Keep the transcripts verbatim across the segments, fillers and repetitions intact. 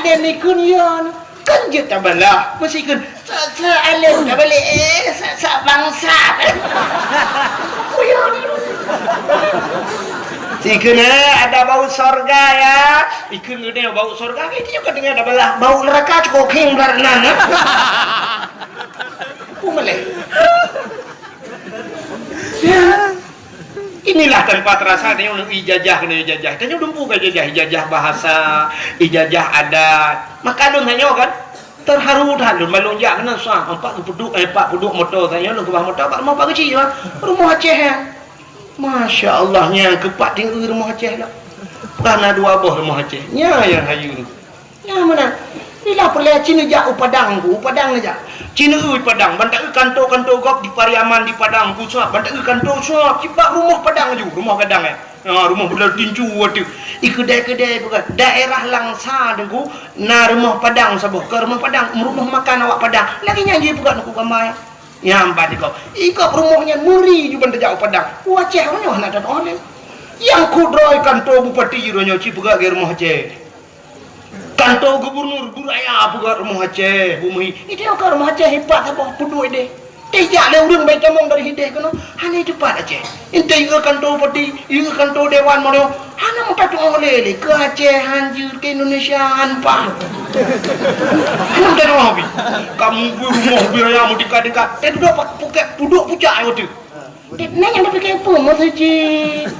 Ikun ya, kan jeuet tabalah. Meusikun, sa, sa alim tabalek, eh, sa, sa bangsa. Kuyon. Sikun, eh, ada bau sorga ya. Ikun geude bau sorga, itu juga dengan tabalah. Bau neraka cukup king belah nan, eh. Pemaleh. Ya. Inilah tanpa terasa tanyoe ijazah keunoe ijazah. Tanyoe dumpu ka ijazah, ijazah bahasa, ijazah adat. Maka lôn tanyoe kan terharu that lôn, ban lôn jak keunoe suah, empat geupeuduk, eh, empat peuduk moto tanyoe lôn keubah moto bak rumoh Pak Geuchik, bah. Rumoh Aceh, ya. Masya Allah, nyang keupat tinggi rumoh Aceh lah. Peugah na dua boh rumoh Aceh. Nya nyang hayeue. Nyang meunan. Bila peureulèe ci neujak u Padang ku, u Padang neujak. Ci neueu Padang, ban taeu kanto-kanto gob di Pariaman di Padang ku suap, ban taeu kanto suap, cit bak rumoh Padang ju, rumoh gadang, eh. Ha, rumoh buleuen tincu ateueh. I keudè-keudè bukan. Daerah Langsa Teungku, na rumoh Padang saboh, keu rumoh Padang, rumoh makan awak Padang. Lagèe nyan jih peugah Teungku gambar. Nyang ban ikop. Ikop rumoh nyan meuri ju ban tajak u Padang. U Aceh nyoe hana tatu'oh lé. Nyang kudroe kanto bupati uroe nyoe ci peugah lagèe rumoh Aceh. Kanto gubernur, bu raya peugah rumoh Aceh, bu meuhi. Itu ka rumoh Aceh ipat saboh peuduek deh. Teuh jak lé ureueng bai tamong dari hideh keunoe, hana teupat Aceh. Intai ieu kanto bupati, ieu kanto dewan mono, hana meuka tu'oh lé lé. Keu Aceh han jeuet, keu Indonesia han paih. Hana meuka tu'oh bi. Kamu bu rumoh bi raya meutika-tika. Teuh dudoe pak-, pukek, pudok pucak ai watèe. Nyan nyang tapike peue meuseujid?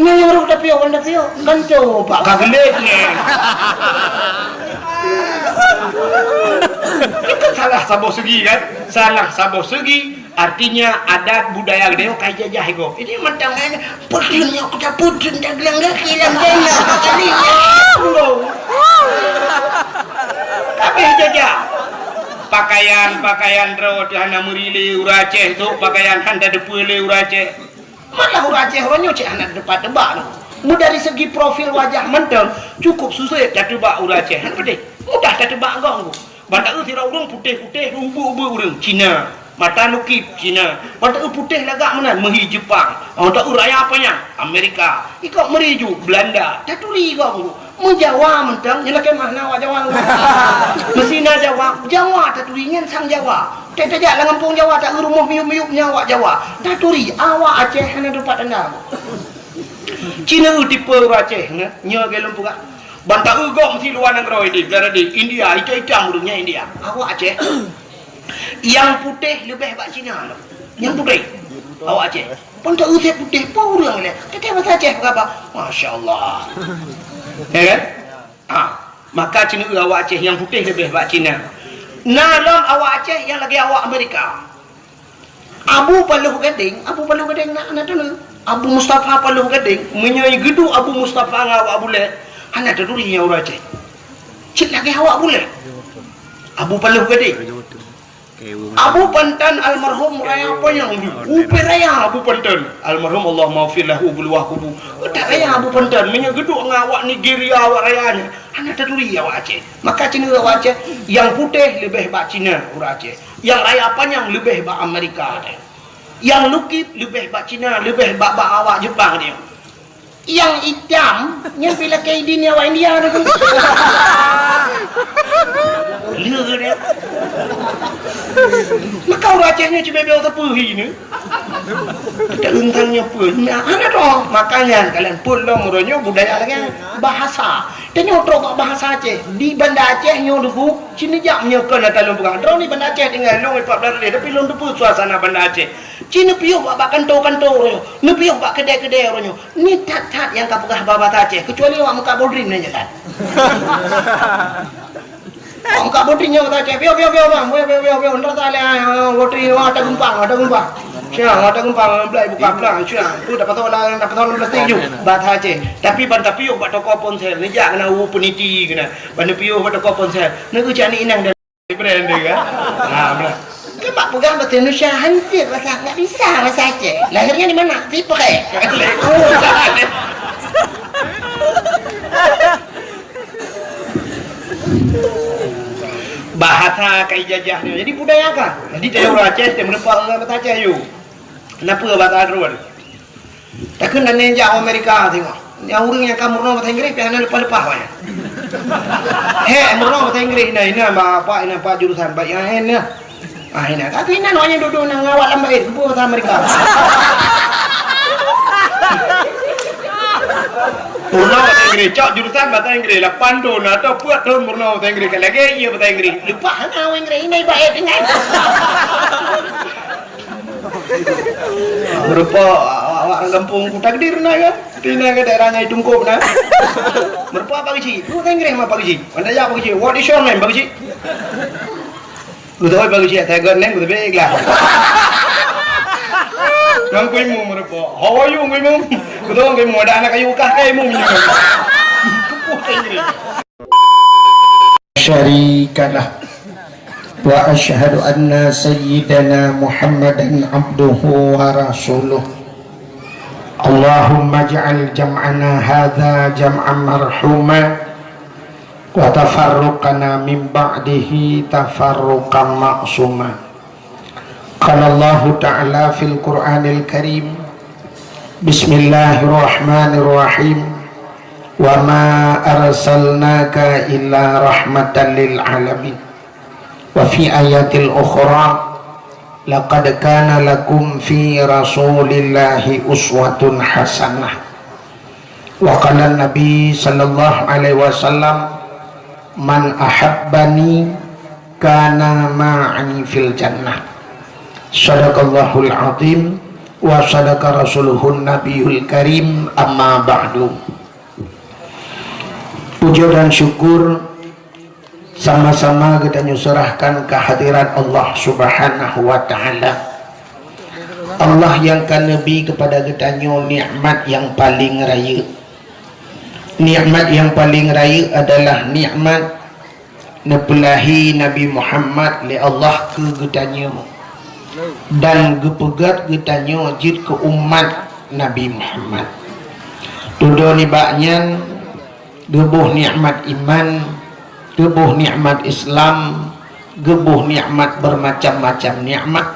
Nyan nyang roh tapiôh, wan tapiôh. Kan coba ka geulet nyan. Itu kan salah saboh segi kan? Salah saboh segi, artinya adat budaya geutanyoe ka jajah iko. Ini mantang nyan, putih nyok kita putih dah gelang kaki lam jana. Kali nyan. Habis jajah. Pakaian, pakaian droe teuh hana meuri lé ureueng Aceh, sôk pakaian han tateupeue lé ureueng Aceh. Malah ureueng Aceh uroe nyoe cit hana teupat teubak lom. Mu dari segi profil wajah mantong cukup susah tateubat ureueng Aceh. Hana peudeh. Mudah tateubat gong. Ban taeu sidroe ureueng putéh-putéh, ubeuek-ubeuek ureueng Cina. Mata lukip Cina. Ban taeu putéh lagak meunan meuhi Jepang. Ban taeu raya panyang Amerika. Ikok meuri ju Belanda. Taturi gong. Meujawa mantong, nyan lakèe meuh na awak Jawa. Meusina Jawa, Jawa taturi nyan sang Jawa. Teuh tajak lam gampông Jawa, taeu rumoh miyup-miyup nyan awak Jawa. Taturi, awak Aceh hana teupat tanda. Ci neueu tipe ureueng Aceh, nyoe, nyoe lagèe lôn peugah. Ban taeu gob meusi luwa nanggroe di, di India, itam-itam ureueng nyan India. Awak Aceh. Nyang putéh leubeh bak Cina lom. Nyang putéh. Awak Aceh. Pun tak usah putéh pun ureueng lé. Teuka bahasa Aceh peugah, masya Allah. Ya kan? Ha. Maka ci neueu awak Aceh nyang putéh leubeh bak Cina. Na lom awak Aceh nyang lagèe awak Amerika. Abu Paloh Gadeng, Abu Paloh Gadeng na, na teuh. Abu Mustafa Paloh Gadeng, meunyoe geuduek Abu Mustafa ngon awak Bulèe, hana taturi nyan ureueng Aceh. Cit lagèe awak Bulèe. Abu Paloh Gadeng. Abu Pantan almarhum raya panyang, upè raya Abu Pantan. Almarhum Allah maghfir lahu buluwah kubu. Utak raya Abu Pantan, meunyoe geuduek ngon awak Nigeria, awak raya nyan, hana taturi awak Aceh. Maka ci neueu awak Aceh, nyang putéh leubeh bak Cina ureueng Aceh. Nyang raya panyang leubeh bak Amerika teuh. Nyang lukip leubeh bak Cina, leubeh bak, bak awak Jepang teuh. Nyang itam, nyan pih lakèe idin awak India teuh. Lé dia. Maka ureueng Aceh nyoe cibèe-bèe sapeue hi nyoe. Kita untang nyoe peue? Nah, hana teuh. Makanya kalian pun lom uroe nyoe budaya lagèe bahasa. Tanyoe trok bak bahasa Aceh. Di Banda Aceh nyoe Teungku, ci neujak meunyoe kon ata lôn peugah. Droeneuh di Banda Aceh tinggai lôn empat belas hari, tapi lôn teupeue suasana Banda Aceh. Ci neupiôh bak, bak kanto-kanto uroe nyoe, neupiôh bak keudè-keudè uroe nyoe. Ni that-that nyang ka peugah bahasa Aceh, kecuali awak meukat bodrim nyan that. Awak meukat bodrim nyan bahasa Aceh, piôh, piôh, piôh, bang, piôh, piôh, piôh, piôh, ndak salah, ah, bodrim, wah, ada geumpang, ada geumpang. Siang, ada geumpang, belai buka pelang, siang. Tu dapat tahu lah, dapat tahu plastik ju. Bahasa Aceh. Tapi ban tapiôh bak toko ponsel, neujak keunan u peniti keunan. Ban neupiôh bak toko ponsel, neueu cak ni inang dan brand dia kan. Ha, belah. Kan bak peugah bahasa Indonesia, hancur bahasa, nggak bisa bahasa Aceh. Lahirnya di mana? Siprek. Bahasa ka ijazah nyoe. Jadi budaya ka. Jadi tanyoe ureueng Aceh, tanyoe meurumpok ngon bahasa Aceh, yuk. Kenapa bahasa Arab? Takheun dan neujak u Amerika tengok. Nyang ureueng nyang ka meurunoe bahasa Inggris, pih hana leupah-leupah awaknyan. Hek meurunoe bahasa Inggréh inan, inan bak apa, inan pat jurusan, bak nyang hek nyan. Ah, inan. Tapi inan awak nyang dudoe na ngon awak lam bait, geubeuet bahasa Amerika. Meurunoe bahasa Inggréh, cok jurusan bahasa Inggréh, lapan thon atau peuet thon meurunoe bahasa Inggréh, ka lagèe ie bahasa Inggréh. Leupah hana awak Inggréh, inan bak hek inan. Meurupa awak-awak ureueng gampông ku takdir na kan? Tina ke daerah Nyai Tungkop na. Meurupa Pak Geuchik. Lu Inggréh mah Pak Geuchik. Anda ya Pak Geuchik. What is your name, Pak Geuchik? Lu tahu Pak Geuchik, saya got name, betul lah. Nang kui mu meurupa. How are you, kui mu? Betul kui mu, ada anak kayu bekas kai mu minum. Kepuh Inggréh. شريك له، وأشهد أن سيدنا محمدا عبده ورسوله. اللهم اجعل جمعنا هذا جمعا مرحوما، وتفرقنا من بعده تفرقا معصوما. قال الله تعالى في القرآن الكريم، بسم الله الرحمن الرحيم، وما أرسلناك إلا رحمة للعالمين. وفي آية أخرى، لقد كان لكم في رسول الله أسوة حسنة. وقال النبي صلى الله عليه وسلم، من أحبني كان معي في الجنة. صدق الله العظيم وصدق رسوله النبي الكريم، أما بعد. Puja dan syukur sama-sama geutanyoe serahkan kehadirat Allah Subhanahu wa Ta'ala. Allah nyang ka neubri keupada geutanyoe nikmat nyang paleng rayeuk. Nikmat nyang paleng rayeuk adalah nikmat neupeulahé Nabi Muhammad lé Allah keu geutanyoe dan geupeugét geutanyoe jeuet keu umat Nabi Muhammad. Dudoe nibak nyan, geuboh nikmat iman, geuboh nikmat Islam, geuboh nikmat bermacam-macam nikmat.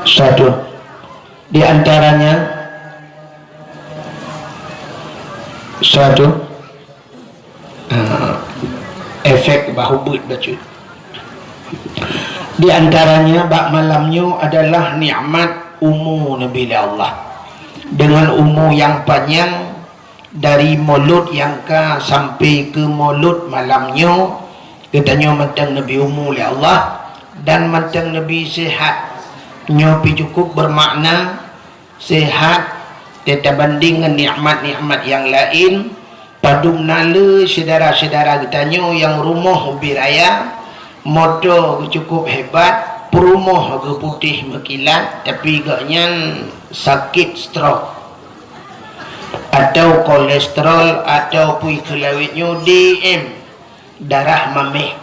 Satu. Di antaranya, satu, ah, efek bah ubit bacut. Di antaranya, bak malam nyoe adalah nikmat umu neubri lé Allah. Dengan umu nyang panyang, dari mulod nyang ka sampai keu mulod malam nyoe, geutanyoe mantong neubri umu lé Allah dan mantong neubri sehat. Nyoe pih cukup bermakna, sehat teutabanding ngon nikmat-nikmat nyang laén. Padum na le syedara-syedara geutanyoe nyang rumoh ubé raya, moto cukup hebat, peurumoh geuputéh meukilat, tapi gobnyan sakét stroke. Atau kolesterol, atau pui keulawét nyoe D M, darah maméh.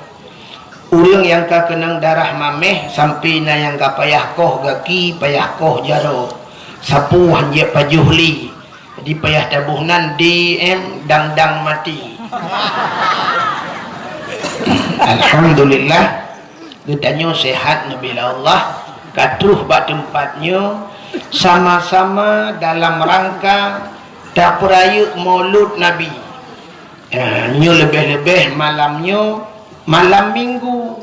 Ureuëng nyang ka keunong darah maméh, sampai na nyang ka payah koh gaki, payah koh jaroe, sapeue hanjeuet pajoh lé. Jadi payah taboh nan D M dang-dang maté. Alhamdulillah, geutanyoe sehat neubri lé Allah, ka troh bak teumpat nyoe sama-sama dalam rangka tapeurayeuk Maulud Nabi. Ya, nyoe leubeh-leubeh malam nyoe malam Minggu.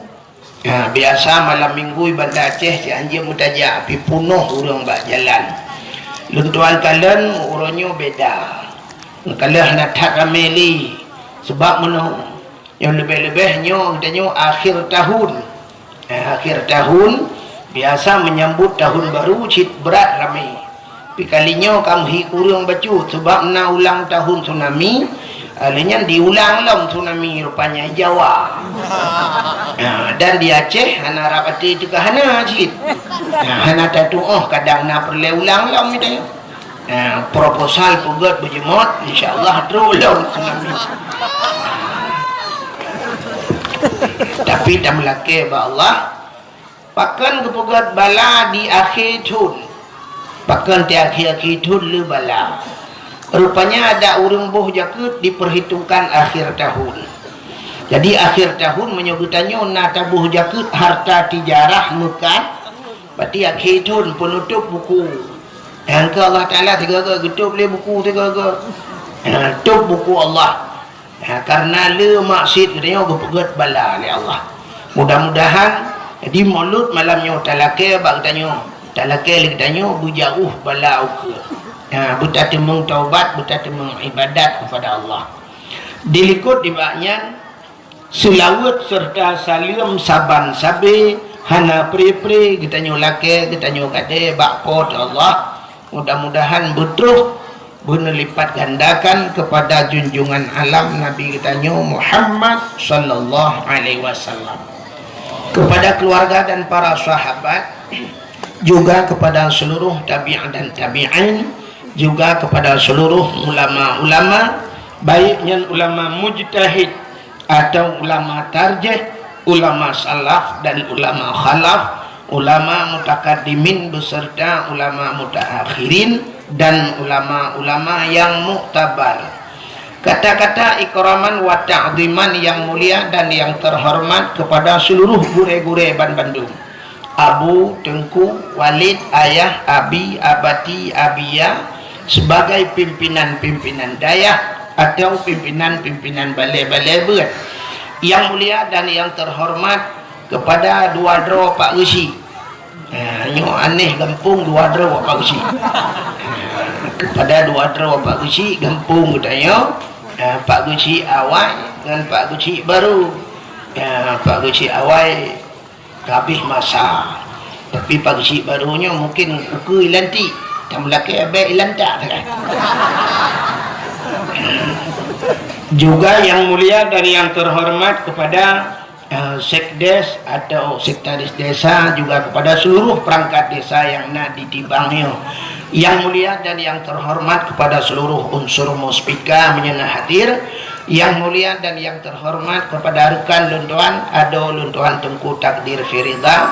Ya, biasa malam Minggu di Banda Aceh cit hanjeuet meutajak, tapi peunoh ureuëng bak jalan. Lôn tuan kalon uroe nyoe beda. Ka lheueh hana that ramé lé. Sebab meunoe, nyoe leubeh-leubeh nyoe geutanyoe akhir tahun. Eh, akhir tahun, biasa menyambut tahun baru cit brat ramé. Tapi kali nyoe ka meuhi kureueng bacut, sebab na ulang tahun tsunami, eh, lé nyan diulang lom tsunami rupanya di Jawa. Ah, dan di Aceh hana rab até teuka hana cit. Nah, hana tatuoh kadang na peureulée ulang lom itu. Nah, proposal peugét beujeumot, insya Allah trok lom tsunami. Tapi tameulakée bak Allah, pakon geupeugét bala di akhé thon. Pakon di akhé-akhé thon le bala. Rupanya ada ureuëng boh jakeuet diperhitungkan akhir tahun. Jadi akhir tahun meunyoe geutanyoe na taboh jakeuet harta tijarah meukat, berarti akhé thon penutup buku. Nyang keu Allah Taala sigoe-goe, geutôb lé buku sigoe-goe. Ha, tôb buku Allah. Ha, karena le maksiet geutanyoe geupeugét bala lé Allah. Mudah-mudahan di Maulud malam nyoe talakée bak geutanyoe, talakée lé geutanyoe beujauh bala ukeue. Ha, beutateumeung taubat, beutateumeung ibadat kepada Allah. Dilikot nibak nyan, seulaweuet serta saleuem saban sabe hana pre-pre geutanyoe lakée, geutanyoe gadée bak Po teu Allah. Mudah-mudahan beutroh beuneulipat gandakan kepada junjungan alam Nabi geutanyoe Muhammad sallallahu alaihi wasallam, kepada keluarga dan para sahabat, juga kepada seluruh tabi'in dan tabi'in, juga kepada seluruh ulama-ulama, baik nyan ulama mujtahid atau ulama tarjih, ulama salaf dan ulama khalaf, ulama mutakaddimin beserta ulama mutaakhirin, dan ulama-ulama yang muktabar. Kata-kata ikraman wa ta'ziman yang mulia dan yang terhormat kepada seluruh gurée-gurée banbandum. Abu, Teungku, Walid, Ayah, Abi, Abati, Abiya, sebagai pimpinan-pimpinan dayah atau pimpinan-pimpinan balée-balée beuet. Yang mulia dan yang terhormat kepada dua droe Pak Geuchik. Ha, nyoe aneh gampông dua droe Pak Geuchik. Ha, kepada dua droe Pak Geuchik gampông geutanyoe, ha, Pak Geuchik awai ngon Pak Geuchik baru. Ha, Pak Geuchik awai ka habéh masa. Tapi Pak Geuchik baru nyoe mungkin ukeue ilantik, tam lakée abée ilantak sagai. Juga yang mulia dan yang terhormat kepada, eh, sekdes atau sekretaris desa, juga kepada seluruh perangkat desa yang na di Tibang nyoe. Yang mulia dan yang terhormat kepada seluruh unsur muspika meunyoe na hadir. Yang mulia dan yang terhormat kepada rekan lôn tuan, adoe lôn tuan Teungku Takdir Firida,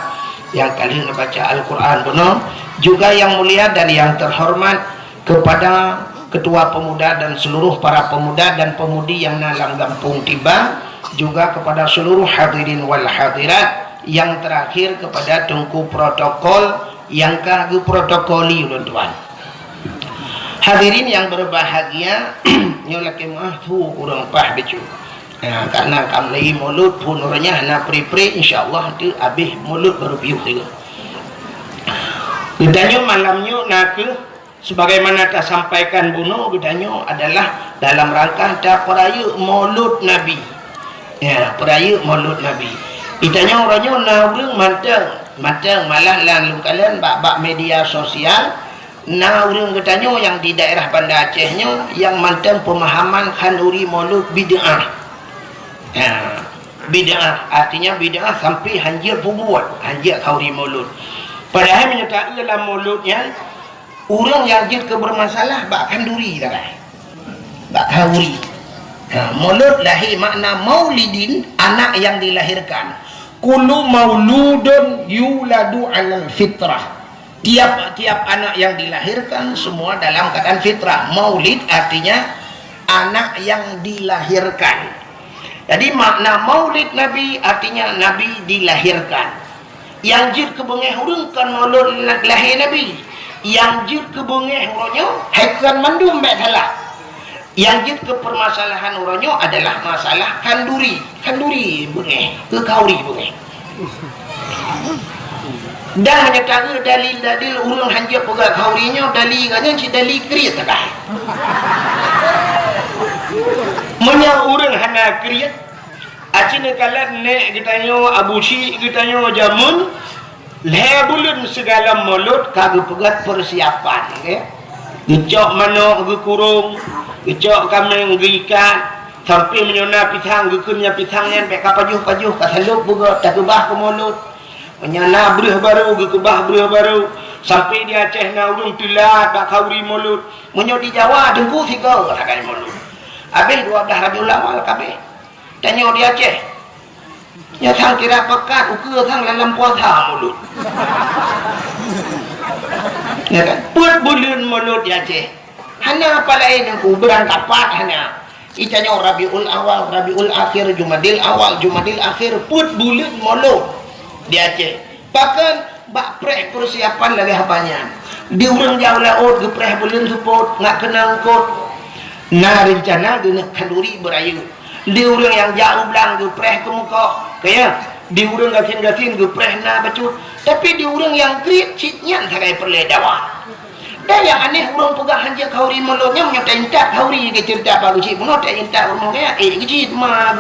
nyang ka lheueh neubaca Al-Quran bunoe. Juga yang mulia dan yang terhormat kepada Ketua Pemuda dan seluruh para pemuda dan pemudi yang na lam gampông Tibang, juga kepada seluruh hadirin wal hadirat, yang terakhir kepada Teungku Protokol yang ka geuprotokoli ulôn tuan. Hadirin yang berbahagia, nyoe lakée meu'ah su kureueng paih bacut. Ha, karena ka mulai Maulud phon uroe nyan hana pre-pre, insya Allah tu habéh Maulud baru piôh tiga. Geutanyoe malam nyoe na kheueh sebagaimana tasampaikan bunoe, geutanyoe adalah dalam rangka tapeurayeuk Maulud Nabi. Ya, peurayeuk Maulud Nabi. Geutanyoe uroe nyoe na ureuëng mantong, mantong malah lam lôn kalon bak, bak media sosial, na ureuëng geutanyoe nyang di daerah Banda Aceh nyoe nyang mantong peumahaman khanduri Maulud bid'ah. Ya, bid'ah, artinya bid'ah sampai hanjeuet peubuet, hanjeuet khanduri Maulud. Padahai meunyoe taeu lam Maulud nyan, ureuëng nyang jeuet keu beureumasalah bak khanduri sagai. Bak khanduri. Ha, Maulud lahé makna maulidin, anak yang dilahirkan. Kullu mauludun yuladu alal fitrah. Tiap-tiap anak yang dilahirkan semua dalam keadaan fitrah. Maulid artinya anak yang dilahirkan. Jadi makna Maulid Nabi artinya Nabi dilahirkan. Nyang jeuet keu beungéh ureuëng kon Maulud lahé Nabi. Nyang jeuet keu beungéh uroe nyoe, hai kon mandum bék salah. Nyang jeuet keu permasalahan uroe nyoe adalah masalah khanduri. Khanduri beungéh, keu khanduri beungéh. Dan meunyoe taeu dalil-dalil ureuëng hanjeuet peugah khanduri nyoe, dalil geuh nyan cit dalil kriet sagai. Meunyoe ureuëng hana kriet, aci neukalon nék geutanyoe, abu syik geutanyoe jameun, lhée buleuen sigohlom Maulud ka geupeugét peusiapan, nggih. Geucok manok geukurong, geucok kaméng geuikat, sampoe meunyoe na pisang geukheun nyan pisang nyan bék ka pajoh-pajoh, ka salôb beugét takeubah keu Maulud. Meunyoe na breueh barô geukeubah breueh barô, sampoe di Aceh na ureuëng teulat bak khanduri Maulud. Meunyoe di Jawa teungku sigoe sagai Maulud. Habéh dua blaih Rabiul Awal ka abéh. Tanyoe di Aceh. Nyoe sang kira pakat ukeue sang dalam puasa Maulud. Ya kan? Peuet buleuen Maulud di Aceh. Hana apa laén teungku, beurangkapat hana. Itanyoe Rabiul Awal, Rabiul Akhir, Jumadil Awal, Jumadil Akhir, peuet buleuen Maulud di Aceh. Bahkan Bak preh peusiapan lagèe haba nyan. Di ureueng jak u laôt geupreh buleuen seupôt, ngat keunong eungkôt. Na reuncana geuneuk khanduri beurayeuk. Di ureueng nyang jak u blang geupreh keumeukoh, ka ya. Di ureueng gasien-gasien geupreh na bacut. Tapi di ureueng nyang kriet cit nyan sagai peureulèe dawa. Dan nyang aneh, ureueng peugah hanjeuet khanduri mulod nyan, meunyoe taintat khanduri geuceurita bak geuchik bunoe, taintat ureueng kaya, eh, geuchik ma.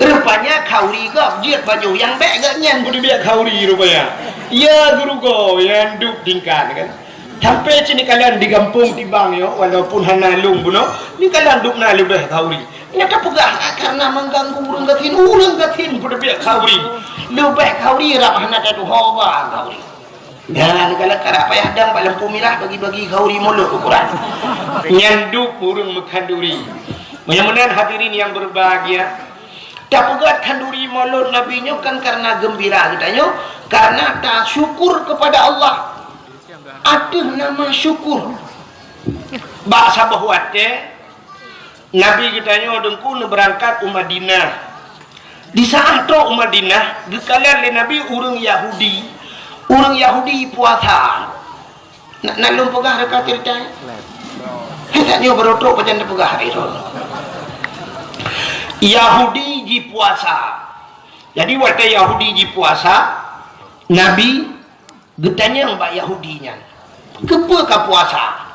Rupanya khanduri gob jeuet baju nyang bèk geuh nyan beuteubiet khanduri rupanya. Ya geurugoe nyang duek tingkat kan. Sampai sini kalian di gampông tibang yo, walaupun hana lôn bunoe, ni kalian duek na leubeh khanduri. Nyan tapeugah, ah, karena mengganggu ureueng gasien, ureueng gasien beuteubiet khanduri. Leubeh khanduri rab hana tatuho ba khanduri. Nyan kalau karap payah dang bak lampu mirah bagi-bagi khanduri mulod ukuran. Nyan duek ureueng meukhanduri. Meunyoe meunan hadirin yang berbahagia, tapeugah khanduri mulod Nabi nyoe kan karena gembira geutanyoe, karena tasyukur kepada Allah. Ateueh nama syukur. Bak saboh watèe, Nabi geutanyoe Teungku neubeurangkat u Madinah. Di saat trok u Madinah, geukalon lé Nabi ureueng Yahudi. Ureueng Yahudi puasa. Na, na lôn peugah reuka ceurita? Hei, tanyoe baru trok pajan tapeugah hari nyoe. Yahudi jipuasa. Jadi watèe Yahudi jipuasa, Nabi geutanyong bak Yahudi nyan, "Keupeue kapuasa?"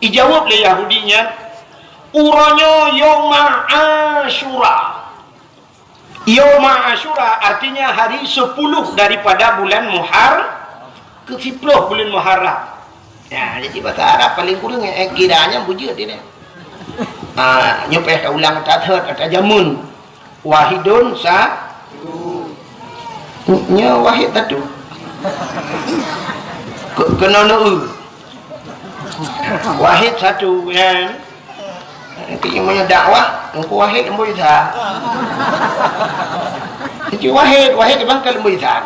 Ijaweueb lé Yahudi nyan, "Uroe nyoe Yauma Asyura." Yauma Asyura artinya hari sepuluh daripada bulan Muhar-, keu siplôh bulan Muharram. Ya, jadi bahasa Arab paling kurang, eh, kiranya bujur dia. Ah, nyoe payah taulang, tathot, tajamun. Wahidun sa-, nyoe wahid satu. Ke-, keunoe neu-eu. Wahid satu, kan? Tapi meunyoe dakwah, Teungku Wahid Leumboi Sa. Teungku Wahid, Wahid bang ka Leumboi Sa.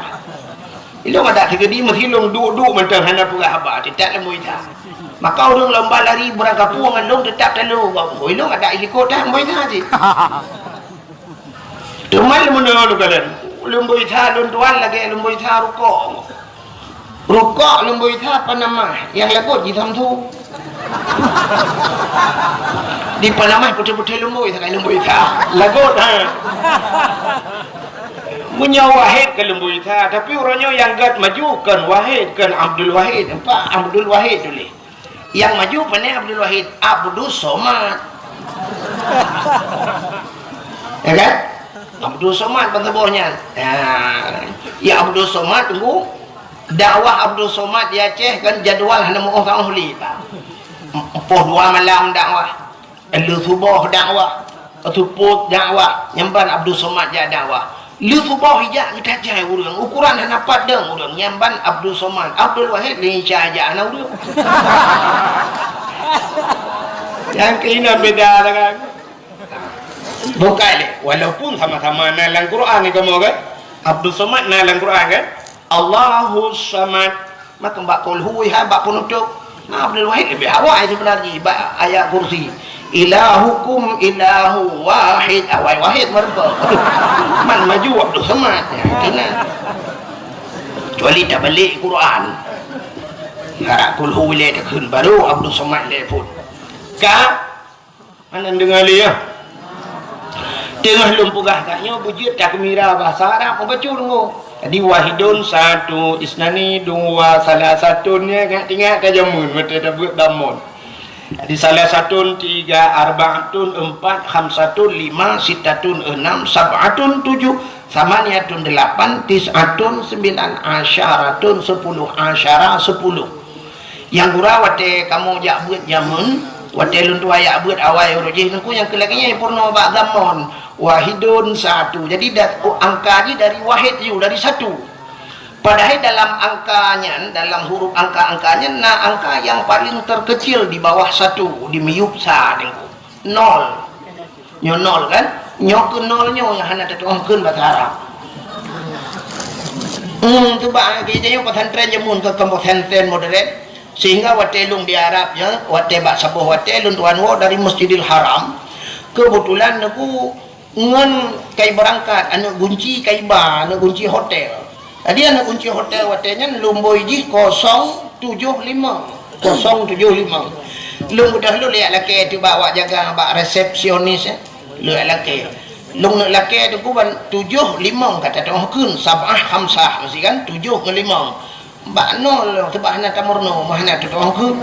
Ilong adak sigeudi meusilong duek-duek mantong hana peugah haba, teutap Leumboi Sa. Maka ureueng lomba lari beurangkapeue ngon lôn teutap talo gop. Ilong adak ilikot dah Leumboi Sa cit. Teuma leumono lôn kalon, Leumboi Sa lôn tuan lagèe Leumboi Sa rukok. Rukok Leumboi Sa panamah, nyang lagot ji Samsu. Di panamah putih-putih Leumboi Sa, Leumboi Sa. Lagot, ha. Meunyoe Wahid ka Leumboi Sa, tapi uroe nyoe nyang gèt maju kon Wahid, kon Abdul Wahid, empat Abdul Wahid tuléh. Nyang maju pane Abdul Wahid, Abdus Somad. Ya kan? Abdus Somad ban saboh nyan. Ya, ya Abdus Somad tunggu. Dakwah Abdus Somad di Aceh kan jadwal hana meuoh ka oh li, Pak. Poh dua malam dakwah. Lheuh suboh dakwah, seupôt dakwah, nyan ban Abdul Somad jak dakwah. Lheuh suboh ijak geutajai ureueng, ukuran hana pat dong ureueng, nyan ban Abdul Somad. Abdul Wahid lé Isya jak hana ureueng. Nyang keunan beda lah kan. Bukai lé, walaupun sama-sama na lam Quran ni kamoe kan. Abdul Somad na lam Quran kan. Allahus Samad. Maka bak kulhu, ha, bak penutup. Nah, Abdul Wahid lebih awai sebenarnya bak ayat kursi. Ilahukum ilahu wahid. Awai wahid meureumpok. Man maju Abdul Somad. Ya, kena. Kecuali tak balik Quran. Harap kulhu lé takheun baru Abdul Somad lé pun. Ka Hana deungoe lé, ya. Teungoh lôn peugah gata nyoe beujeuet takeumira bahasa Arab meubacut deungoe. Jadi, wahidun, satu, isnani, dua, salasatun, ya, ingat-ingat ka jameun, watèe tabeuet damon. Jadi, salasatun, tiga, arbaatun, empat, khamsatun, lima, sittatun, enam, sab'atun, tujuh, samaniyatun, delapan, tis'atun, sembilan, asyaratun, sepuluh, asyara, sepuluh. Nyang gura watèe kamoe jak beuet jameun, watèe lôn tuha jak beuet awai uroe jih Teungku nyang keu lagèe nyan peurunoe bak zamon. Wahidun satu. Jadi, da-, angka jih dari wahid ju, dari satu. Padahai dalam angka nyan, dalam huruf angka-angka nyan, na angka nyang paleng terkecil di bawah satu, di miyueb sa Teungku. Nol. Nyoe nol kan? Nyoe keu nol nyoe nyang hana tatu'oh kheun basa Arab. Hmm, tu bak geutanyoe pesantren jameun ka kamoe pesantren modern. Sehingga watèe lôn di Arab nyoe, watèe bak saboh watèe lôn tuan woe dari Masjidil Haram. Keubeutulan Teungku ngon kai beurangkat, aneuk gunci kai ba, aneuk gunci hotel. Jadi aneuk gunci hotel watée nyan lumbôi jih kosong tujoh limong. Kosong tujoh limong. Lôn beudôh lôn lheueh lakée teuh bak awak jaga, bak resepsionis, eh. Lheueh lakée. Lôn neuk lakée teuh kuban tujoh limong ka tatu'oh kheun, sab'ah khamsah, meusti kan? Tujoh ngon limong. Bak nol lôn seubab hana tameurunoe, meuhana tatu'oh kheun.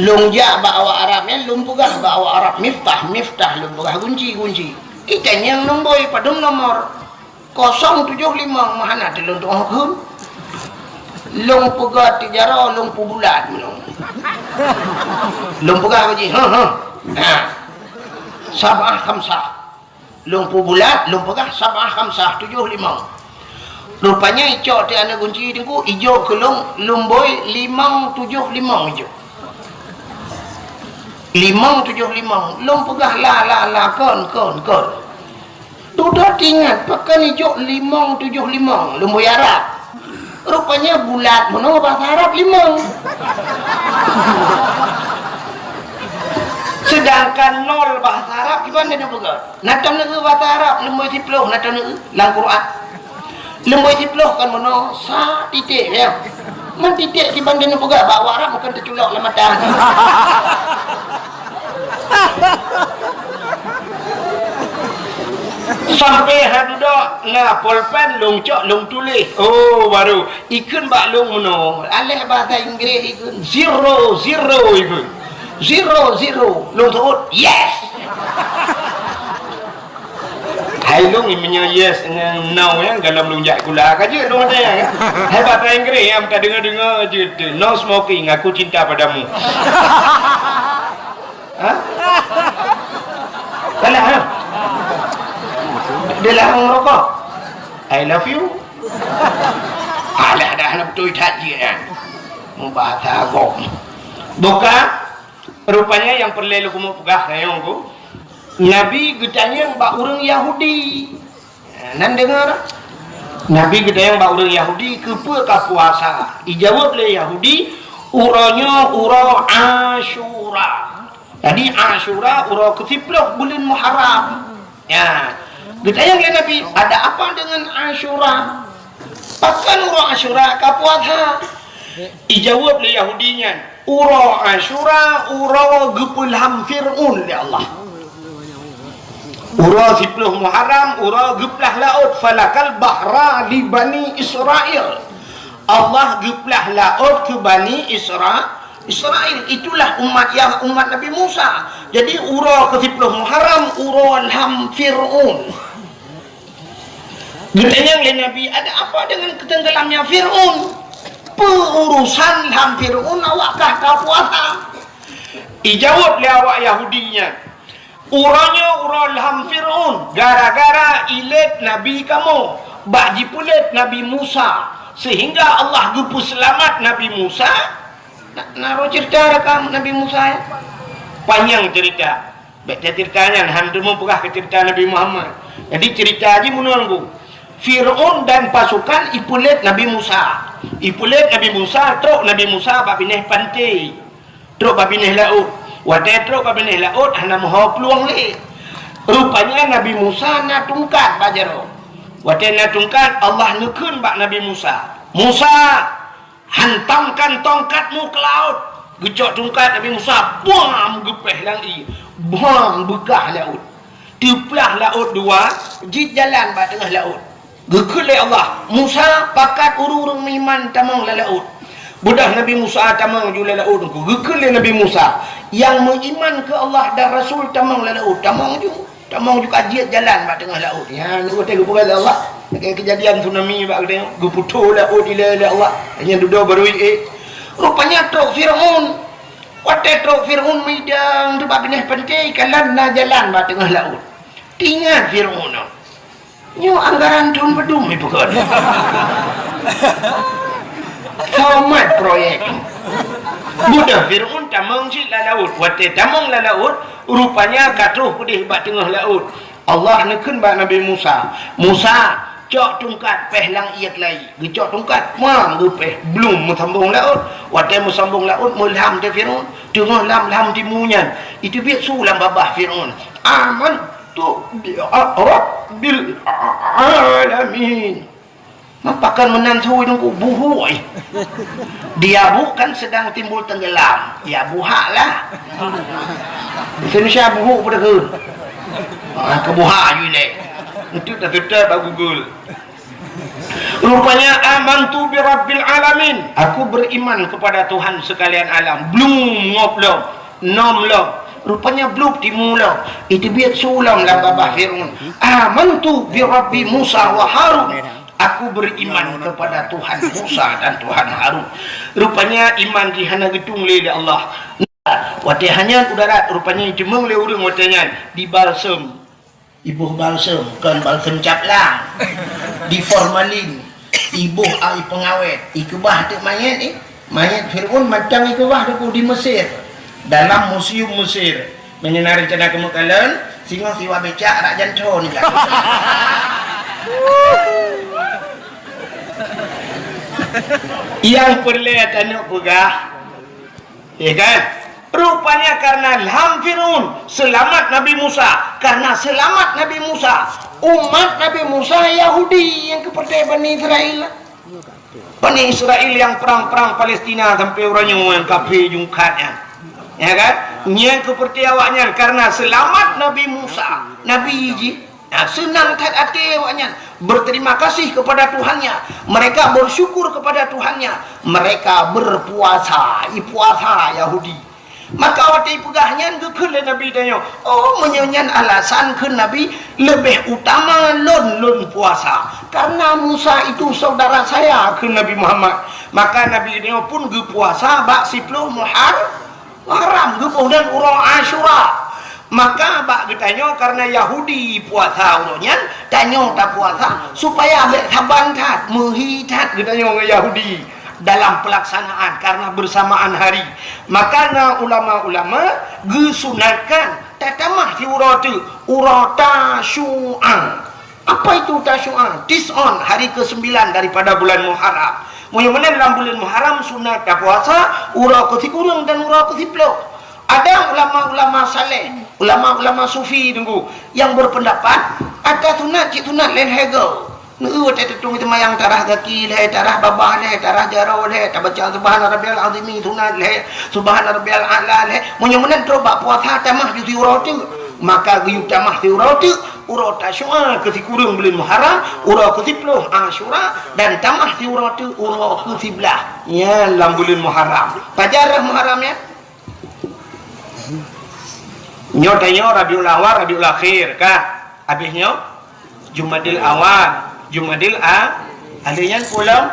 Lôn jak bak awak Arab nyan, lôn peugah bak awak Arab, miftah, miftah, lôn peugah gunci, gunci. Itanyong lumbôi padum nomor. Kosong tujoh limong, meuhana teuh lôn tu'oh kheun. Lôn peugah teuh jaroe, lôn peubulat lôn. Lôn peugah bak jih, "Huh, huh." Ha. Sab'ah khamsah. Lôn peubulat, lôn peugah sab'ah khamsah, tujoh limong. Rupanya icok teuh aneuk gunci teungku, ijok keu lôn, lumbôi limong tujoh limong ijok. Limong tujoh limong, lôn peugah la, la, la, kon, kon, kon. Dudoe teuingat, pakon ijok limong tujoh limong, lumbôi Arab. Rupanya bulat meunoe bahasa Arab limong. Sedangkan nol bahasa Arab kiban neupeugah. Na taneuk bahasa Arab lumbôi siplôh, na taneuk lam Quran. Lumbôi siplôh kan meunoe, sa titék, ya. Man titék kiban neupeugah bak awak Arab bukan teuculok lam mata. Sampai ha dudoe na polpen lôn cok lôn tuléh. Oh, baru ikheun bak lôn meunoe. Aléh bahasa Inggréh ikheun zero, zero ikheun. Zero, zero. Lôn seuôt, yes. Hai lôn, meunyoe yes ngon no, ya, galom lôn jak sikula ka jeuet lôn ada, ya. Hai bahasa Inggréh, ya, meuka deungoe-deungoe jeuet tu. No smoking, aku cinta padamu. Ha? Salah, ha? Dia larang merokok. I love you. Alah, dah, hana beutôi that jih, ya. Mubahasa agam. Buka, rupanya nyang peureulée lôn keumeung peugah nyoe ku. Nabi geutanyong bak ureuëng Yahudi. Nan deungoe? Nabi geutanyong bak ureuëng Yahudi, "Keupeue ka puasa?" Ijaweueb lé Yahudi, "Uroe nyoe uroe Asyura." Jadi Asyura uroe keusiplôh buleuen Muharram. Ya. Geutanyong lé Nabi, "Ada apa dengan Asyura? Pakon uroe Asyura ka puasa?" Ijaweueb lé Yahudi nyan, "Uroe Asyura uroe geupeulham Fir'aun lé Allah." Uroe siplôh Muharram, uroe geuplah laôt, falakal bahra li Bani Israil. Allah geuplah laôt keu Bani Isra-, Israil. Itulah umat Yah-, umat Nabi Musa. Jadi, uroe keusiplôh Muharram, uroe lham Fir'aun. Geutanyong lé Nabi, "Ada apa dengan ketenggelamnya Fir'aun? Peu urusan lham Fir'aun awak kah ka puasa?" Ijaweueb lé awak Yahudi nyan, "Uroe nyoe uroe lham Fir'aun, gara-gara ilét nabi kamoe, bak jipeulét Nabi Musa, sehingga Allah geupeuseulamat Nabi Musa." Na, na roh cerita rakam Nabi Musa, ya? Panyang cerita. Bék tacerita nyan, han teumeupeugah keu cerita Nabi Muhammad. Jadi cerita jih meunoe, Teungku. Fir'aun dan pasukan ipeulét Nabi Musa. Ipeulét Nabi Musa, trok Nabi Musa bak binéh panté. Trok bak binéh laôt. Watée trok bak binéh laôt, hana meuho plueng lé. Rupanya Nabi Musa na tungkat bak jaroe. Watée na tungkat, Allah neukheun bak Nabi Musa, "Musa, hantamkan tongkatmu ke laut." Geucok tungkat Nabi Musa, bam, geupéh lam ié. Bam, beukah laôt. Teuplah laôt dua, jeuet jalan bak teungoh laôt. Geukheun lé Allah, "Musa, pakat ureuëng-ureuëng meuiman tamong lam laôt." Beudôh Nabi Musa tamong ju lam laôt, Teungku. Geukheun lé Nabi Musa, "Nyang meuiman keu Allah dan Rasul tamong lam laôt." Tamong ju. Tamong ju ka jeuet jalan bak teungoh laôt. Nyan, watée geupeugah lé Allah, lagée keujadian tsunami bak geutanyoe, geuputôh laôt ilée lé Allah. Nyan dudoe barô ié. Rupanya trok Fir'aun. Watée trok Fir'aun meudang teuk bak binéh panté, kalon na jalan bak teungoh laôt. Teuingat Fir'aun nyoe. Nyoe anggaran thon padum ipeugah. Format proyek. Beudôh Fir'aun tamong cit lam laôt. Watée tamong lam laôt, rupanya ka troh keudeh bak teungoh laôt. Allah neukheun bak Nabi Musa, "Musa, Cok tungkat péh lam ié keulayi. Geucok tungkat, pam, geupéh. Blum meusambong laôt. Watée meusambong laôt, meulam teuh Fir'aun. Teungoh lam-lam timu nyan, iteubiet su lam babah Fir'aun, "Amantu bi rabbil alamin." Pakon meunan su Teungku, buhuk, eh. Dia bu kan sedang timbul tenggelam. Ya, buhak lah. Indonesia buhuk pada ke? Ah, ke buhak ju ilée. Itu dah tutup bak Google. Rupanya, "Amantu bi rabbil alamin." Aku beriman kepada Tuhan sekalian alam. Blum ngop lom, nom lom. Rupanya blub timu lom. Iteubiet su lom lam babah Fir'aun. "Amantu bi rabbi Musa wa Harun." Aku beriman kepada Tuhan Musa dan Tuhan Harun. Rupanya iman jih hana geutung lé, lé Allah. Watée hanyang udara, rupanya jimeueng lé ureuëng watée nyan dibalsem. Iboh balsem, kon balsem caplang. Di formalin, iboh ai pengawet, ikeubah teuk manyét, eh. Manyét Fir'aun mantong ikeubah teuk di Mesir. Dalam museum Mesir. Meunyoe na rencana keumeuk kalon, singoh siwa becak rak janto ni kan. Nyang peureulée tanyoe peugah, ya kan? Rupanya karena lam Fir'aun seulamat Nabi Musa. Karena seulamat Nabi Musa, umat Nabi Musa Yahudi nyang keupeurtée Bani Israel. Bani Israel nyang prang-prang Palestina sampoe uroe nyoe nyang kafé jungkat nyan. Ya kan? Nyang keupeurtée awaknyan karena seulamat Nabi Musa, Nabi jih. Nah, seunang that até awaknyan, berterima kasih kepada Tuhannya. Mereka bersyukur kepada Tuhannya. Mereka berpuasa, ipuasa Yahudi. Maka watée ipeugah nyan geukheun lé Nabi tanyoe, "Oh, meunyoe nyan alasan," kheun Nabi, "leubeh utama lôn, lôn puasa. Karena Musa itu saudara saya," kheun Nabi Muhammad. Maka Nabi tanyoe pun geupuasa bak siploh Muhar-, Muharram, geuboh dan uroe Asyura. Maka bak geutanyoe karena Yahudi puasa uroe nyan, tanyoe tapuasa supaya bék saban that, meuhi that geutanyoe ngon Yahudi dalam pelaksanaan karena bersamaan hari. Maka na ulama-ulama geusunatkan tatamah siuroe teuk, uroe Tasyu'a. Apa itu Tasyu'a? Tis'un, hari kesembilan daripada bulan Muharram. Meunyoe meunan lam buleuen Muharram sunat tapuasa uroe keusikureueng dan uroe keusiploh. Ada ulama-ulama saleh, ulama-ulama sufi Teungku, yang berpendapat ata sunat cit sunat lhèe-lhèe goe. Neu-eu watèe teutueng seumayang tarah gaki lhèe, tarah babah lhèe, tarah jaroe lhèe, tabaca Subhana Rabbiyal Azimi sunat lhèe, Subhana Rabbiyal A'la lhèe. Meunyoe meunan trok bak puasa tamah ju siuroe teuk, maka geuyue tamah siuroe teuk, uroe Tasyu'a keu sikureueng buleuen Muharram, uroe keu siploh Asyura, dan tamah siuroe teuk uroe keu siblaih nyan lam buleuen Muharram. Pajan rhah Muharram nyan? Nyoe tanyoe Rabiul Awal, Rabiul Akhir, ka. Habéh nyoe Jumadil Awal, Jumadil A-, lheueh nyan peue lom?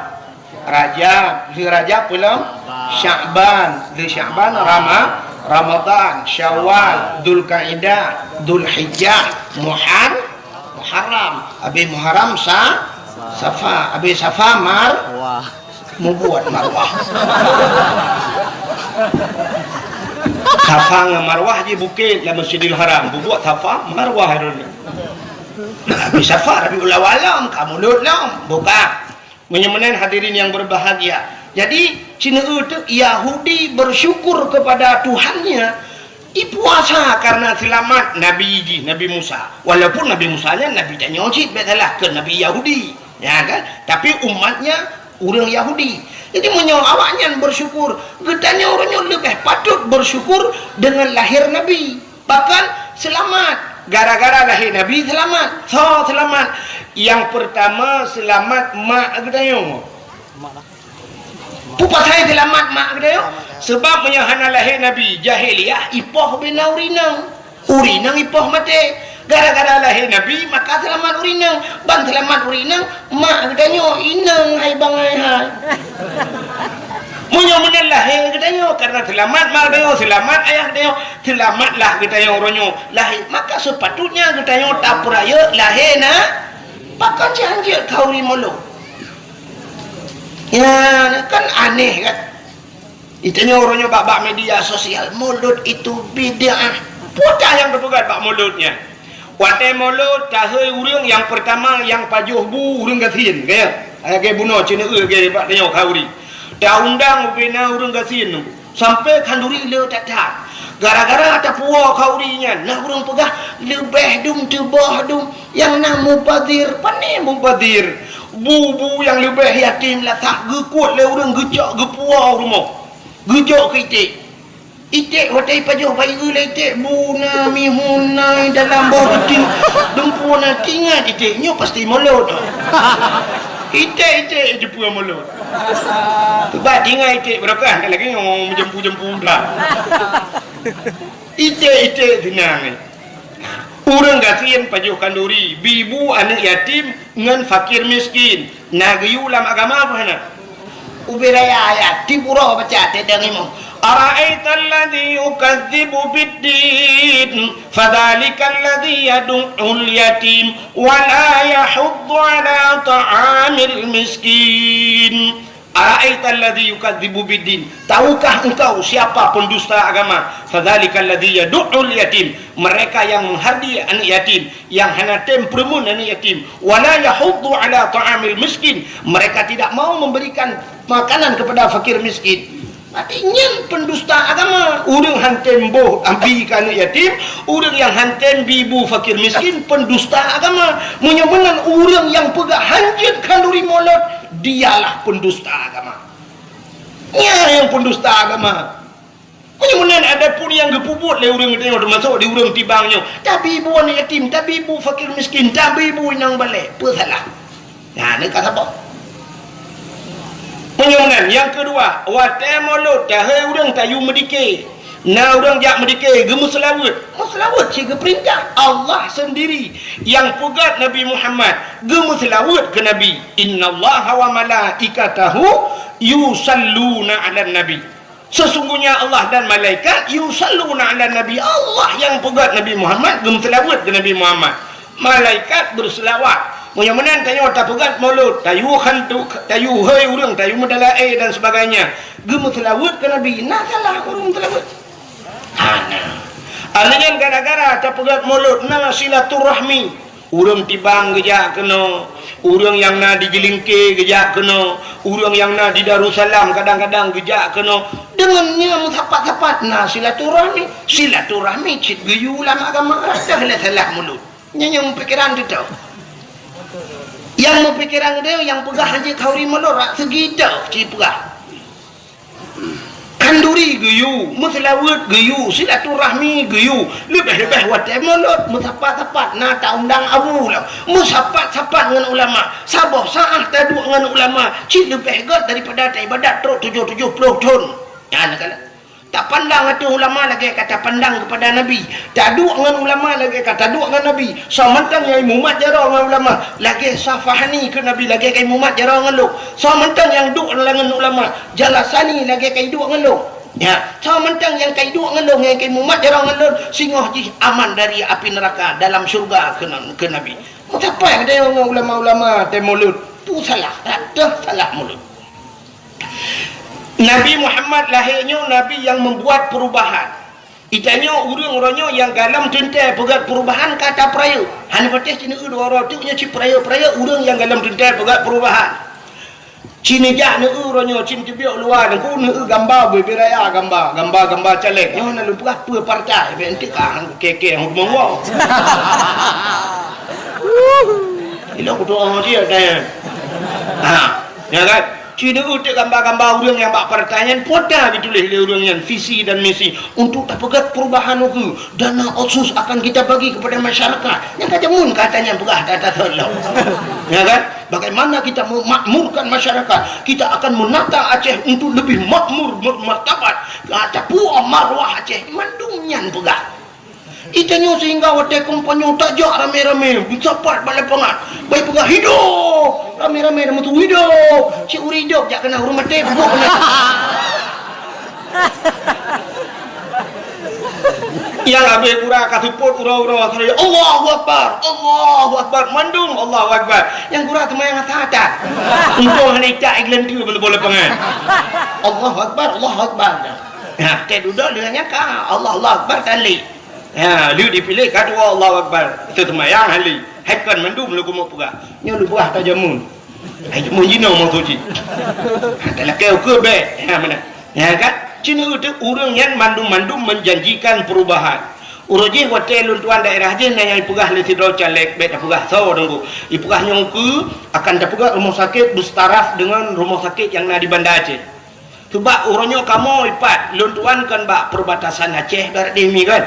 Rajab, lheueh Rajab peue lom? Sya'ban, lheueh Sya'ban Rama-, Ramadan, Syawal, Dzulkaidah, Dzulhijjah, Muhar-, Muharram. Habéh Muharram Sa-, Safa, habéh Safa Mar-, Mubuet Marwah. Safa ngon Marwah jih bukét lam Masjidil Haram. Bubuet Safa, Marwah droeneuh. Tapi Safa Rabiul Awal lom, ka Mulud lom. Buka. Meunyoe meunan hadirin yang berbahagia. Jadi, sineuk teuk Yahudi bersyukur kepada Tuhannya, ipuasa karena selamat Nabi jih, Nabi Musa. Walaupun Nabi Musa nyan Nabi tanyoe cit, bèk salah, keu Nabi Yahudi. Ya kan? Tapi umatnya ureueng Yahudi. Jadi meunyoe awaknyan bersyukur, geutanyoe uroe nyoe leubeh patut bersyukur dengan lahir Nabi. Bahkan selamat. Gara-gara lahé Nabi selamat. Soe selamat? Nyang peurtama selamat mak geutanyoe. Peue pasai selamat mak geutanyoe? Sebab meunyoe hana lahé Nabi, jahiliyah ipoh bina ureueng inong. Ureueng inong ipoh maté. Gara-gara lahé Nabi, maka selamat ureueng inong. Ban selamat ureueng inong, mak geutanyoe inong hai bangai hai. Meunyoe meunan lahé geutanyoe, karena selamat mak geutanyoe, selamat ayah geutanyoe, selamatlah geutanyoe uroe nyoe lahé. Maka sepatutnya geutanyoe tapeurayeuk lahé na, pakon cit hanjeuet khauri mulod. Ya, kan aneh kan? Geutanyoe uroe nyoe bak, bak media sosial, mulod itu bid'ah. Peue nyang geupeugah bak mulod nyan? Watée molot, tahôi ureuëng nyang peurtama nyang pajoh bu ureuëng gasien, ka nyan. Lagée bunoe ceuneuk lagée bak tanyoe khanduri. Taundang ubena ureuëng gasien nyoe. Sampoe khanduri le that-that. Gara-gara tapuwoe khanduri nyan, na ureuëng peugah, "Leubeh dum teuboh dum, nyang na mubazir." Pane mubazir? Bu-bu nyang leubeh yatim lasah geukuet lé ureuëng geucok geupuwoe u rumoh. Geujok keu iték. Iték watée ipajoh bayeue lé iték, bu na mihun na dalam boh ruti, dumpeue na, tingat iték nyoe pasti molot. Iték-iték jipeu molot. Bah tingat iték barokah, kan lagée nyoe meujempu-jempu dah. Iték-iték seunang. Ureuëng gasien pajoh khanduri, bi bu aneuëk yatim ngon fakir miskin, na geuyue lam agama peue hana? Ubé raya ayat, tiep uroe baca teudeung imoe. "Ara'aital ladzi yukadzibu biddin, fadzalikal ladzi yadu'ul yatim, wa la yahuddu 'ala ta'amil miskin." "Ara'aital ladzi yukadzibu biddin." Tahukah engkau siapa pendusta agama? "Fadzalikal ladzi yadu'ul yatim." Mereka yang menghardi anak yatim, yang hana tem peureumeun anak yatim. "Wa la yahuddu 'ala ta'amil miskin." Mereka tidak mau memberikan makanan kepada fakir miskin. Berarti nyan pendusta agama. Ureuëng han tem boh abi keu anak yatim, ureuëng nyang han tem bi bu fakir miskin, pendusta agama. Meunyoe meunan ureuëng nyang peugah hanjeuet khanduri molot, dialah pendusta agama. Nyan nyang pendusta agama. Meunyoe meunan, adapun nyang geupeubuet lé ureuëng tanyoe, teumasok di ureuëng tibang nyoe, tabi bu aneuk yatim, tabi bu fakir miskin, tabi bu inong balek, peue salah? Nah, neuka saboh. Meunyoe meunan, nyang keudua, watée molot, tahôi ureuëng tayue meudike. Na ureuëng jak meudike, geumeuseulaweuet. Meuseulaweuet cit geupeurintah Allah seundiri. Nyang peugét Nabi Muhammad, geumeuseulaweuet keu Nabi. "Innallaha wa malaikatahu yusalluna 'alan nabi." Sesungguhnya Allah dan malaikat yusalluna 'alan nabi. Allah nyang peugét Nabi Muhammad, geumeuseulaweuet keu Nabi Muhammad. Malaikat beuseulaweuet. Meunyoe meunan tanyoe tapeugét molot, tayue khantu, tayue hôi ureuëng, tayue meudalaé dan sebagainya. Geumeuseulaweuet keu Nabi, na salah ureuëng meuseulaweuet? Hana. Alheuh nyan gara-gara tapeugét molot na silaturahmi. Ureuëng tibang geujak keunoe, ureuëng nyang na di Jeulingke geujak keunoe, ureuëng nyang na di Darussalam kadang-kadang geujak keunoe. Deungon nyan meusapat-sapat na silaturahmi. Silaturahmi cit geuyue lam agama, rasa lé salah mulod. Nyan nyang meupikiran teutoe. Nyang meupikiran geude nyang peugah hanjeuet khanduri mulod rak seugi toh cit peugah. Khanduri geuyue, meuseulaweuet geuyue, silaturahmi geuyue, leubeh-leubeh watée mulod meusapat-sapat na taundang abu lom, meusapat-sapat ngon ulama, saboh saát taduek ngon ulama cit leubeh gét daripada taibadat trok tujoh tujoh ploh thon. Nyan kala. Tapandang ateueh ulama lagée ka tapandang keupada Nabi. Taduek ngon ulama lagée ka taduek ngon Nabi. Soe mantong nyang imumat jaroe ngon ulama lagée Safahani keu Nabi, lagée ka imumat jaroe ngon lôn. Soe mantong nyang duek ngon ulama, Jalasani lagée ka iduek ngon lôn. Ya, soe mantong nyang ka iduek ngon lôn, nyang ka imumat jaroe ngon lôn, singoh jih aman dari api neuraka, dalam syeuruga keu, keu Nabi. Meusapat geutanyoe ngon ulama-ulama tée mulod, peue salah, rata salah mulod. Nabi Muhammad lahé nyoe nabi nyang meubuet peurubahan. Geutanyoe ureuëng uroe nyoe nyang galom teuntée peugét peurubahan ka tapeurayeuk. Hana patéh cit neueu dua uroe teuk nyoe cit peurayeuk-peurayeuk ureuëng nyang galom teuntée peugét peurubahan. Cit neujak neueu uroe nyoe cit teubiet luwa nyoe, neueu gamba bubé raya gamba, gamba-gamba caleg. Nyoe na lôn peugah peue partai, bèk enteuk ka kèe-kèe hukman woe. Ilôn kutoe jih tanya. Ha, ya kan? Cit neueu teuk gamba-gamba ureuëng nyang bak partai nyan, pota geutuléh lé ureuëng nyan visi dan misi untuk tapeugét perubahan ukeue. Dana otsus akan kita bagi kepada masyarakat. Nyang ka jameun kata nyan peugah kata thon lom. Ya kan? Bagaimana kita memakmurkan masyarakat? Kita akan menata Aceh untuk lebih makmur, bermartabat. Ka tapuwoe marwah Aceh. Mandum nyan peugah. Geutanyoe sehingga watée kampanye tajak ramé-ramé, meusapat bak lapangan. Bai peugah, "Hidup!" Ramé-ramé meutu, "Hidup!" Cit ureuëng hidup jak keunan, ureuëng maté peubuet keunan. Nyang habéh gura ka seupôt uroe-uroe, "Allahu Akbar, Allahu Akbar," mandum Allahu Akbar. Nyang gura teuma nyang hata-hata. Untông hana icak igeuleuntue bak lapangan. "Allahu Akbar, Allahu Akbar." Nah, teududoe lheueh nyan ka, "Allah, Allahu Akbar," talé. Ha, lheueh dipiléh ka tuwoe Allahu Akbar, teuseumayang hali. Hai kon mandum lôn keumeung peugah. Nyoe lôn peugah ata jameun. Hai jameun jinoe maksud jih. Ha, talakée ukeue bék. Ha, meunan. Nyan kan? Cit ureuëng nyan mandum-mandum menjanjikan perubahan. Uroe jih watée lôn tuan daerah jih na nyang ipeugah lé sidroe caleg, bék tapeugah soe Teungku. Ipeugah nyoe ukeue akan tapeugah rumoh sakét beustaraf deungon rumoh sakét nyang na di Banda Aceh. Sabab uroe nyoe kamoe ipat lôn tuan kon bak perbatasan Aceh barat demi kan,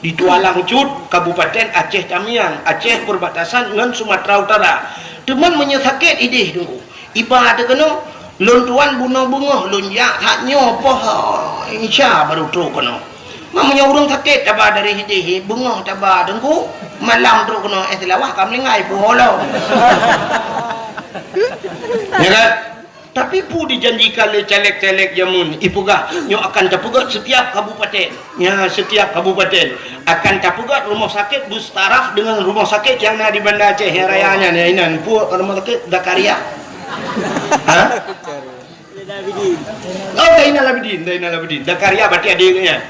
di Tualang Cut, Kabupaten Aceh Tamiang, Aceh perbatasan ngon Sumatera Utara. Teuma meunyoe sakét idéh Teungku, iba teuh keunoe, lôn tuan bunoe beungoh lôn jak that nyoe poh Isya baru trok keunoe. Ma meunyoe ureuëng sakét taba dari idéh beungoh taba Teungku, malam trok keunoe, eh, Seulawah ka meuninggai puho lom. Ya kan? Tapi peue dijanjikan lé caleg-caleg jameun, ipeugah nyoe akan tapeugét setiap kabupaten. Ya, setiap kabupaten akan tapeugét rumoh sakét beustaraf deungon rumoh sakét nyang na di Banda Aceh nyang raya nyan, ya inan. Peue rumoh sakét Zakaria? Ha? Oh, Zainal Abidin, Zainal Abidin. Zakaria berarti adék nyan.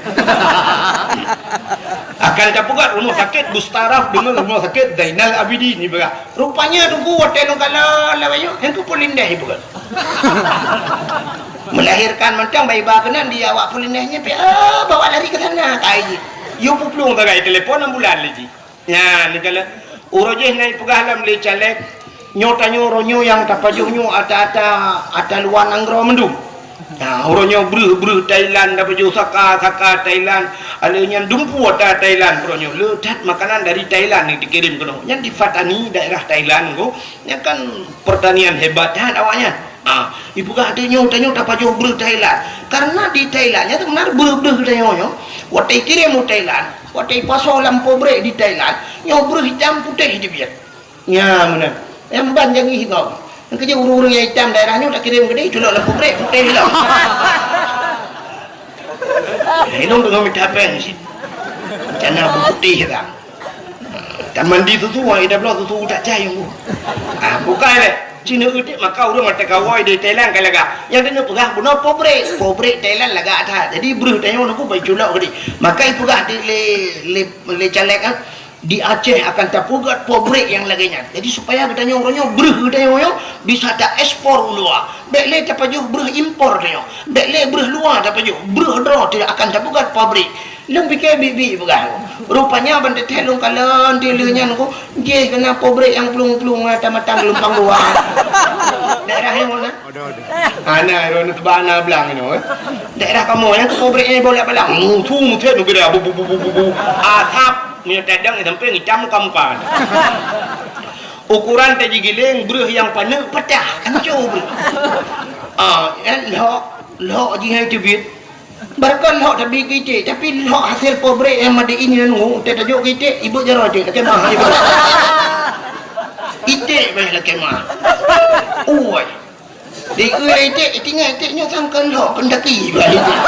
Akan tapeugét rumoh sakét beustaraf deungon rumoh sakét Zainal Abidin ipeugah. Rupanya Teungku watée lôn kalon lawét nyoe, hana peue lindeh ipeugah. Melahirkan mantong bai ba keunan di awak peulindeh nyan, pi, ah, bawa lari ke sana, kai jih. Yue peuplueng sagai telepon ambulan lé jih. Nyan, neukalon uroe jih na ipeugah lom lé caleg, nyoe tanyoe uroe nyoe nyang tapajoh nyoe ata-ata, ata luwa nanggroe mandum. Nah, uroe nyoe breuh-breuh Thailand tapajoh, saka-saka Thailand, alé nyan dumpeue ata Thailand uroe nyoe. Le that makanan dari Thailand ni dikirim keunoe. Nyan di Pattani, daerah Thailand ko. Nyan kan pertanian hebat that awaknyan. Ah, ipeugah tanyoe, tanyoe tapajoh breuh Thailand. Karena di Thailand nyan sebenarnya breuh-breuh tanyoe nyoe. Watée ikirim u Thailand, watée ipasoe lam pabrik di Thailand, nyoe breuh itam putéh dibiet. Nya meunan. Nyang ban jangi hitam. Nyang keujeuet ureuëng-ureuëng nyang itam daerah nyoe takirim keudeh, culok lam pabrik putéh lom. Inong teungoh mita péng cit. Cana beuputéh dah. Tamandi susu, wah, ida bloe susu tak cai, Teungku. Ah, bukai lé. Cina utik maka ureuëng mata kawai di Thailand ka lagak. Nyang tanyoe peugah bunoe pabrik. Pabrik Thailand lagak that. Jadi breuh tanyoe Teungku bai culok keudeh. Maka ipeugah di lé, lé, lé caleg, ah, di Aceh akan tapeugét pabrik nyang lagée nyan. Jadi supaya geutanyoe uroe nyoe breuh geutanyoe nyoe bisa taekspor u luwa. Bék lé tapajoh breuh impor tanyoe. Bék lé breuh luwa tapajoh. Breuh droe tidak akan tapeugét pabrik. Lôn pike biet-biet peugah. Rupanya ban teuthée lôn kalon di lheueh nyan ko, jih keunan pabrik nyang plueng-plueng mata-mata geulumpang dua. Daerah nyang mana? Hana, ron teuba na blang nyoe, eh. Daerah kamoe nyan pabrik nyang bolak-balik. Mutu mutet nugera bu, bu, bu, bu, bu, bu. Asap, meunyoe tadang sampai ngitam muka-muka. Ukuran taji giling, breuh nyang paneuk patah, hancô breuh. Ah, eh, lhok, lhok jih hai teubiet. Barangkon lhok tabi keu iték, tapi lhok hasil pabrik nyang made in nyan ngu, teutajok keu iték, ibeut jaroe iték, lakée mah ibeut. Iték bah lakée mah. Ui. Di ui iték, iték nyan iték nyoe sangkon lhok, pendaki bah iték.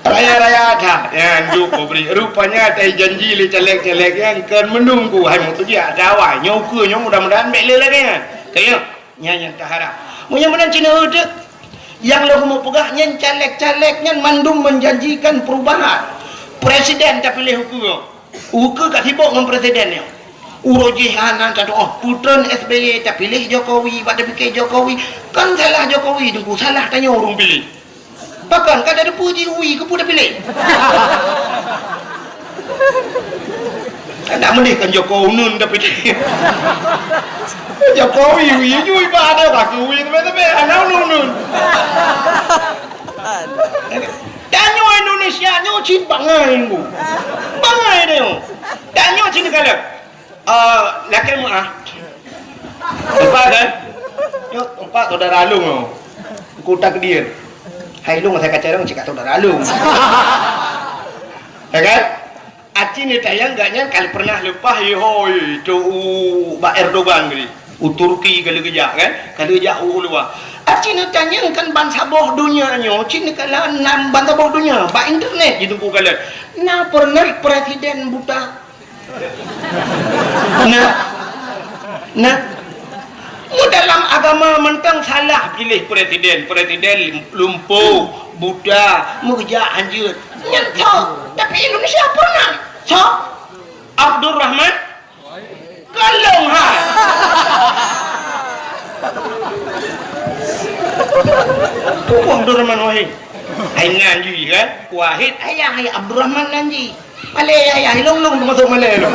Raya-raya that, nyan duek pabrik. Rupanya tai janji lé caleg-caleg nyan kon meununggu hai meutujiak dawai. Nyoe ukeue nyoe mudah-mudahan bék lé lagée nyan. Kayém. Nyan nyang taharap. Meunyoe meunan Cina uteuk, nyang lôn meupeugah nyan caleg-caleg nyan mandum menjanjikan perubahan. Presiden tapiléh ukeue. Ukeue ka sibok ngon presiden nyoe. Uroe jih hana tatuoh, peutreun S B Y tapiléh Jokowi, bak tapike Jokowi. Kan salah Jokowi Teungku, salah tanyoe ureuëng piléh. Pakon ka tateupeue jih ui keupeue tapiléh? Ka meudeh kan Jokowi uneun tapiléh. Jokowi ui jui ba ada ka keu ui teumé-teumé hana uneun-uneun. Tanyoe Indonesia nyoe cit bangai ngu. Bangai tanyoe. Tanyoe cit kalon. Eh, lakée meuah. Empat kan? Nyoe empat saudara lôn nyoe. Kota Kediri. Hai lôn asai kaca lôn cit ka saudara lôn. Ya kan? Aci neutanyong gobnyan ka pernah leupah, hoi, tu u bak Erdogan tadi. U Turki ka lheueh geujak kan? Ka lheueh jak u luwa. Aci neutanyong kan bansaboh donya nyoe, cit neukalon nan bansaboh donya, bak internet jiteupeue kalon. Na pernah presiden buta? Nah. Nah. Mu dalam agama mantong salah piléh presiden, presiden lumpuh, buta, meukeujak hanjeuet. Nyan tho, tapi Indonesia pernah. Tho. Abdurrahman Kalong hai. Pupuh Abdurrahman Wahid. Hai nyan jih kan? Wahid ayah, ayah Abdurrahman nan jih. Malée ayah, ayah ilong-long teumasok malée lom.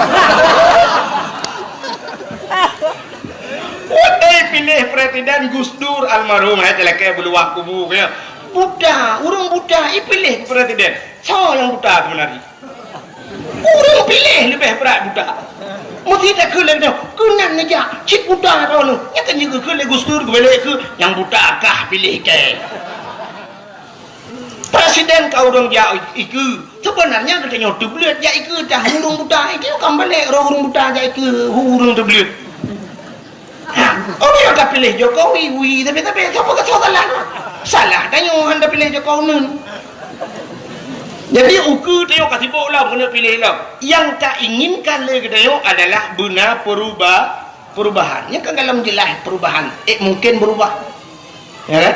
Watée piléh presiden Gus Dur almarhum, hai talakée beuluwah kubu keu nyan. Buta, ureuëng buta ipiléh presiden. Soe nyang buta seubeuna jih? Ureuëng piléh leubeh brat buta. Meusti takheun lé geutanyoe, keunan neujak cit buta droeneuh. Nyan kan jikheun lé Gus Dur, geubalek keu nyang buta kah piléh teuh. Presiden ka ureuëng jak ikeue. Seubeunarnya geutanyoe teubleuet jak ikeue tah ureuëng buta. Itu kan balek roh ureuëng buta jak ikeue ureuëng teubleuet. Ha, oh, ya, tapiléh Jokowi, wi, tapi, tapi, siapa ke salah? Salah, tanyoe hana piléh Jokowi nun. Jadi, ukeue tanyoe ka sibok lom, keuneuk piléh lom. Nyang tainginkan lé geutanyoe adalah beuna peruba-, perubahan. Nyan kan dalam jeulaih perubahan. Eh, mungkin berubah. Ya kan?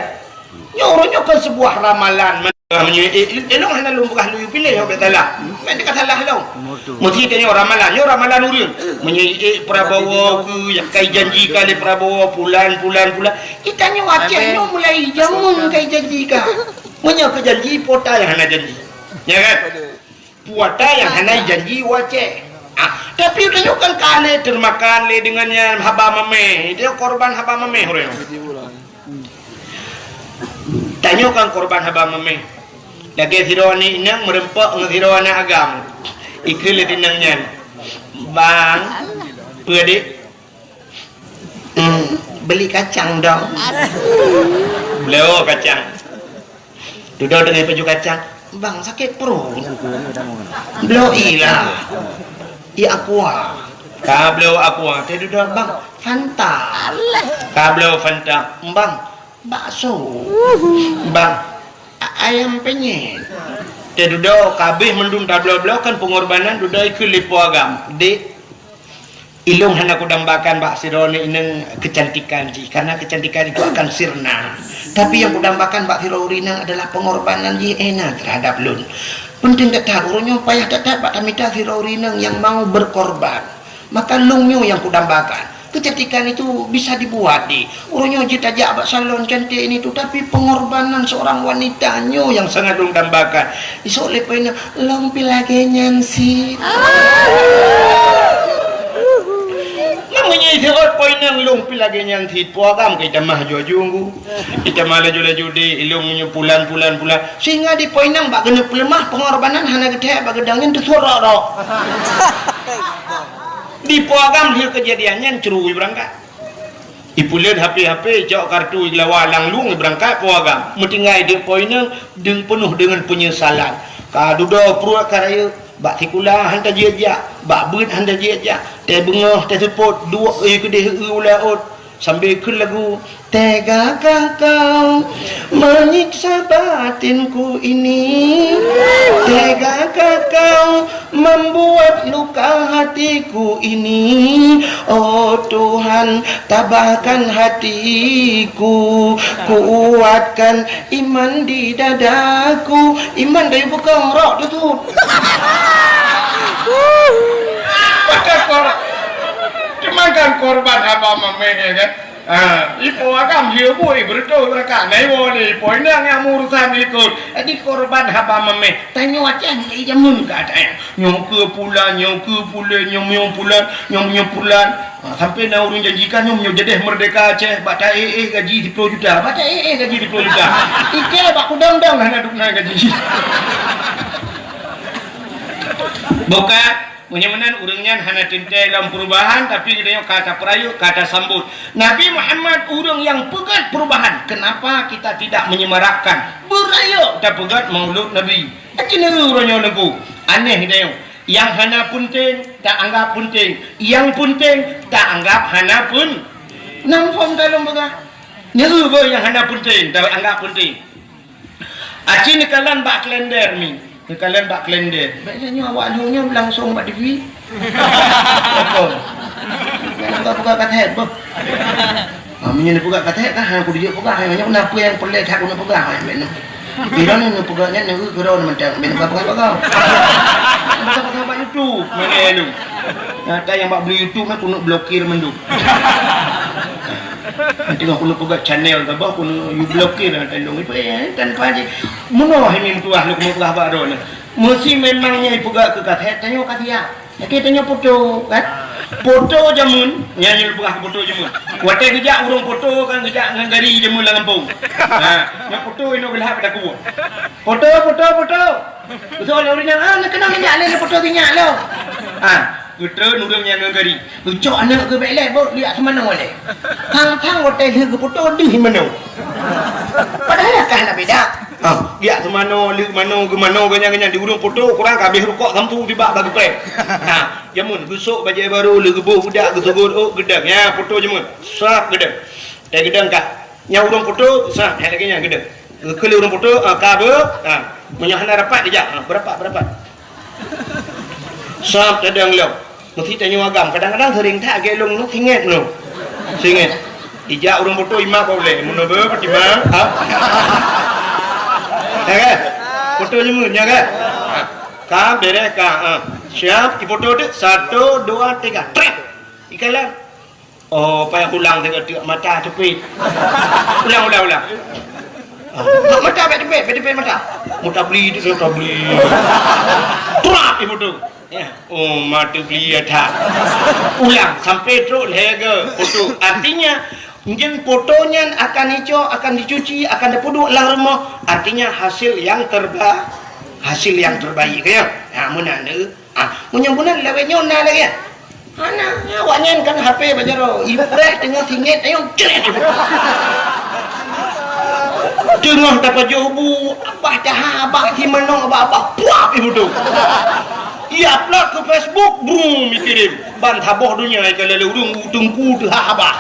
Nyoe uroe nyoe kan sebuah ramalan. Meunyoe, eh, eh, lôn hana lôn peugah lôn piléh, nyoe bèk salah. Bèk teuka salah lôn. Meusti tanyoe ramalan, nyoe ramalan ureueng. Meunyoe, eh, Prabowo keu nyang kai janji ka lé Prabowo, pulan, pulan, pulan. Geutanyoe Aceh nyoe mulai jameun kai janji ka. Meunyoe keu janji, po ta nyang hana janji. Ya kan? Po ta nyang hana janji u Aceh. Ah, tapi tanyoe kan ka lé teumakan lé deungon nyan haba mamèh. Tanyoe korban haba mamèh ureueng. Tanyoe kan korban haba mamèh. Lagèe sidroe aneuk inong meureumpok ngon sidroe aneuk agam. Ikheun lé inong nyan, "Bang, peue, Dek?" "Hmm, beli kacang dong." Bloe kacang. Dudoe teungoh paju kacang, "Bang, sakét pruet." "Bloe ilah. Ie aqua." Ka bloe aqua, teududoe, "Bang, Fanta." Ka bloe Fanta, "Bang, bakso." "Bang, a-, ayam penyet." Teududoe, ka abéh mandum tabloe-bloe kan peungorbanan, dudoe ikheun lé po agam, "Dek, ilôn hana kudambakan bak sidroe inong keucantikan jih, karena keucantikan itu akan sirna. Tapi nyang kudambakan bak sidroe inong adalah peungorbanan jih, eh, na, terhadap lôn. Peunteng that-that, uroe nyoe payah that-that bak tamita sidroe inong nyang mau berkorban. Maka lôn nyoe nyang kudambakan. Keucantikan itu bisa dibuat, Dek. Uroe nyoe jeuet tajak bak salon cantik ini tu, tapi pengorbanan seorang wanita nyoe nyang sangat lôn dambakan." Isok lé po inong, "Lôn pih lagèe nyan sit." Meunyoe isok po inong, "Lôn pih lagèe nyan sit," po agam ka itamah laju-laju. Itamah laju-laju, "Dek, ilôn nyoe pulan, pulan, pulan." Sehingga di po inong bak keuneuk peuleumah, pengorbanan hana geuthèe bak geudong nyan teusurok-rok. Di po agam lheueh keujadian nyan, cru ibeurangkat. Ipuleuen HP-HP, icok kartu, igelawa lam lueng, ibeurangkat po agam. Meutinggai di po inong, deueng peunoh deungon peunyesalan. Ka dudoe pruet ka rayeuk, bak sikula han tajak-jak, bak beuet han tajak-jak, teubeungoh, teuseupôt, duek ie keudeh, eu u laôt, sambil kheun lagu, "Tegakah kau menyiksa batinku ini? Tegakah kau membuat luka hatiku ini? Oh Tuhan, tabahkan hatiku, kuatkan iman di dadaku." Iman dari bukong rok tu tu. Maka kor-, cuma kan korban haba mamèh, ya kan? Ha, ipo agam dia bui beureutoh rakan. Nah, iwoe ni, ipo inong nyang meurusan likot. Jadi korban haba mamèh. Tanyoe Aceh mulai jameun ka ada. Nyoe keu pulan, nyoe keu pulan, nyoe, nyoe pulan, nyoe, nyoe pulan. Ha, sampai na ureueng janjikan nyoe, nyoe jadeh merdeka Aceh, bak ta-éh-éh gaji siploh juta. Bak ta-éh-éh gaji siploh juta. Ike bak kudang-dang hana dum na gaji. Bukan. Meunyoe meunan ureueng nyan hana teuntèe lom perubahan, tapi geutanyoe ka tapeurayeuk, ka tasambot. Nabi Muhammad ureueng nyang peugèt perubahan. Kenapa kita tidak menyemarakkan? Beurayeuk tapeugèt Maulud Nabi. Aci neu uroe nyoe Teungku. Aneh geutanyoe. Nyang hana peunteng, taanggap peunteng. Nyang peunteng, taanggap hana peun-, nam phon ka lôn peugah. Neu boh nyang hana peunteng, taanggap peunteng. Aci neukalon bak kalender mi. Neukalon bak kalender. Biasanya awak lheueh nyoe langsung bak T V. Apa? Nak buka-buka kaset, boh. Ah, meunyoe neubuka kaset, kan, hana kudijak buka, hana nyoe, na peue nyang peureulèe that keuneuk peugah, ha, nyang Di mana ni peugah nyan, ni keudroe mantong, bina peugah-peugah. Masa peugah bak YouTube, mana lu? Nyata nyang bak beli YouTube ni keuneuk blokir mandum. Nanti keuneuk peugah channel ke bah, keuneuk you blokir, nanti dong itu, eh, tanpa je. Meunoe hai meutuah lu keuneuk peugah bak droe ni. Meusi memang nyan peugah keu kaset, tanyoe ka siap. Lakèe tanyoe foto, kan? Foto jameun, nyan nyoe peugah foto jameun. Watèe geujak ureueng foto kan geujak ngon gari jameun lam gampông. Ha, nyoe foto inoe geulhah pada kuwoe. Foto, foto, foto. Beutôi lé ureueng nyan, ah, neukeunong nyan lé foto sinyak lom. Ha, geutreun ureueng nyan ngon gari. Geucok aneuk geuh bèk lé, bôh liak seumanoe lé. Thang-thang watèe lheueh geufoto deuh manoe. Padahai ka hana beda. Ah, geujak seumanoe, lheueh manoe, geumanoe, ganyan-ganyan di ureueng foto, kurang ka habéh rukok sampoe tibak bak geupèng. Nah, jameun geusok bajèe barô, lheueh geuboh budak, geusugot ôk, geudong. Nyan foto jameun. Srap geudong. Eh, geudong ka. Nyan ureueng foto, srap, hai lagèe nyan geudong. Geukheun lé ureueng foto, ah, ka beu, ah, meunyoe hana rapat dijak, ah, beurapat, beurapat. Sab tadong lom. Meusti tanyoe agam. Kadang-kadang sering that lagèe lôn nyoe, singet nyoe. Singet. Ijak ureueng foto imak bak ulèe. Meunoe beu, peutimang. Ha? Ya kan? Foto jameun, ya kan? Ha. Ka, beres ka. Ha. Siap, ifoto tu. Satu, dua, tiga. Trep. Ikalon. Oh, payah ulang teuka teuk mata teupit. Ulang, ulang, ulang. Ah, mata bèk teupit, bèk teupit mata. Mata beli tu, mata beli. Trap ibu tu. Ya. Oh, mata beli ya tak. Ulang sampai trok lhèe ga foto. Artinya, nyan foto nyan akan icok, akan dicuci, akan dipeuduek lam rumoh. Artinya hasil yang terba-, hasil yang terbaik ya. Ha, meunan tu. Ah, meunyoe meunan lawét nyoe na lagèe nyan. Hana, awak nyan kan H P bak jaroe. Ipreh teungoh singet, ayong cret. Teungoh tapajoh bu, abah taha, abah si manong, abah, abah, puap ibu tu. Ia upload ke Facebook, brum, ikirim. Ban saboh dunia ikalon lé ureueng u teungku teuhah abah.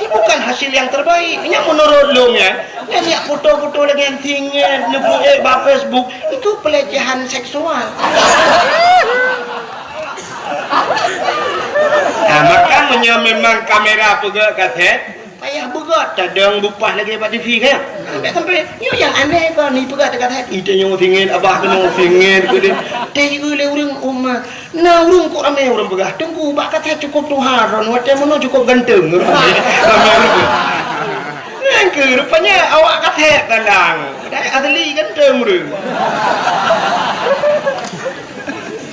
Itu bukan hasil yang terbaik. Nyan menurut lôn nyan, nyan lihat foto-foto lagèe nyan singet, neubuet bak Facebook, itu pelecehan seksual. Nah, maka meunyoe memang kamera peugöt kaset, payah beugöt, tadong bupah lagèe bak T V kan? Sampai, sampai, nyoe nyang aneh kon, ni peugöt kaset. Ite nyoe singet, abah keunoe singet, keudeh. Teu lé ureueng umat. Na ureueng kok ramé ureueng peugah, "Teungku, bak kaset cukôp tuha droen, watèe meunoe cukôp ganteng." Ramé ureueng. Nyan keuh rupanya awak kaset talang. Padahai asli ganteng ureueng.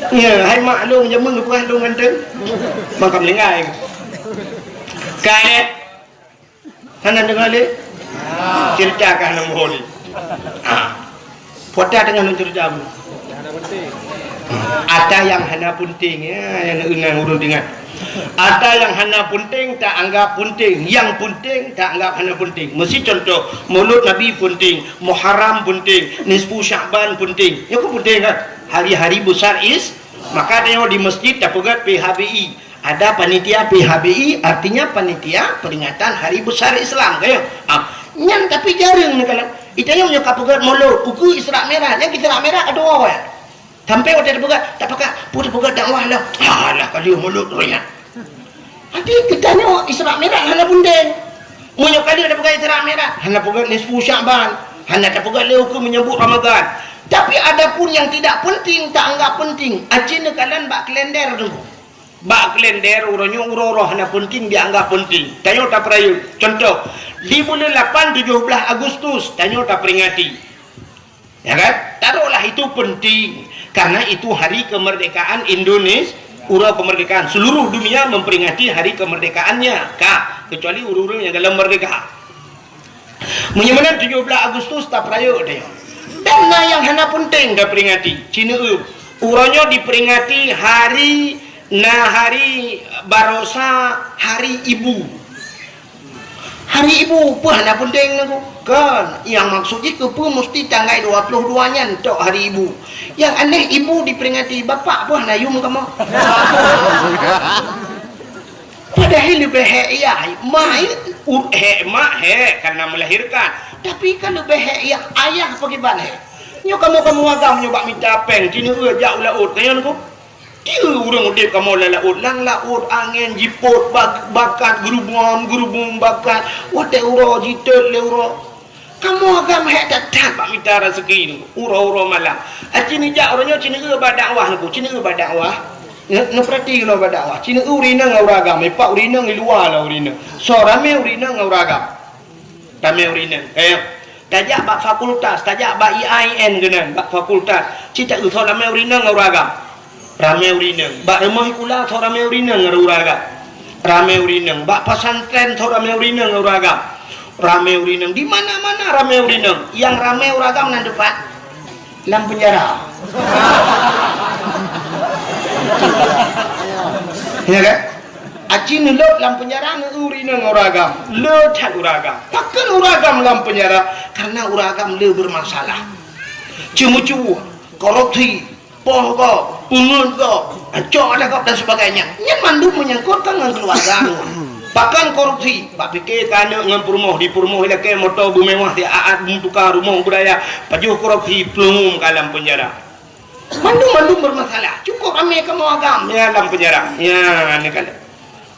Ya, hai mak lôn jameun geupeugah lôn ganteng. Maka meuninggai. Kaet. Hana deungoe lé? Ceurita ka hana muphom lé. Ha. Peue ata teungoh lôn ceurita bunoe? Ata nyang hana peunteng, ya, nyang ingat ureueng teuingat. Ata nyang hana peunteng taanggap peunteng, nyang peunteng taanggap hana peunteng. Meusi contoh, Maulud Nabi peunteng, Muharram peunteng, Nisfu Sya'ban peunteng. Nyoe kan peunteng kan? Hari-hari besar is, maka tanyoe di masjid tapeugöt P H B I. Ada panitia P H B I, artinya panitia peringatan hari besar Islam, kan? Ah, nyan tapi jareueng neukalon. Itanyong nyoe ka peugöt Maulud, ukeue Isra Mi'raj, nyan Isra Mi'raj ka tuwoe. Sampai watèe tapeugöt, tapakat, peue tapeugöt dakwah lah. Alah, ka lheueh Maulud, roh nyan. Arti geutanyoe Isra Mi'raj hana peunteng. Meunyoe ka lheueh tapeugöt Isra Mi'raj, hana peugöt nisfu Sya'ban, hana tapeugöt lé ukeue menyambut Ramadan. Tapi adapun yang tidak penting, taanggap penting, aci neukalon bak kalender tu. Bak kalender uroe nyoe uroe-uroe hana peunteng dianggap peunteng. Tanyoe tapeurayeuk. Contoh, di buleuen lapan tujoh blaih Agustus tanyoe taperingati. Ya kan? Taruhlah itu penting karena itu hari kemerdekaan Indonesia, uroe kemerdekaan. Seluruh dunia memperingati hari kemerdekaannya. Ka, kecuali ureueng-ureueng nyang galom merdeka. Meunyoe meunan tujoh blaih Agustus tapeurayeuk tanyoe. Dan na nyang hana peunteng taperingati. Ci neueu, uroe nyoe diperingati hari, na hari barosa, hari ibu. Hari ibu peue hana peunteng nyoe? Kan, nyang maksud jih keupeue musti tanggai dua ploh dua nyan tok hari ibu. Nyang aneh ibu diperingati, bapak peue hana yum kamoe? Padahai leubeh hék yah, mak, u-, hék mak hék karena melahirkan. Tapi kan leubeh hék yah ayah pakriban hék. Nyoe kamoe-kamoe agam nyoe bak mita péng, ci neueu jak u laôt, nyan ko. Tieu ureueng udép kamoe lam laôt, lam laôt angén jipôt bak-, bakat geurubum, geurubum bakat, watèe uroe jitot lé uroe. Kamoe agam hék that-that bak mita raseuki nyoe, uroe-uroe malam. Aci neujak uroe nyoe, ci neueu bak dakwah nyoe, ci neueu bak dakwah. Neu-, neupeurati keunoe bak dakwah. Ci neueu ureueng inong ngon ureueng agam, ipak ureueng inong di luwa lah ureueng inong. Soe ramé ureueng inong ngon ureueng agam. Ramé ureueng inong. Eh, tajak bak fakultas, tajak bak I A I N keunan, bak fakultas. Ci taeu soe ramé ureueng inong ngon ureueng agam. Ramé ureueng inong. Bak rumoh sikula soe ramé ureueng inong ngon ureueng agam. Ramé ureueng inong. Bak pesantren soe ramé ureueng inong ngon ureueng agam. Ramé ureueng inong. Di mana-mana ramé ureueng inong. Nyang ramé ureueng agam nan teumpat lam penjara. Ya kan? Aci neulop lam penjara ngon ureueng inong ngon ureueng agam. Le that ureueng agam. Pakon ureueng agam lam penjara? Karena ureueng agam le bermasalah. Ceumeucue, korupsi, poh gob, peungeut gob, cok adat gob dan sebagainya. Nyan mandum menyangkut kan ngon keuluwarga. Pakon korupsi, bak pike keu aneuk ngon peurumoh, di peurumoh ilakée moto beumewah, di aat beumeutuka rumoh beudaya, pajoh korupsi, peuleuhum ka lam penjara. Mandum-mandum bermasalah. Cukup ramé kamoe agam, ya, lam penjara. Ya, ni kan.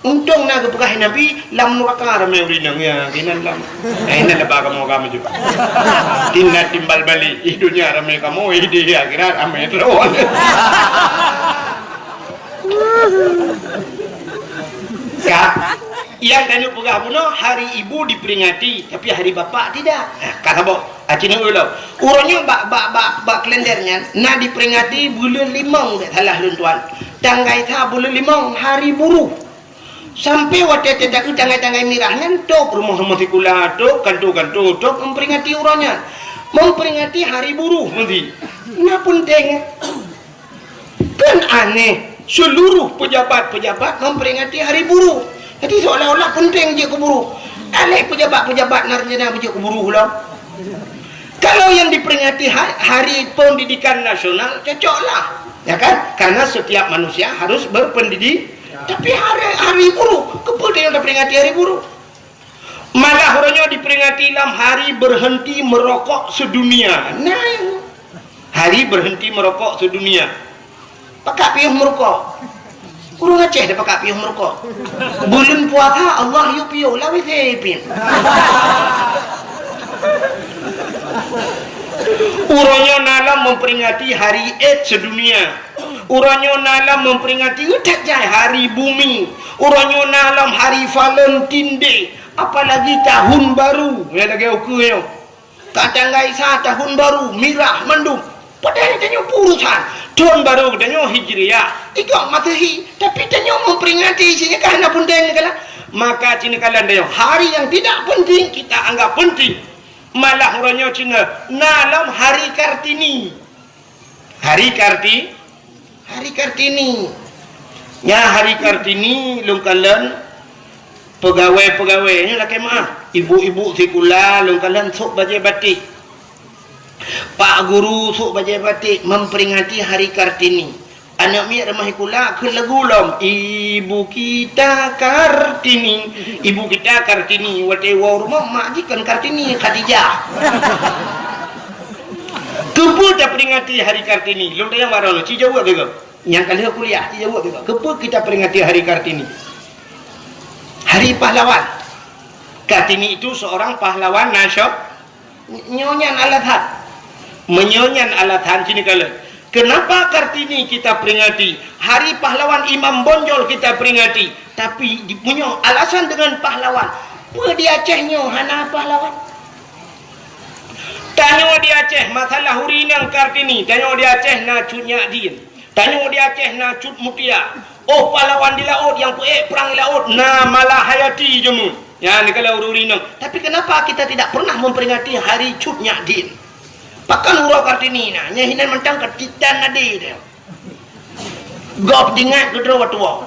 Untông na geupeugah Nabi, lam nuraka ramé ureueng inong, ya, keunan lam. Eh, inan leubeh kamoe agam ju. Tinggal timbal balik, ih dunia ramé kamoe, ih di akhirat ramé droe. Ka. Nyang tanyoe peugah bunoe, hari ibu diperingati, tapi hari bapak tidak. Nah, ka saboh. Aci neueu lom. Uroe nyoe bak, bak, bak, bak kalender nyan, na diperingati buleuen limong, bèk salah lôn tuan. Tanggai sa buleuen limong, hari buruh. Sampai watèe teuka tanggai-tanggai mirah nyan, tôp rumoh-rumoh sikula, tôp kanto-kanto, tôp memperingati uroe nyan. Memperingati hari buruh, meusti. Na peunteng. Kan aneh, seluruh pejabat-pejabat memperingati hari buruh. Jadi seolah-olah penting jeuet keu buruh. Aléh pejabat-pejabat na rencana beujeuet keu buruh lom. Kalau yang diperingati ha-, Hari Pendidikan Nasional, cocoklah. Ya kan? Karena setiap manusia harus berpendidik. Tapi hari, hari buruh, keupeue yang diperingati hari buruh? Malah uroe nyoe diperingati lam hari berhenti merokok sedunia. Nah, hari berhenti merokok sedunia. Pakak piôh meurukok. Ureueng Aceh dah pakak piôh meurukok. Buleuen puasa Allah yue piôh, lawét sipin. Uroe nyoe na lom memperingati hari AIDS sedunia. Uroe nyoe na lom memperingati, ih, that jai hari bumi. Uroe nyoe na lom hari Valentine Day. Apalagi tahun baru, ya, lagèe ukeue nyoe. Ka tanggai sa tahun baru, mirah mandum. Padahai tanyoe peurusan, tahun baru tanyoe Hijriah, igoe Masehi, tapi tanyoe memperingati, sinyakah na peunteng kala. Maka sinyakala tanyoe, hari yang tidak penting kita anggap penting. Malah uroe nyoe cina na lom Hari Kartini. Hari Karti-, Hari Kartini. Nya Hari Kartini lôn kalon pegawai-pegawai nyoe lakèe meu'ah. Ibu-ibu sikula lôn kalon sôk bajèe batik. Pak guru sôk bajèe batik memperingati Hari Kartini. Aneuk miet rumoh sikula kheun lagu lom, "Ibu kita Kartini, ibu kita Kartini." Watèe woe rumoh mak jih kon Kartini, Khadijah. Keupeue taperingati Hari Kartini? Lôn tanyong baroe nyoe, ci jaweueb lé gob. Nyang ka lheueh kuliah, ci jaweueb lé gob. Keupeue kita peringati Hari Kartini? Hari Pahlawan. Kartini itu seorang pahlawan nasio-, Nyoe nyan alasan. Meunyoe nyan alasan, sini kalon. Kenapa Kartini kita peringati? Hari Pahlawan Imam Bonjol kita peringati. Tapi di, meunyoe alasan dengan pahlawan, peue di Aceh nyoe hana pahlawan? Tanyoe di Aceh, masalah ureueng inong Kartini, tanyoe di Aceh na Cut Nyak Dien. Tanyoe di Aceh na Cut Mutia. Oh, pahlawan di laôt nyang peuék prang di laôt na Malahayati jameun. Nyan keuh ureueng inong. Tapi kenapa kita tidak pernah memperingati hari Cut Nyak Dien? Pakon uroe Kartini na, nyan hinan mantong ka titan nadi teuh. Gob ingat keudroe tuwoe.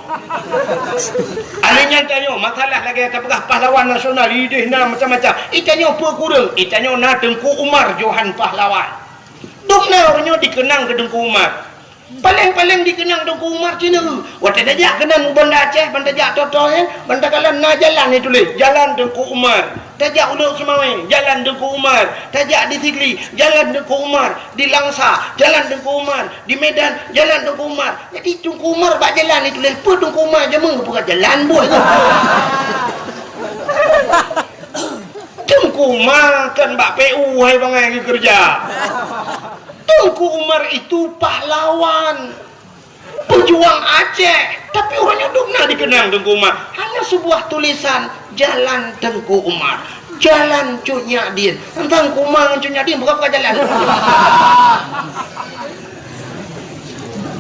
Alèh nyan tanyoe, masalah lagèe tapeugah pahlawan nasional, ideh na macam-macam. Itanyoe peue kureueng, itanyoe na Teungku Umar Johan Pahlawan. Dum na uroe nyoe dikeunang keu Teungku Umar. Paleng-paleng dikeunang Teungku Umar cina. Watèe tajak keunan u Banda Aceh, ban tajak Toto, eh, ban takalon na jalan ituléh, Jalan Teungku Umar. Tajak u Lhokseumawe, Jalan Teungku Umar. Tajak di Sigli, Jalan Teungku Umar. Di Langsa, Jalan Teungku Umar. Di Medan, Jalan Teungku Umar. Jadi Teungku Umar bak jalan ituléh, peue Teungku Umar jameun geupeugah jalan buet tu. Teungku Teungku Umar kan bak P U hai bangai geukeureuja. Teungku Umar itu pahlawan, pejuang Aceh, tapi uroe nyoe dum na dikeunang Teungku Umar. Hanya sebuah tulisan, "Jalan Teungku Umar." Jalan Cut Nyak Dien. Teungku Umar ngon Cut Nyak Dien bukan, bukan jalan.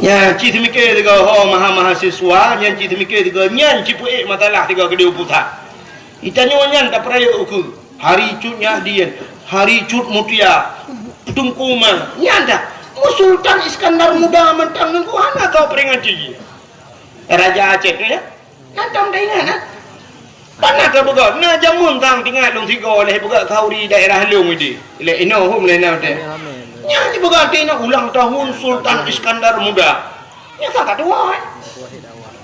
Nyan cit teumikir tiga ho maha mahasiswa, nyan cit teumikir tiga nyan cit peuék masalah tiga keudéh pusat. Itanyoe nyan tapeurayeuk ukeue. Hari Cut Nyak Dien, Hari Cut Mutia, Teungku Umar, nyan dah. Mu Sultan Iskandar Muda mantong nunggu hana tau peringati. Raja Aceh tu ya. Nyan tam dah ingat, ha? Pernah ka peugah, na jameun tang teuingat lôn sigoe lé peugah khauri daerah lôn idi. Lé inoe hom lé na teh. Nyan dipeugah teuingat ulang tahun Sultan Iskandar Muda. Nyan ka tuha, eh.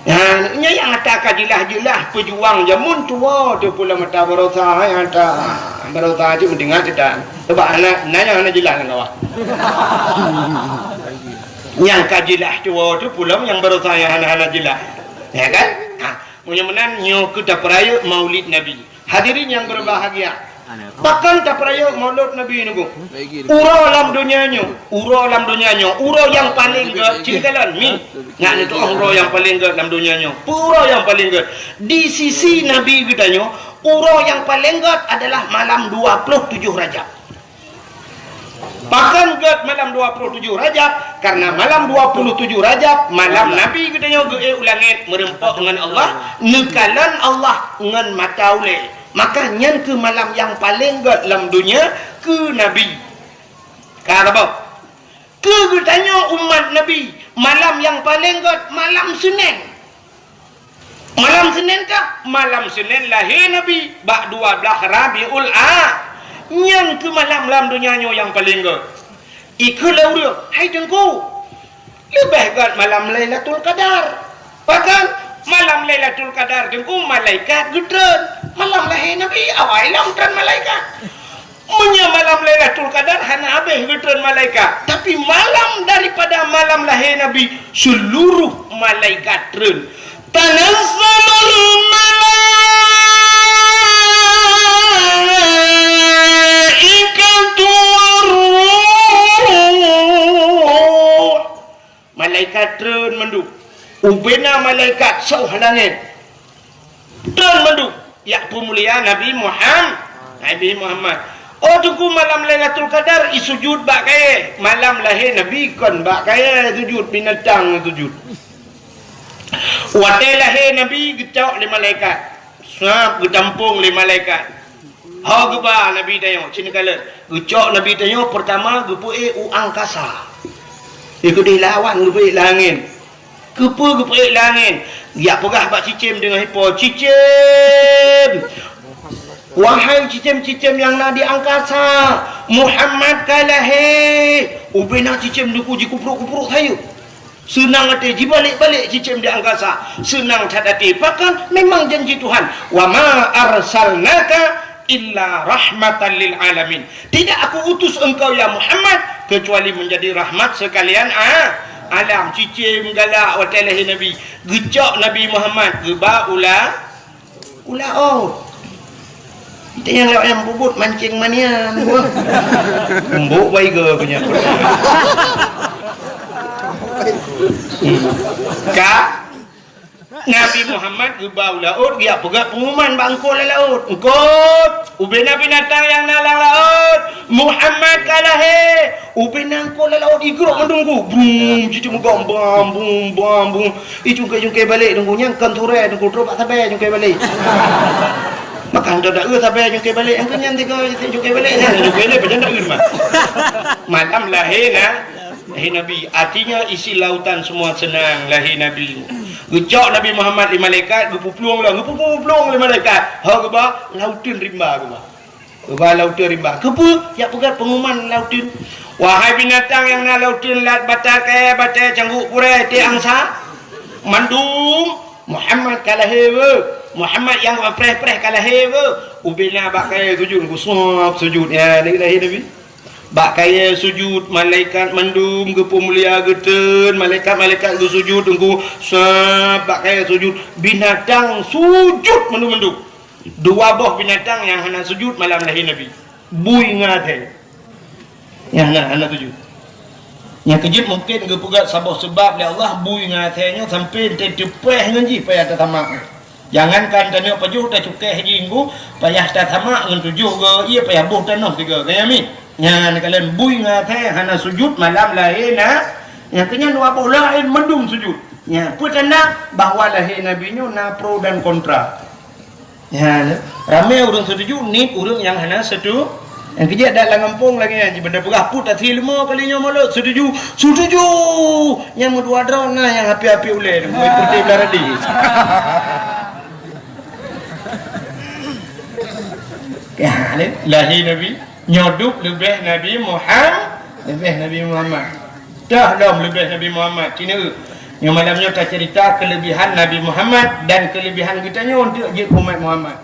Nyan, nyan nyang ata ka jeulaih-jeulaih peujuang jameun tuha tu pula mata baroesa, eh, ata baroesa cit meudeungoe teutan. Sebab hana, na nyang hana jeulaih lam kawan. Nyang ka jeulaih tuha tu pula nyang baroesa nyang hana-hana jeulaih. Ya kan? Ha, meunyoe meunan nyoe keu tapeurayeuk Maulid Nabi. Hadirin yang berbahagia, pakon tapeurayeuk Maulid Nabi nunggu? Uroe lam donya nyoe, uroe lam donya nyoe, uroe nyang paleng gét, cit kalon mi. Ngat neutu'oh uroe nyang paleng gét lam donya nyoe. Peue uroe nyang paleng gét? Di sisi Nabi geutanyoe, uroe nyang paleng gét adalah malam dua puluh tujoh Rajab. Pakon gét malam dua puluh tujoh Rajab? Karena malam dua puluh tujoh Rajab, malam Nabi geutanyoe geuék u langét meureumpok ngon Allah, neukalon Allah ngon mata ulée. Maka nyan keuh malam nyang paleng gét lam donya keu Nabi. Ka saboh. Keu geutanyoe umat Nabi, malam nyang paleng gét malam Seunén. Malam Seunén kah? Malam Seunén lahé Nabi bak dua blaih Rabiul A. Nyan keuh malam lam donya nyoe nyang paleng gét. Ikheun lé ureuëng, "Hai Teungku, leubeh gét malam Lailatul Qadar." Pakon? Malam Lailatul Qadar Teungku malaikat geutreun. Malam lahé Nabi awai lom treun malaikat. Meunyoe malam Lailatul Qadar hana habéh geutreun malaikat, tapi malam daripada malam lahé Nabi, seluruh malaikat treun. Tanazzalul malaikatu war ruh. Malaikat treun mandum. Ubena malaikat soh langét. Treun mandum. Jak peumulia Nabi Muham-, Nabi Muhammad. Oh Teungku, malam Lailatul Qadar isujud bak kayée. Malam lahé Nabi kon bak kayée sujud, binatang sujud. Watée lahé Nabi geucok lé malaikat. Sab geutampong lé malaikat. Ho geuba Nabi tanyoe, cit neukalon. Geucok Nabi tanyoe peurtama geupeuék u angkasa. Di keudeh lawan geupeuék lam angén. Keupeue geupeuék lam angén? Jak peugah bak cicém deungon ipo, "Cicém! Wahai cicém-cicém nyang na di angkasa, Muhammad ka lahé!" Ubena cicém Teungku jikuprok-kuprok sayeuep. Seunang até jibalek-balek cicém di angkasa. Seunang that até. Pakon? Memang janji Tuhan. "Wa ma arsalnaka illa rahmatan lil alamin." Tidak Aku utus engkau, ya Muhammad, kecuali menjadi rahmat sekalian a-, alam. Cicém galak watée lahé Nabi. Geucok Nabi Muhammad geuba u la-, u laôt. Itu nyang lewat nyang bubut mancing manian. Embok baiga punya. Ka Nabi Muhammad geuba u laôt, geujak peugah pengumuman bak eungkôt lam laôt. "Eungkôt, ubena binatang nyang na lam laôt, Muhammad ka lahé." Ubena eungkôt lam laôt igrok mandum ku. Brum, jiteumugom, bam, bum, bam, bum. Icungké-cungké balek Teungku, nyan kon surée Teungku, trok bak sabe cungké balek. Maka hantom da eu sabe cungké balek, nyang keu nyan tiga cungké balek, nyan cungké balek, pajan da eu mah. Malam lahé na, lahé Nabi. Artinya isi lautan semua senang lahé Nabi. Geucok Nabi Muhammad lé malaikat, geupuplueng lom, geupuplueng lé malaikat. Ho geuba, lauteun rimba geuba. Geuba lauteun rimba. Keupeue? Jak peugah pengumuman lauteun. Wahai binatang nyang na lauteun, lat, bata, kayée, batée, cangguek, purée, té, angsa, mandum, Muhammad ka lahé weuh. Muhammad nyang preh-preh ka lahé weuh. Ubena bak kayée sujud, gusop sujud. Ya, lagée lahé Nabi. Bak kayée sujud, malaikat mandum geupeumulia geutreun, malaikat-malaikat geusujud, Teungku, sab bak kayée sujud, binatang sujud mandum-mandum. Dua boh binatang nyang hana sujud malam lahé Nabi. Bui ngon asèe. Nyang hana, hana sujud. Nyang keujeuet mungken geupeugah saboh seubab lé Allah, bui ngon asèe nyoe sampoe teupeue ngon jih payah tasamak. Jangankan taneuk pajoh, tacukéh jih ngon payah tasamak ngon tujoh go ié, payah boh tanoh tiga. Ka nyan mi? Nyan kalon bui ngon asèe hana sujud malam lahé na. Nyang keunyan dua boh laén mandum sujud. Nyan peue tanda bahwa lahé Nabi nyoe na pro dan kontra. Nyan, ramé ureueng setuju, nit ureueng nyang hana setu-, nyang keujeuet dak lam gampông lagèe nyan, jih banda peugah put até leumo kali nyoe mulod setuju, setuju. Nyang meudua droe na nyang api-api ulèe, seperti belah radi. Ya, lahé Nabi. Nyoe dub leubeh Nabi Muham-, leubeh Nabi Muhammad. Toh lom leubeh Nabi Muhammad. Cina, nyoe malam nyoe taceurita keuleubihan Nabi Muhammad dan keuleubihan geutanyoe untuk jeuet umat Muhammad.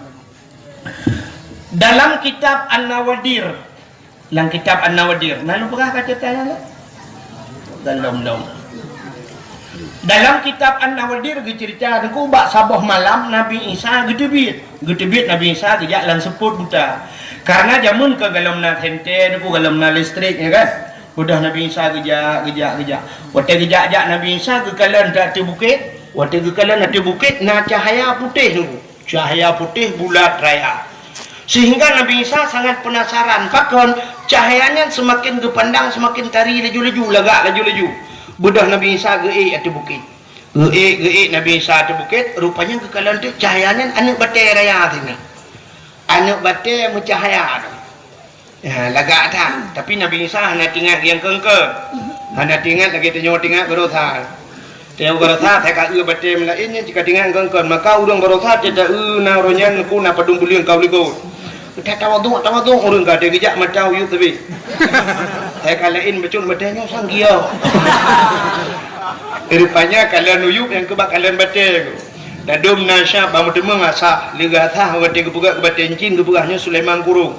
Dalam kitab An-Nawadir, lam kitab An-Nawadir, na lôn peugah ka ceurita nyan? Golom-lom. Dalam kitab An-Nawadir geuceurita, teungku, bak saboh malam Nabi Isa geuteubiet. Geuteubiet Nabi Isa geujak lam seupôt buta. Karena jameun ka golom na senter, teungku, golom na listrik, ya kan? Beudôh Nabi Isa geujak, geujak, geujak. Watèe geujak-jak Nabi Isa geukalon ateueh bukét, watèe geukalon ateueh bukét na cahya putéh, teungku. Cahya putéh bulat raya. Sehingga Nabi Isa sangat penasaran, pakon cahya nyan seumaken geupandang seumaken tari laju-laju, lagak laju-laju. Beudôh Nabi Isa geuék ateueh bukét. Geuék, geuék Nabi Isa ateueh bukét, rupanya geukalon teuk cahya nyan aneuk batèe raya singoh. Aneuk batèe meucahya tu. Ya, lagak that. Tapi Nabi Isa hana teuingat nyang keungkeuen. Hana teuingat lagèe tanyoe teuingat baroesa. Tanyoe baroesa, sai ka eu batèe meulaén nyan cit ka teuingat keungkeuen. Maka ureueng baroesa, teuta eu na uroe nyan, ku na padum buleuen ka u likot. Teuta tawaduk, tawaduk ureueng ka, dia geujak mata u yup teubiet. Sai ka laén bacut batèe nyoe sang giok. Rupanya kalon u yup nyang keu bak kalon batèe. Dadum na syab bak meuteumeung asah, lé geuasah watèe geupeugah keu batèe cit geupeugah nyoe Sulaiman Kurong.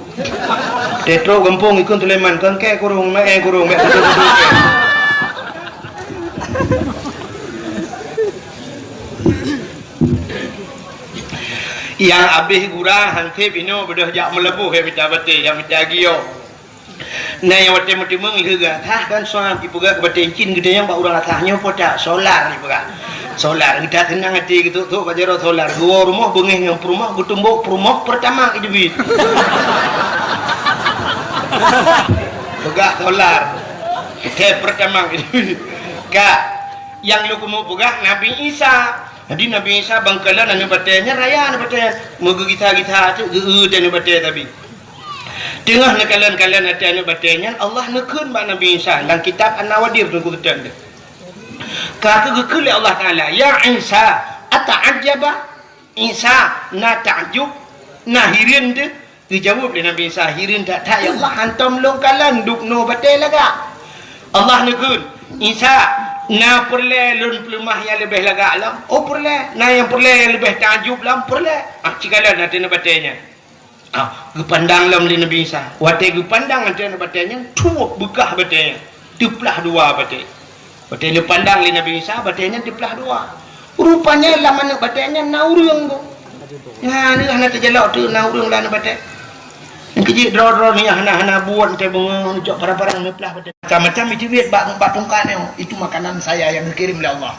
Teutrok gampông ikheun Sulaiman, keu kèe kurong, ma-e kurong, bèk beutôi-beutôi kèe. Nyang abéh gura hanseb inoe beudôh jak meulaboh ya mita batèe, ya mita giok. Na nyang watèe meuteumeung lheueh geuasah kan suam ipeugah keu batèe cit geutanyoe bak ureueng asah nyoe po that solar ipeugah. Solar geutanyoe seunang até geutok-tok bak jaroe solar geuwoe rumoh beungéh ngon peurumoh geutumbok peurumoh peurtama iteubiet. Peugah solar. Keu peurtama iteubiet. Ka nyang lôn keumeung peugah Nabi Isa. Jadi Nabi Isa bangkalan aneuk batèe nyan raya aneuk batèe nyan meugeugisa-gisa teuk geu-eu aneuk batèe tabi. Teungoh neukalon-kalon até aneuk batèe nyan, Allah neukheun bak Nabi Isa lam kitab An-Nawadir teungku teuntèe. Ka keuh geukheun lé Allah Taala, "Ya Isa, ata'ajjaba?" Isa na takjub, na hireuen teuh? Geujaweueb lé Nabi Isa, "Hireuen that-that ya Allah, hantom lôn kalon dubnoe batèe lagak." Allah neukheun, "Isa, na peureulèe lôn peuleumah nyang leubeh lagak lom?" "Oh peureulèe." "Na nyang peureulèe nyang leubeh takjub lom?" "Peureulèe." Ah, cikalon até aneuk batèe nyan. Ah, geupandang lom lé Nabi Isa. Watèe geupandang até aneuk batèe nyan, tuwoe beukah batèe nyan. Teuplah dua batèe. Watèe geupandang lé Nabi Isa, batèe nyan teuplah dua. Rupanya lam aneuk batèe nyan na ureueng, Bu. Nyan hana teujalok teuk na ureueng lam aneuk batèe. Nyang keujeuet droe-droe nyan hana-hana buet, teuh beungoh, cok parang-parang neuplah batèe. Macam-macam iteubiet bak, bak tungkat nyoe. Itu makanan saya yang dikirim oleh Allah.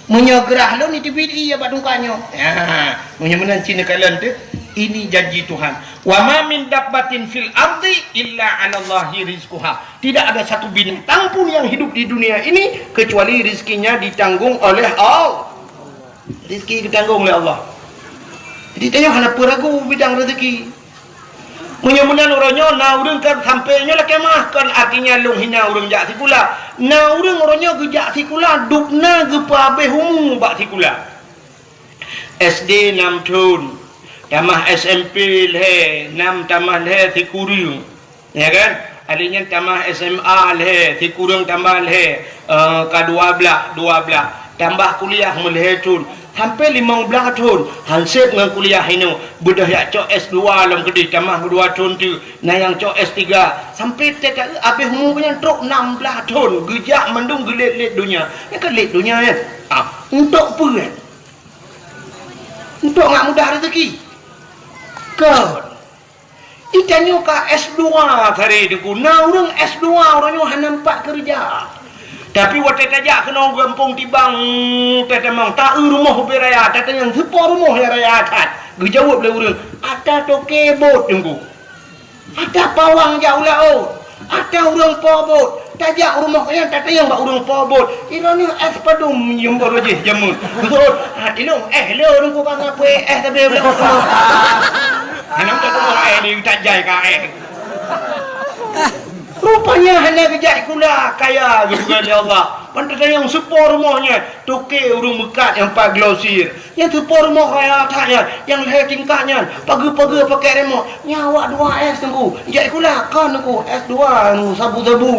Meunyoe grah lôn iteubiet ié bak tungkat nyoe. Ya, meunyoe meunan cit neukalon teuh, ini janji Tuhan. "Wa ma min dabbatin fil ardi illa 'alallahi rizquha." Tidak ada satu binatang pun yang hidup di dunia ini kecuali rezekinya ditanggung oleh Allah. Rezeki ditanggung oleh Allah. Jadi tanyoe hana peue ragu bidang rezeki. Meunyoe meunan uroe nyoe na ureueng ka sampoe nyoe lakèe meu'ah, kon artinya lôn hina ureueng jak sikula. Na ureueng uroe nyoe geujak sikula, dubna geupeuhabéh umu bak sikula. S D nam thon, tamah S M P lhèe, nam tamah lhèe sikureueng. Ya kan? Akhé nyan tamah S M A lhèe, sikureueng tambah lhèe, eh, ka dua blah, dua blah. Tambah kuliah meulhèe thon, sampoe limong blah thon. Hanseb ngon kuliah inoe, beudôh jak cok S dua lom keudeh, tamah meudua thon teuk. Na nyang cok S tiga, sampoe teuka habéh umu nyan trok nam blah thon. Geujak mandum geulét-lét donya. Nyan ka lét donya nyan. Ah, untuk peue nyan? Untuk ngat mudah rezeki. Kon. Itanyoe ka S dua tadi Teungku. Na ureuëng S dua, ureuëng nyoe hana meupat keureuja. Tapi watée tajak keunoe gampông Tibang, tatamong, ta-eu rumoh ubé raya, tatanyong, "Soe po rumoh nyang raya that?" Geujaweueb lé ureuëng, "Ata toke bot, Teungku. Ata pawang jak u laôt. Ata ureuëng po bot." Tajak u rumoh nyan, tatanyong bak ureuëng po bot, "Droeneuh éh padum nyoe baroe jih jameun?" Beutôi. "Ah, ilong éh le, Teungku, ka ngapui éh sabe u laôt." Hana meutuah éh di utak jai ka éh. Rupanya hana geujak sikula, kaya geupeugah lé Allah. Ban tatanyong, "Soe po rumoh nyan?" "Toke ureuëng meukat nyang pat glosir. Nyan soe po rumoh raya that nyan, nyang lhée tingkat nyan, pageue-pageue pakai remot. Nyan awak dua S, Teungku. Jak sikula kon, Teungku, S dua, Teungku, sabu-sabu."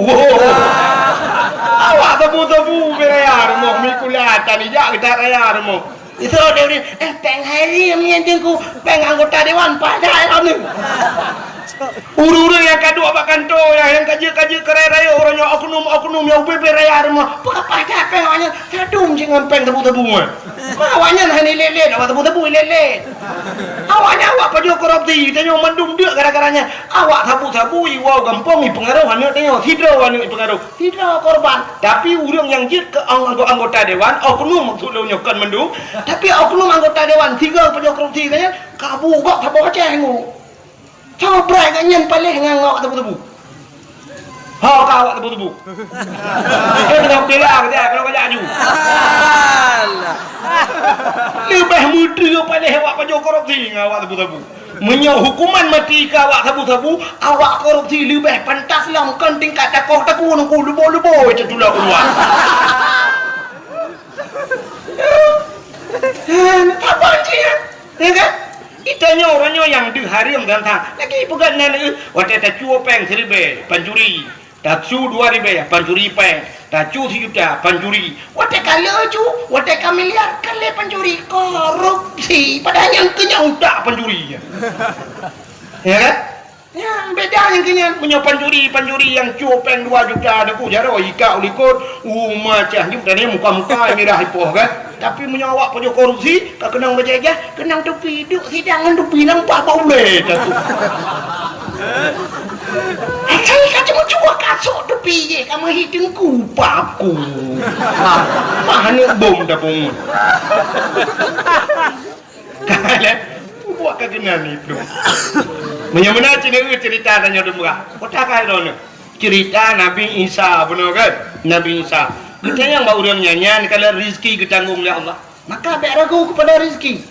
Awak sabu-sabu ubé raya rumoh, meusikula tan ijak geutat raya rumoh. Isoe deh, "Eh, péng hareuem nyan, Teungku, péng anggota dewan, paih that droeneuh." Ureuëng-ureuëng nyang ka duek bak kantô nyan, nyang ka jeuet-ka jeuet keu raya-raya, uroe nyoe oknum-oknum nyang ubé-bé raya rumoh, peukapah that péng awaknyan, sadum cit ngon péng sabu-sabu nyan. Ma awaknyan hana ilét-lét, awak sabu-sabu ilét-lét. Awaknyan awak pajoh korupsi, tanyoe mandum deuk gara-gara nyan. Awak sabu-sabu iwoe gampông ipeungaroh aneuëk tanyoe, sidroe aneuëk ipeungaroh, sidroe korban. Tapi ureuëng nyang jeuet keu ang-, anggo-, anggota dewan, oknum maksud lôn nyoe kon mandum, tapi oknum anggota dewan sigoe pajoh korupsi nyan, ka bu gob saboh Aceh nyoe. Soe brat gobnyan paléh ngon awak tebu-tebu? Ho ka awak tebu-tebu. Dia tengah bela ke dia, kalau kajak aju. Alah. Leubeh meuteue paléh awak pajoh korupsi ngon awak tebu-tebu. Meunyoe hukuman mati keu awak sabu-sabu, awak korupsi leubeh pantas lom kon tingkat takoh taku nungku lubo-lubo itu tulak keuluwa. Hana saban cit nyan, ya kan? Geutanyoe uroe nyoe nyang deuh hareuem gantang. Lagèe peugah nan, eh, watèe tacue péng siribèe, pancuri. Tacue dua ribèe, pancuri péng. Tacue sijuta, pancuri. Watèe ka le cu, watèe ka miliar, ka lé pancuri. Korupsi. Padahai nyang keu nyan utak pancuri. Ya kan? Nyan, beda nyang keu nyan. Meunyoe pancuri, pancuri nyang cue péng dua juta, neuk jaroe ikak u likot, uma cah nyoe tadi muka-muka mirah ipoh kan. Tapi meunyoe awak pajoh korupsi, ka keunong bajèe-jèe, keunong tupi, duek sidang ngon tupi nampak bak ulèe tatu. Asai ka cuma cuba kasok tupi jih, ka meuhi teungku paku. Mah aneuk bom dapong. Ka lé, buet ka keunan itu. Meunyoe meunan cit, nyoe ceurita tanyoe dum beuh. Kota ka droeneuh. Ceurita Nabi Isa, bunoe kan? Nabi Isa. Geutanyong bak ureueng nyan, nyan ka lheueh rezeki geutanggong lé Allah. Maka bèk ragu keupada rezeki.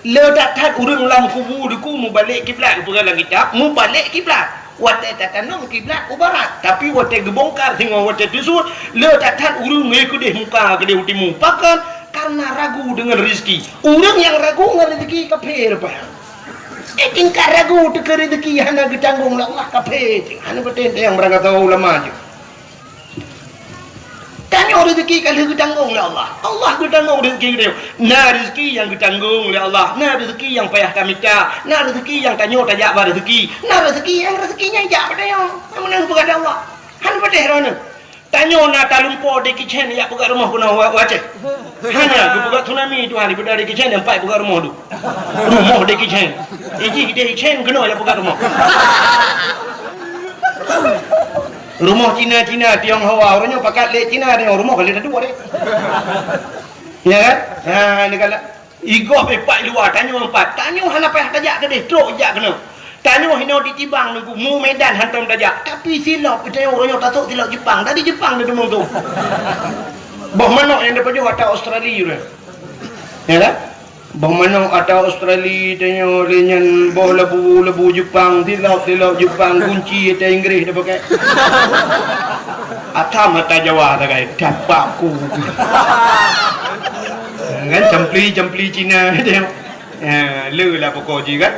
Le that-that ureueng lam kubu deuku mubalek kiblat, geupeugah lam kitab, mubalek kiblat. Watèe tatanom kiblat u barat, tapi watèe geubongkar singoh watèe teusut, le that-that ureueng ngon keudeh muka keudeh u timu. Pakon? Karena ragu deungon rezeki. Ureueng nyang ragu ngon rezeki kafé leupah. Eh, tingkat ragu teuka rezeki hana geutanggong lé Allah, kafé. Hana beutôi nyang beurangkat ulama jih. Tanyoe rezeki ka lheueh geutanggong lé Allah. Allah geutanggong rezeki geutanyoe. Na rezeki nyang geutanggong lé Allah, na rezeki nyang payah tamita, na rezeki nyang tanyoe tajak ba rezeki, na rezeki nyang rezeki nyan jak bak tanyoe. Nyang meunan peugah lé Allah. Hana patéh droeneuh. Tanyoe na talumpo Jackie Chan jak peugah rumoh keunoe u, u Aceh. Hana, geupeugah tsunami tuha daripada Jackie Chan nyang pat peugah rumoh tu. Rumoh Jackie Chan. Iji Jackie Chan keunoe jak peugah rumoh. Rumoh Cina-Cina, Tionghoa, ureueng nyoe pakat lé Cina, tanyoe rumoh ka lé tatuek deh. Ya kan? Ha, ni kan. Igob ipat luwa, tanyoe empat. Tanyoe hana payah tajak keudeh, trok jak keunoe. Tanyoe hinoe di Tibang nunggu, mu Medan hantom tajak. Tapi silop, tanyoe ureueng nyoe tasok silop Jepang. Dari Jepang dia teumong tu. Boh manok nyang dipajoh ata Australia tu. Ya kan? Boh manok ata Australia, tanyoe lé nyan boh labu, labu Jepang, silop, silop Jepang, gunci ata Inggris dah pakai. Atam ata Jawa sagai, dapat ku. Kan campli, campli Cina dia. Ha, le lah pokok jih kan.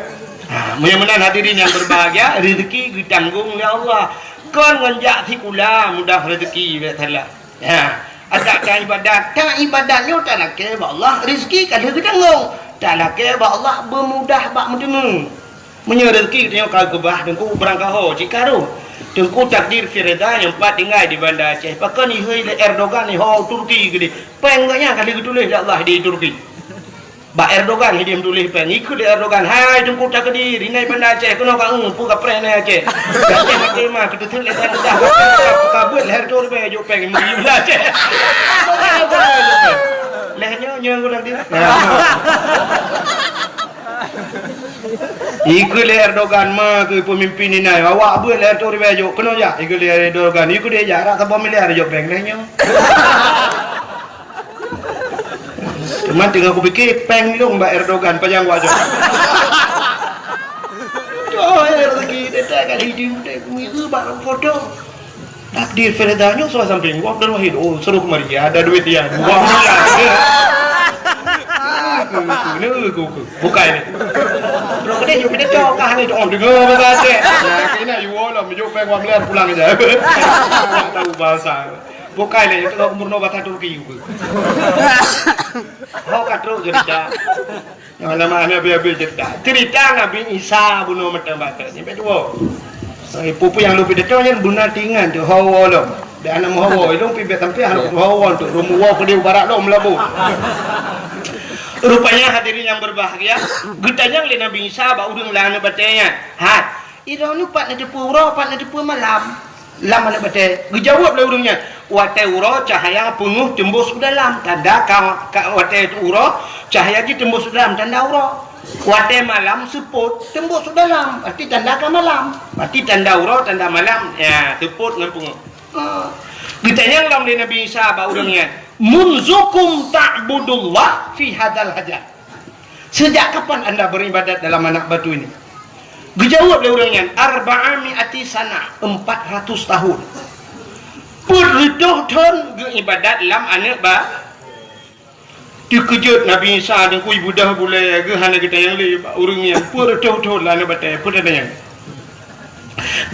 Ha, meunyoe meunan hadirin yang berbahagia, rezeki geutanggong lé Allah. Kon ngon jak sikula mudah rezeki, bèk salah. Ha, adak ka ibadat, ka ibadat nyoe talakèe bak Allah, rezeki ka lheueh geutanggong. Talakèe bak Allah beumudah bak meuteumé. Meunyoe rezeki tanyoe ka geubah, Teungku, beurangkaho cit ka rhot. Teungku, takdir firida nyang pat tinggai di Banda Aceh. Pakon ihôi lé Erdogan iho Turki keudeh. Péng gobnyan ka lheueh geutuléh lé Allah di Turki. Bak Erdogan hidiem tuléh péng. Ikheun lé Erdogan, "Hai Teungku Takdir, inan Banda Aceh, keunoe ka eu, peue kapreh inan Aceh. Aceh maté ma, keuteuseut lé Banda Aceh, ka beuet lhèe reutôh ribèe jok péng, meuri Banda Aceh." Lhèe nyoe, nyoe Teungku Takdir. Ikheun lé Erdogan, "Ma keu peumimpin inan, awak beuet lhèe reutôh ribèe jok, keunoe jak." Ikheun lé Erdogan, "Ikheun deh jak, rot saboh miliar jok péng lhèe nyoe." Teuma teungoh kupike, péng lôn bak Erdogan, pajan wajah. Toh, ya, rezeki, dia tak akan hidup, dia kuih bak foto. Takdir Firda nyoe salah samping, wah, Abdul Wahid, oh, suruh kemari, ada duit dia, dua miliar. Aku, aku, ni aku, aku. Bukai ni. Bro, kedai nyoe pidato, kah ni, oh, dengar bahasa Aceh. Nah, kena, you all, lah, mejuk péng dua miliar, pulang aja. Tak tahu bahasa. Bukai lé, itu umur nyoe bak Turki. Ho ka trok cerita. Nyang lama habéh-habéh cerita. Cerita Nabi Isa bunoe mata bata. Nyampe dua. Eh, pupu nyang lôn pidato nyan beuna tingan tu, hawa lom. Dan aneuk hawa, ilong pi bet sampai aneuk hawa tu. Rumoh hawa ke di barat lom labu. Rupanya hadirin yang berbahagia, geutanyong lé Nabi Isa bak ureueng lam aneuk batée nyan. Hai, Droeneuh pat neuteupeue uroe, pat neuteupeue malam lam aneuk batée? Geujaweueb lé ureueng nyan, "Watée uroe cahya peungeuh teumbôh u dalam, tanda ka, ka watée uroe cahya jih teumbôh u dalam, tanda uroe. Watée malam seupôt teumbôh u dalam, berarti tanda ka malam. Berarti tanda uroe, tanda malam, ya, seupôt ngon peungeuh." Ah. Geutanyong lom lé Nabi Isa bak ureueng nyan, "Munzukum ta'budullah fi hadzal hajar?" Sejak kapan anda beribadat dalam anak batu ini? Geujaweueb lé ureueng nyan, "Arba'a mi'ati sanah, empat ratus tahun." Peuet reutôh thon geuibadat lam aneuk ba-, teukeujot Nabi Isa deungon ibudah bulée geuh hana geutanyong lé bak ureueng nyan, peuet reutôh thon lam aneuk batée, peue tanyong?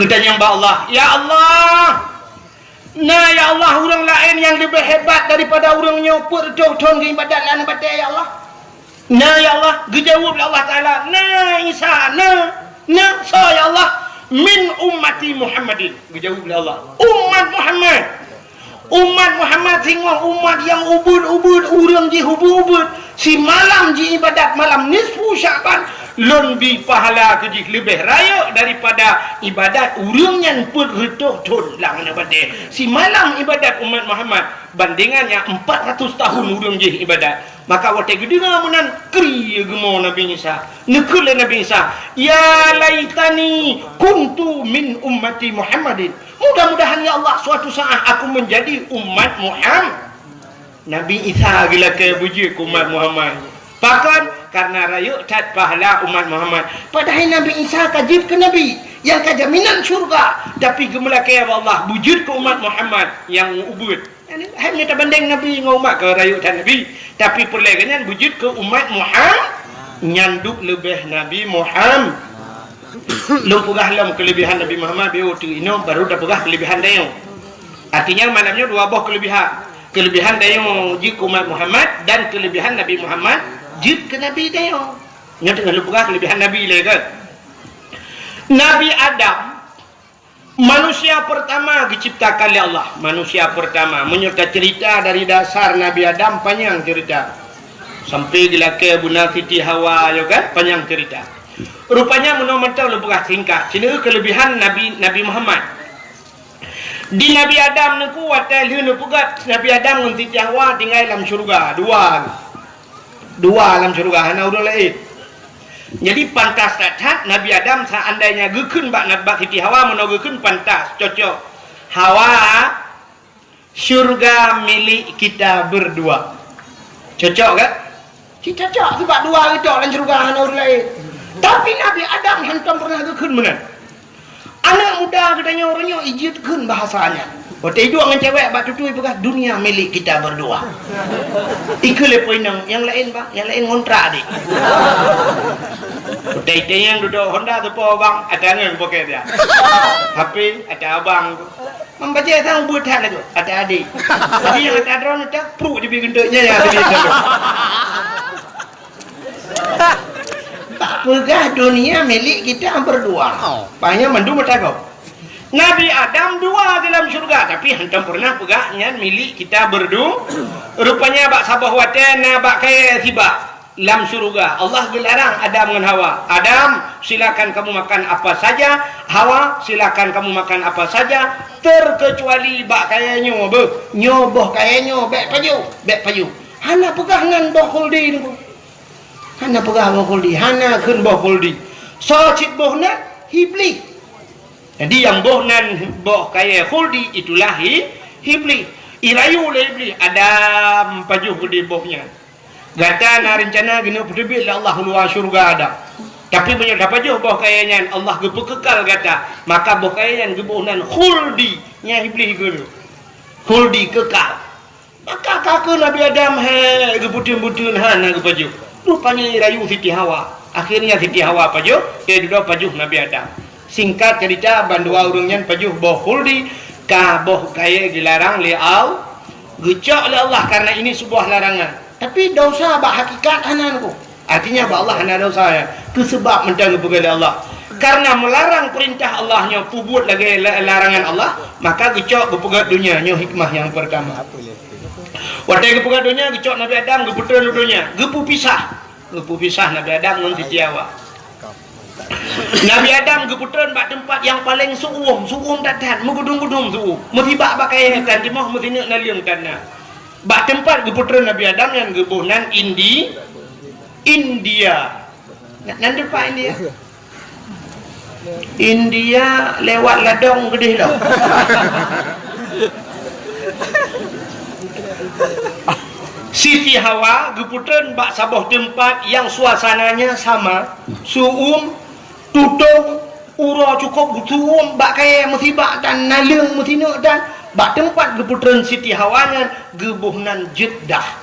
Geutanyong bak Allah, "Ya Allah, na ya Allah ureueng laén nyang leubeh hebat daripada ureueng nyoe peuet reutôh thon geuibadat lam aneuk batée, ya Allah?" "Na, ya Allah," geujaweueb lé Allah Taala, "Na, Isa, na, na, soe, ya Allah?" "Min ummati Muhammadin," geujaweueb lé Allah, "umat Muhammad. Umat Muhammad singoh umat nyang ubeuet-ubeuet, ureueng jih ubeuet-ubeuet, simalam jiibadat malam nisfu Sya'ban, lôn bi pahala keu jih leubeh rayeuk daripada ibadat ureueng nyan peuet reutôh thon lam aneuk batée. Simalam ibadat umat Muhammad bandingan nyang empat ratus tahun ureueng jih ibadat." Maka watée geudeungoe meunan, kri geumo Nabi Isa. Neukheun lé Nabi Isa, "Ya laitani kuntu min ummati Muhammadin. Mudah-mudahan, ya Allah, suatu saat aku menjadi umat Muhammad." Nabi Isa geulakée beujeuet keu umat Muhammad. Pakon? Karena rayeuk that pahala umat Muhammad. Padahai Nabi Isa ka jeuet keu nabi nyang ka jaminan syurga, tapi geumeulakée bak Allah beujeuet keu umat Muhammad nyang ubeuet. Hai, meunyoe tabandeng Nabi ngon umat, ka rayeuk that Nabi, tapi peureulée geuh nyan beujeuet keu umat Muhammad, nyan duek leubeh Nabi Muhammad. Lôn peugah lom keuleubehan Nabi Muhammad, beu teuk inoe baru tapeugah keuleubehan tanyoe. Artinya malam nyoe dua boh keuleubehan. Keuleubehan tanyoe jeuet keu umat Muhammad dan keuleubehan Nabi Muhammad jeuet keu Nabi tanyoe. Nyoe teungoh lôn peugah keuleubehan Nabi lé kan. Nabi Adam Manusia pertama geuciptakan lé Allah. Manusia pertama. Meunyoe taceurita dari dasar Nabi Adam, panyang ceurita. Sampai geulakée beuna Siti Hawa, yo kan? Panyang ceurita. Rupanya meunoe mantong lôn peugah singkat. Sineuk keuleubehan Nabi, Nabi Muhammad. Di Nabi Adam neuku watée lheueh neupeugét Nabi Adam ngon Siti Hawa tinggai lam syeuruga. Dua. Dua lam syeuruga, hana ureuëng laén. Jadi pantas that-that Nabi Adam seandainya geukheun bak, bak Siti Hawa, meunoe geukheun pantas, cocok. "Hawa, syurga milik kita berdua." Cocok kan? Cit cocok, sebab dua geutok lam syeuruga, hana ureuëng laén. Tapi Nabi Adam hantom pernah geukheun meunan. Aneuëk muda geutanyoe uroe nyoe ijeuet kheun bahasa nyan. Watée iduek ngon cewek bak tutui peugah, "Dunia milik kita berdua." Ikheun lé po inong, "Nyang laén, Bang, nyang laén ngontrak, Dik." Watée itanyong dudoe Honda teupo, Bang, ata ngon poket dia. H P ata abang tu. Membajée sang buet that laju, ata adik. Jadi nyang ata droeneuh tak pruk jibi geunteuk nyan nyang adik. Tak peugah dunia milik kita berdua. Oh. Pahnya mandum meutakok. Nabi Adam dua di dalam syurga, tapi hantom pernah peugah nyan milik kita berdu-, rupanya bak saboh watée na bak kayée sibak. lam syuruga. Allah geularang Adam ngon Hawa, "Adam, silakan kamu makan apa saja, Hawa, silakan kamu makan apa saja, terkecuali bak kayèe nyoe." Beuh, nyoe boh kayèe nyoe, bèk pajoh, bèk pajoh. Hana peugah nan boh khuldi nyoe. Hana peugah boh khuldi, hana kheun boh khuldi. Soe cit boh nan? Iblih. Jadi, nyang boh nan boh kayèe khuldi, itulah i-, Iblih. Irayu lé Iblih, "Adam, pajoh khuldi boh nyan. Gata na reuncana keuneuk peuteubiet lé Allah u luwa syeuruga Adam. Tapi meunyoe tapajoh boh kayèe nyan, Allah geupeukekal gata, maka boh kayèe nyan geuboh nan khuldi." Nyan Iblih geukheun. Khuldi kekal. Maka ka kheun Nabi Adam, "Hai, geubeuteun-beuteun hana geupajoh." Rupanya irayu Siti Hawa. Akhirnya Siti Hawa pajoh, eh, dudoe pajoh Nabi Adam. Singkat cerita, bandua ureuëng nyan pajoh boh khuldi, ka boh kayèe geularang lé Allah, geucok lé Allah karena ini sebuah larangan. Tapi dosa bak hakikat hana nyoe. Artinya, bak Allah hana dosa, ya. Keu seubab mantong geupeugah lé Allah. Karena meularang peurintah Allah nyoe peubuet lagèe la-, larangan Allah, maka geucok geupeugah donya nyoe hikmah nyang pertama. Watèe geupeugah donya, geucok Nabi Adam, geupeutreun u donya, geupeupisah. Geupeupisah Nabi Adam ngon Siti Hawa. Nabi Adam geupeutreun bak teumpat nyang paleng su'um, su'um that-that, meugudum-gudum su'um. Meusibak bak kayèe tan timoh, meusineuk naleueng tan na. Bak teumpat geupeutreun Nabi Adam nyan geuboh nan Indi-, India. Nan, nan teumpat India. India lewat ladong geudeh lom. Siti Hawa geupeutreun bak saboh teumpat nyang suasananya sama, su'um, tutong, uroe cukôp su'um, bak kayèe meusibak tan, naleueng meusineuk tan. Bak teumpat geupeutreun Siti Hawa nyan geuboh nan Jeddah.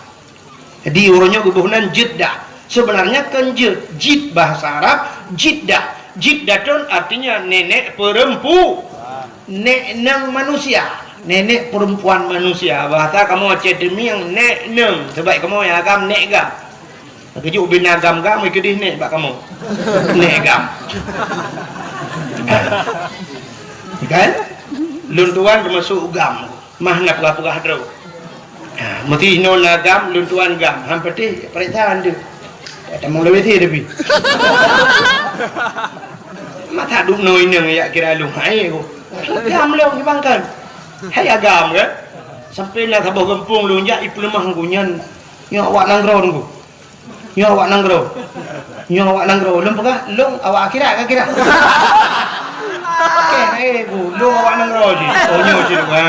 Jadi, uroe nyoe geuboh nan Jeddah. Sebenarnya kon jeuet, jid bahasa Arab, Jiddah. Jiddatun artinya nenek perempu-, nek neng manusia, nenek perempuan manusia. Bahasa kamoe Aceh Teumieng, nek neng. Sebab kamoe nyang agam nek gam. Keujeuet ubé na gam-gam, keudeh nek bak kamoe. Nek gam. Kan? Lôn tuan teumasuk gam. Mah na peugah-peugah droe. Ha, meuti inoe na gam, lôn tuan gam. Han patéh, paréksa deuh. Tamong lewat sini tapi. Masa dum noe inong jak kira lôn. Hai ku. Gam lôn di pangkan. Hai agam kan? Sampai na saboh gampông lôn jak, ipeuleumah ku nyan. Nyoe awak nanggroe ku. Nyoe awak nanggroe. Nyoe awak nanggroe. Lôn peugah, lôn awak akhirat ka kira. Oke, eh, bu, lôn awak nanggroe jih. Oh, nyoe jih, ha.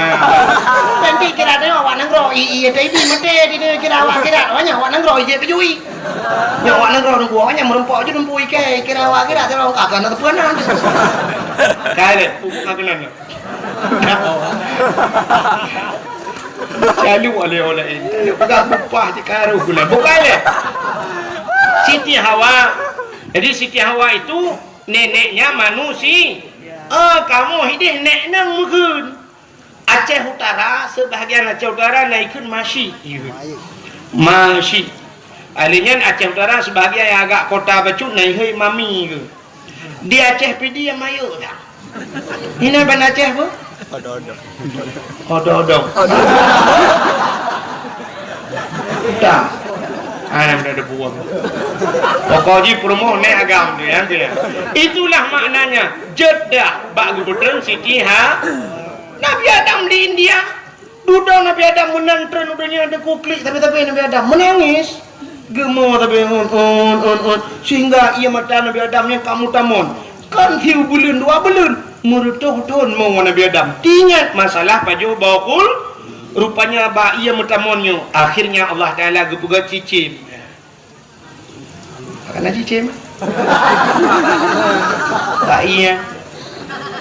Nanti kira tengok awak nanggroe. I, i, tapi mati di dia kira awak akhirat. Awak nyan awak nanggroe, ijek peujui. Nyoe awak nanggroe nunggu, awak nyan meureumpok je nunggu ikai. Kira awak akhirat, tolong. Ah, kena tepuan lah. Kali, pupuk nak kena. Lalu oleh-oleh ini. Pegang kupah di karu gula. Bukan ya? Siti Hawa. Jadi Siti Hawa itu neneknya manusia. Ah, kamoe hideh nek nang meukeun. Aceh Utara, sebahagian Aceh Utara na ikheun Masyik. Masyik. Ahli nyan Aceh Utara sebahagian nyang agak kota bacut na ihôi Mami ke. Di Aceh Pidie mayok dah. Hina ban Aceh apa? Odo-odo. Odo-odo. Dah. Ayam dah ada buang. Pokok ji perumoh nek agam tu ya, tu ya. Itulah maknanya Jeddah bak gubernur Siti ha. Nabi Adam di India. Dudoe Nabi Adam meunan treun u donya, teuku klik sabe-sabe Nabi Adam meunangis. Geumoe sabe un, un, un, un, sehingga ié mata Nabi Adam nyang ka meutamon. Kon siubeuleueng dua beuleueng, meureutoh thon moe Nabi Adam. Teuingat masalah pajoh boh khul, rupanya bak ié meutamon nyoe, akhirnya Allah Taala geupeugah cicém. Karena cicém. Bak ié.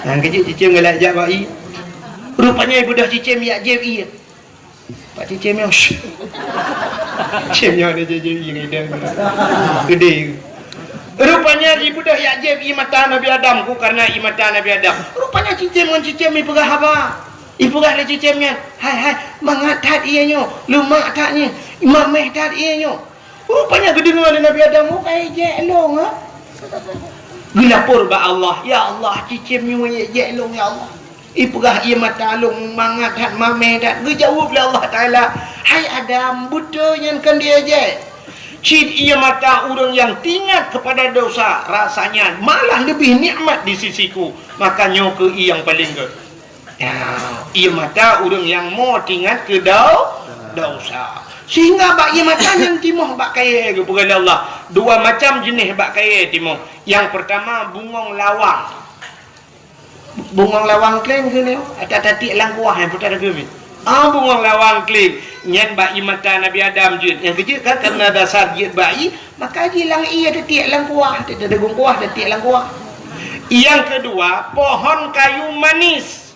Nyang keujeuet cicém galak jak bak ié. Rupanya ibeudôh cicém jak jieb ié. Bak cicém nyoe. Cicém nyoe ada jieb ié ngideung. Gede. Rupanya ibeudôh jak jieb ié mata Nabi Adam ku karena ié mata Nabi Adam. Rupanya cicém ngon cicém ipeugah haba. Ipeugah lé cicém nyan, "Hai, hai, mangat that ié nyoe, leumak that nyoe, mameh that ié nyoe." Rupanya geudeungoe lé Nabi Adam, "Oh, ka ijek lôn, ha?" Geulapor bak Allah, "Ya Allah, cicém nyoe ijek lôn, ya Allah. Ipeugah ié mata lôn mangat that, mameh that." Geujaweueb lé Allah Taala, "Hai Adam, beutôi nyan kon diijek. Cit ié mata ureuëng nyang teuingat keupada desya, rasanya malah leubeh nikmat di sisiku. Maka nyoe kheueh ié nyang paleng gét. Ya, ié mata ureuëng nyang mo teuingat keu dau-, desya. Sehingga bak ié mata nyan timoh bak kayée geupeugah lé Allah. Dua macam jeuneh bak kayée timoh. Nyang peurtama bungong lawang. Bungong lawang kléng keunoe, ata tatiek lam kuah nyang putar geumi. Ah, bungong lawang kléng, nyan bak ié mata Nabi Adam jeuet. Nyang keujeuet kan, karena dasar jeuet bak ié, maka jilang ié tatiek lam kuah, teudegung kuah, tatiek lam kuah. Nyang keudua, pohon kayu manis.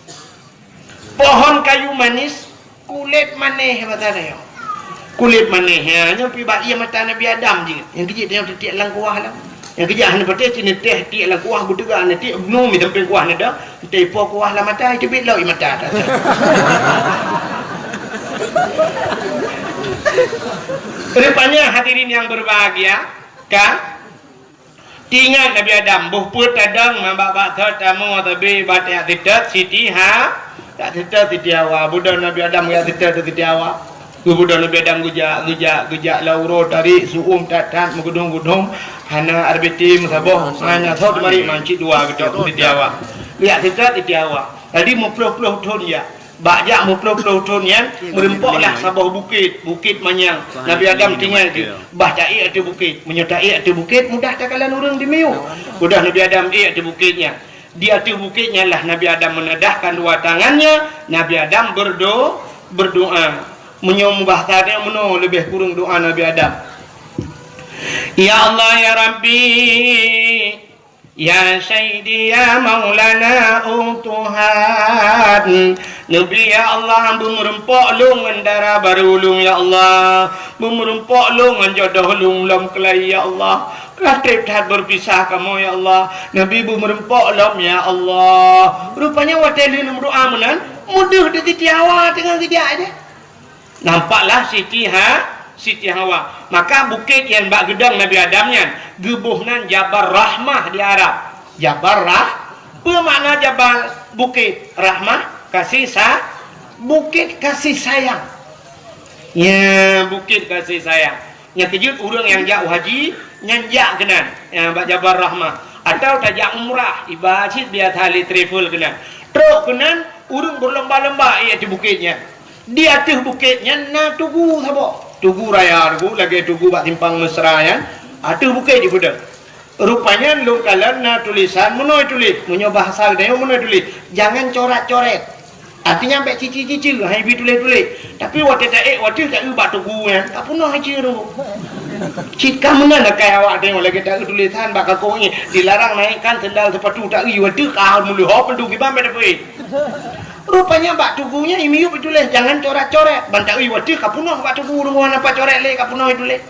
Pohon kayu manis, kulét manéh mata nyoe. Kulét manéh, ya, nyoe pi bak ié mata Nabi Adam jeuet. Nyang keujeuet nyoe tatiek lam kuah lam. Nyang keujeuet hana patéh cit neuteh tiek lam kuah beuteuga neutiek bunoe mi sampéng kuah neda, entah ipo kuah lam mata, iteubiet lom ié mata. Rupanya hadirin yang berbahagia, ka Teuingat Nabi Adam, boh peuet tadong ngon bak-bak thot tamu, tapi bak jak seutôt Siti Ha-, jak seutôt Siti Hawa. Beudôh Nabi Adam jak seutôt Siti Hawa. Beudôh Nabi Adam geujak, geujak, geujak lam uroe tarék, su'um that-that, meugeudong-geudong, hana R B T meusaboh, hana thot mari mancit dua geutôt Siti Hawa. Jak seutôt Siti Hawa. Jadi meuploh-ploh thon jak. Bak jak meuploh-ploh thon nyan, meurumpoklah saboh bukét, Bukét Manyang. Nabi Adam tinggai di, bah taék ateueh bukét. Meunyoe taék ateueh bukét, mudah takalon ureuëng di miyueb. Mudah Nabi Adam ék ateueh bukét nyan. Di ateueh bukét nyan lah Nabi Adam meunadahkan dua tangannya, Nabi Adam berdo-, berdoa. Meunyoe mubahasa teuh meunoe leubeh kureueng doa Nabi Adam. Ya Allah, ya Rabbi, Ya Sayyidi, ya Maulana, oh Tuhan, neubri ya Allah, beumeurumpok lôn ngon dara barô lôn ya Allah, beumeurumpok lôn ngon jodoh lôn lom keulai ya Allah. Ka treb that beupisah kamoe ya Allah, neubri beumeurumpok lom ya Allah. Rupanya watée lheueh meudoa meunan, meudeuh di Siti Hawa teungoh geujak aja. Nampaklah Siti Ha-, Siti Hawa. Maka bukét nyang bak geudong Nabi Adam nyan geuboh nan Jabal Rahmah di Arab. Jabal Rah-, peue makna Jabal? Bukét. Rahmah, kasih sa-, bukét kasih sayang. Ya, bukét kasih sayang. Nyang keujeuet ureuëng nyang jak u haji, nyan jak keunan, ya, bak Jabal Rahmah. Atawa tajak umrah, iba cit biasa lé travel keunan. Trok keunan, ureuëng beulomba-lomba ék ateueh bukét nyan. Di ateueh bukét nyan na tugu saboh. Tugu raya tugu, lagée tugu bak simpang Mesra nyan, ateueh bukét jipeudong. Rupanya lôn kalon na tulésan meunoe tuléh, meunyoe bahasa geutanyoe meunoe tuléh, jangan corat-coret. Artinya bék cici-cici, hai bi tuléh-tuléh. Tapi watée taék, watée taeu bak tugu nyan, ka peunoh ici ru. Cit ka meunan akai awak tanyoe lagée taeu tulésan bak kakong nyan, dilarang naikkan sendal sepatu taeu, watée ka meuleuho peudong kiban bék tapeuék. Rupanya bak tugu nyan imiyueb ituléh, jangan coret-coret. Ban taeu watée ka peunoh bak tugu, ureuëng hana pat coret lé ka peunoh ituléh.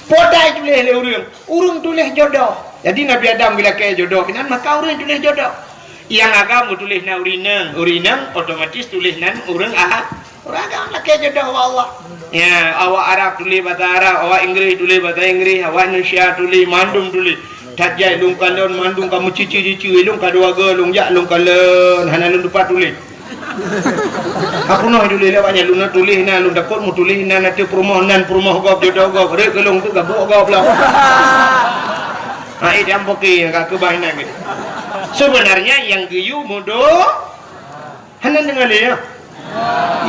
Podai tuléh lé ureuëng, ureuëng tuléh jodoh. Jadi Nabi Adam geulakée jodoh inan, maka ureuëng tuléh jodoh. Nyang agam geutuléh nan ureuëng inong, ureuëng inong otomatis tuléh nan ureuëng a-, ureuëng agam lakée jodoh bak Allah. Ya, awak Arab tuléh basa Arab, awak Inggréh tuléh basa Inggréh, awak Indonesia tuléh, mandum tuléh. That jai lôn kalon mandum ka meucici-cici, lôn ka dua go lôn jak lôn kalon, hana lôn tupat tuléh. Ka peunoh tuléh lé awak nyan, lôn na tuléh na, lôn takot meutuléh na, na teuh peurumoh nan, peurumoh gob, jodoh gob, rhot keu lôn tu gabuek gob lom. Ha, eh, diam poke, ka keubah inan gitu. Sebenarnya nyang geuyue meudo-, hana deungoe lé, ya.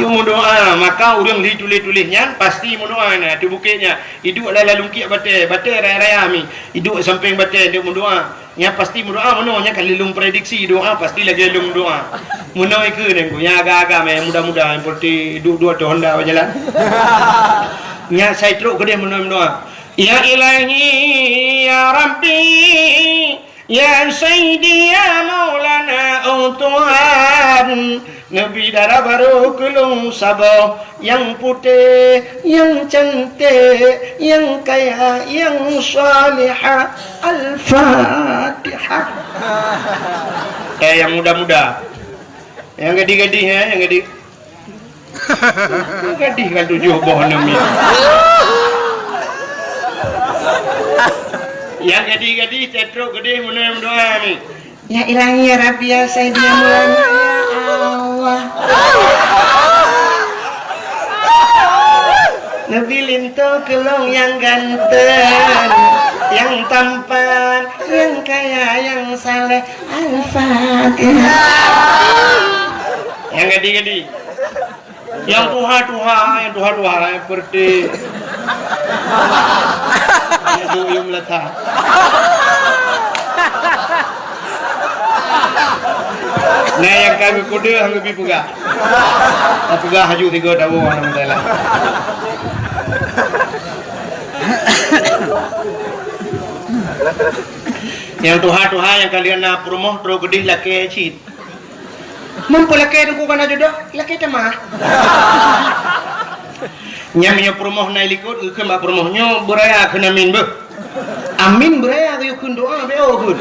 Yue meudoa, maka ureuëng li tuléh-tuléh nyan pasti meudoa na, ateueh bukét nyan. Iduek lam lalungkiek batée, batée raya-raya mi. Iduek sampéng batée, iduek meudoa. Nyan pasti meudoa meunoe, nyan ka lheueh lôn prediksi doa pasti lagée lôn doa. Meunoe ikeue nyan ku, nyang agam-agam, nyang muda-muda, nyang peureute duek-duek ateueh honda bak jalan. Nyan sai trok keudeh meunoe meudoa. Ya Ilahi, ya Rabbi, ya Sayyidi, ya Maulana, oh Tuhan. Neubi dara barô keu lôn saboh, nyang putéh, nyang canték, nyang kaya, nyang salihah. Al-Fatihah. Eh, nyang muda-muda. Nyang gadih-gadih, eh, nyang gadih. Nyang gadih kan tujoh boh aneuk mi. Nyang gadih-gadih, tetrok gadih, meunoe meudoa mi. Ya Ilahi, ya Rabbi, ya Sayyidi, ya Maulana, ya Allah. Bilinto keulong nyang ganteng, nyang tampan, nyang kaya, nyang saleh. Al-Fatihah. Nyang gadih-gadih. Nyang tuha-tuha, nyang tuha-tuha, nyang peureuteh. Nyang duyuem lata. Nah, nyang ka geukudeuh, han geubi peugah. Tapeugah haju tiga dawa, alhamdulillah. Nyang tuha-tuha nyang ka lheueh na peurumoh trok keudeh lakée cit. Meunyoe lakée teungku ka na jodoh, lakée tamah. Nyan meunyoe peurumoh na i likot, geukheun bak peurumoh nyoe beuraya kheun amin beuh. Amin beuraya geuyue kheun doa, beu kheun.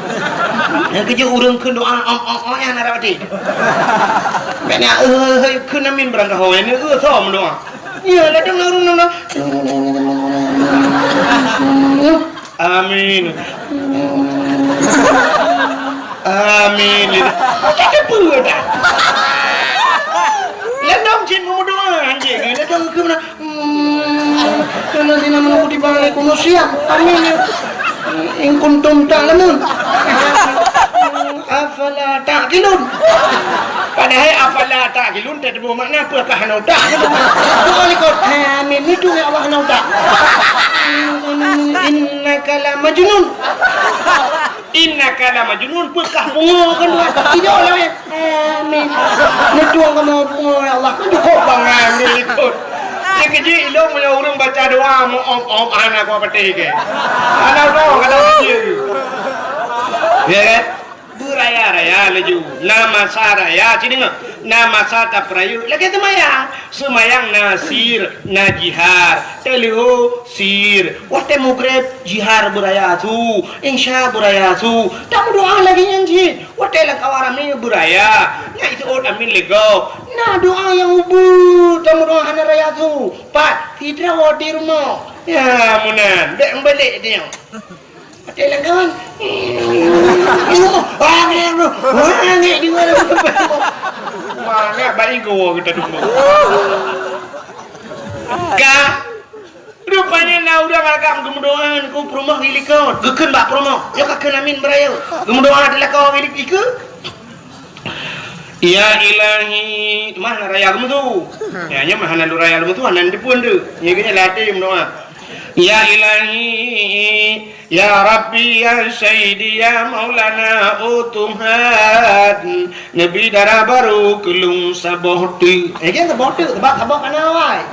Nyang keujeuet ureuëng kheun doa, ong, ong, ong, nyan na rot até. Bèk na, eh, eh, eh, kheun amin barangkaho, nyan, eh, soe meudoa. Iya, ladang na ureuëng nang na. Amin. Amin. Macam apa dah? Ladang cit meumeudoa, anjing. Ladang ke mana? Hmm, allazina amanu kutiba alaikumus siyam. Amin. In kuntum ta'lamun. Afala ta'qilun. Padahai afala ta'qilun teutuboh makna peue ka hana utak. Bukan ikut. Amin. Itu ya Allah hana utak. Innaka la majnun. Innaka la majnun, peukah pungo kan dua. Tidak lah ya. Amin. Neutong kamoe pungo ya Allah. Cukup bangai ikut. Dia kejik ilong punya urang baca doa mau om-om anak kau petik ke. Anak kau kata kecil. Ya kan? Beuraya-raya laju. Na masa raya, ci deungoe. Na masa tapeurayeuk. Lagèe seumayang. Seumayang na sir, na jihar. Teuleuho sir. Watèe mugreb, jihar beuraya su. Insya beuraya su. Tameudoa lagèe nyan cit. Watèe lam kawan ramè beuraya. Na iseuôt amin lé gob. Na doa nyang ubeut. Tameudoa hana raya su. Pat, sidroe di rumoh. Ya, meunan. Bèk meubalek nyoe. Watèe lam kawan. Wah, ngek, bro. Wah, ngek, di mana? Mana bayi gua kita dulu. Ka. Rupanya na urang agam geumeudoa keu peurumoh di likot. Geukheun bak peurumoh. Nyoe ka kheun amin beuraya. Geumeudoa di lakoe di likot. Ya Ilahi, mah na raya geumeusu. Ya, nyoe mah hana lôn raya geumeusu, hana neuteupeue deuh. Nyoe geuh latih meudoa. Ya Ilahi, ya Rabbi, ya Sayyidi, ya Maulana, oh Tuhan, neubi dara barô keu lôn saboh teuk. Eh, jangan saboh teuk, sabab saboh kana awai.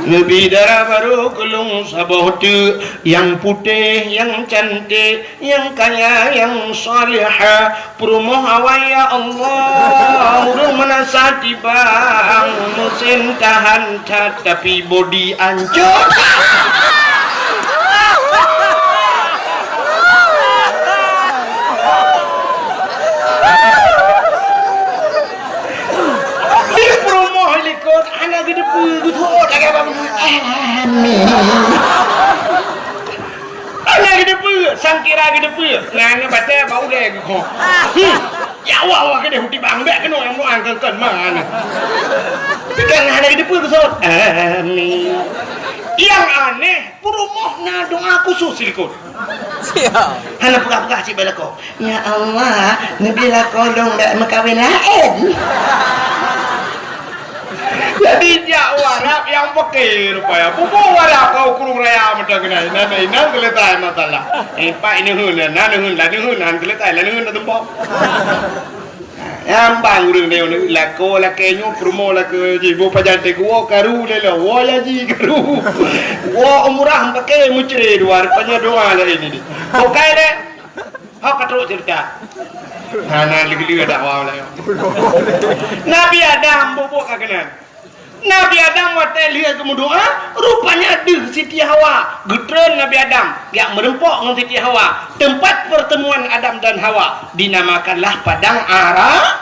Neubi dara barô keu lôn saboh teuk, nyang putéh, nyang cantik, nyang kaya, nyang salihah, peurumoh awai, ya Allah. Ureueng meunasah tibang, meusén tahan that, tapi bodi ancô. Di peurumoh likot, hana geuteupeue, geuteuôt lagèe apa beuna. Amin. Hana geuteupeue, sangkira geuteupeue. Nyan batèe bak ulèe geukhok. Hmm. Ya Allah, Allah keudeh uti bang, bèk keunoe nyang doa keu-keu mana. Tapi kan hana geuteupeue keusut. Amin. Nyang aneh, peurumoh na doa khusus silikot. Siap. Hana peugah-peugah cit bak lakoe. Ya Allah, neubi lakoe lôn bèk meukawen laén. Jadi, jak u Arab nyang peuke rupanya. Pupu u Arab keu ureueng raya meuteuk keunan. Inan, inan teuletai masalah. Eh, pak, ineuen, na neuheun, la neuheun, han teuletai, la neuheun, na tumpok. Nyang bang ureueng nyoe, lakoe lakèe nyoe, peurumoh lakèe jih, boh pajan teuh, woe karu lé lo, woe ya jih karu. Woe umrah paké meucre dua, rupanya doa laén ini. Bukai deh. Hok ka trok cerita. Hana lé-lé dakwah laén. Nabi Adam bubuk ka keunan. Nabi Adam watèe lheueh geumeudoa, rupanya deuh Siti Hawa. Geutreun Nabi Adam, jak meurumpok ngon Siti Hawa. Tempat pertemuan Adam dan Hawa dinamakanlah Padang Ara-,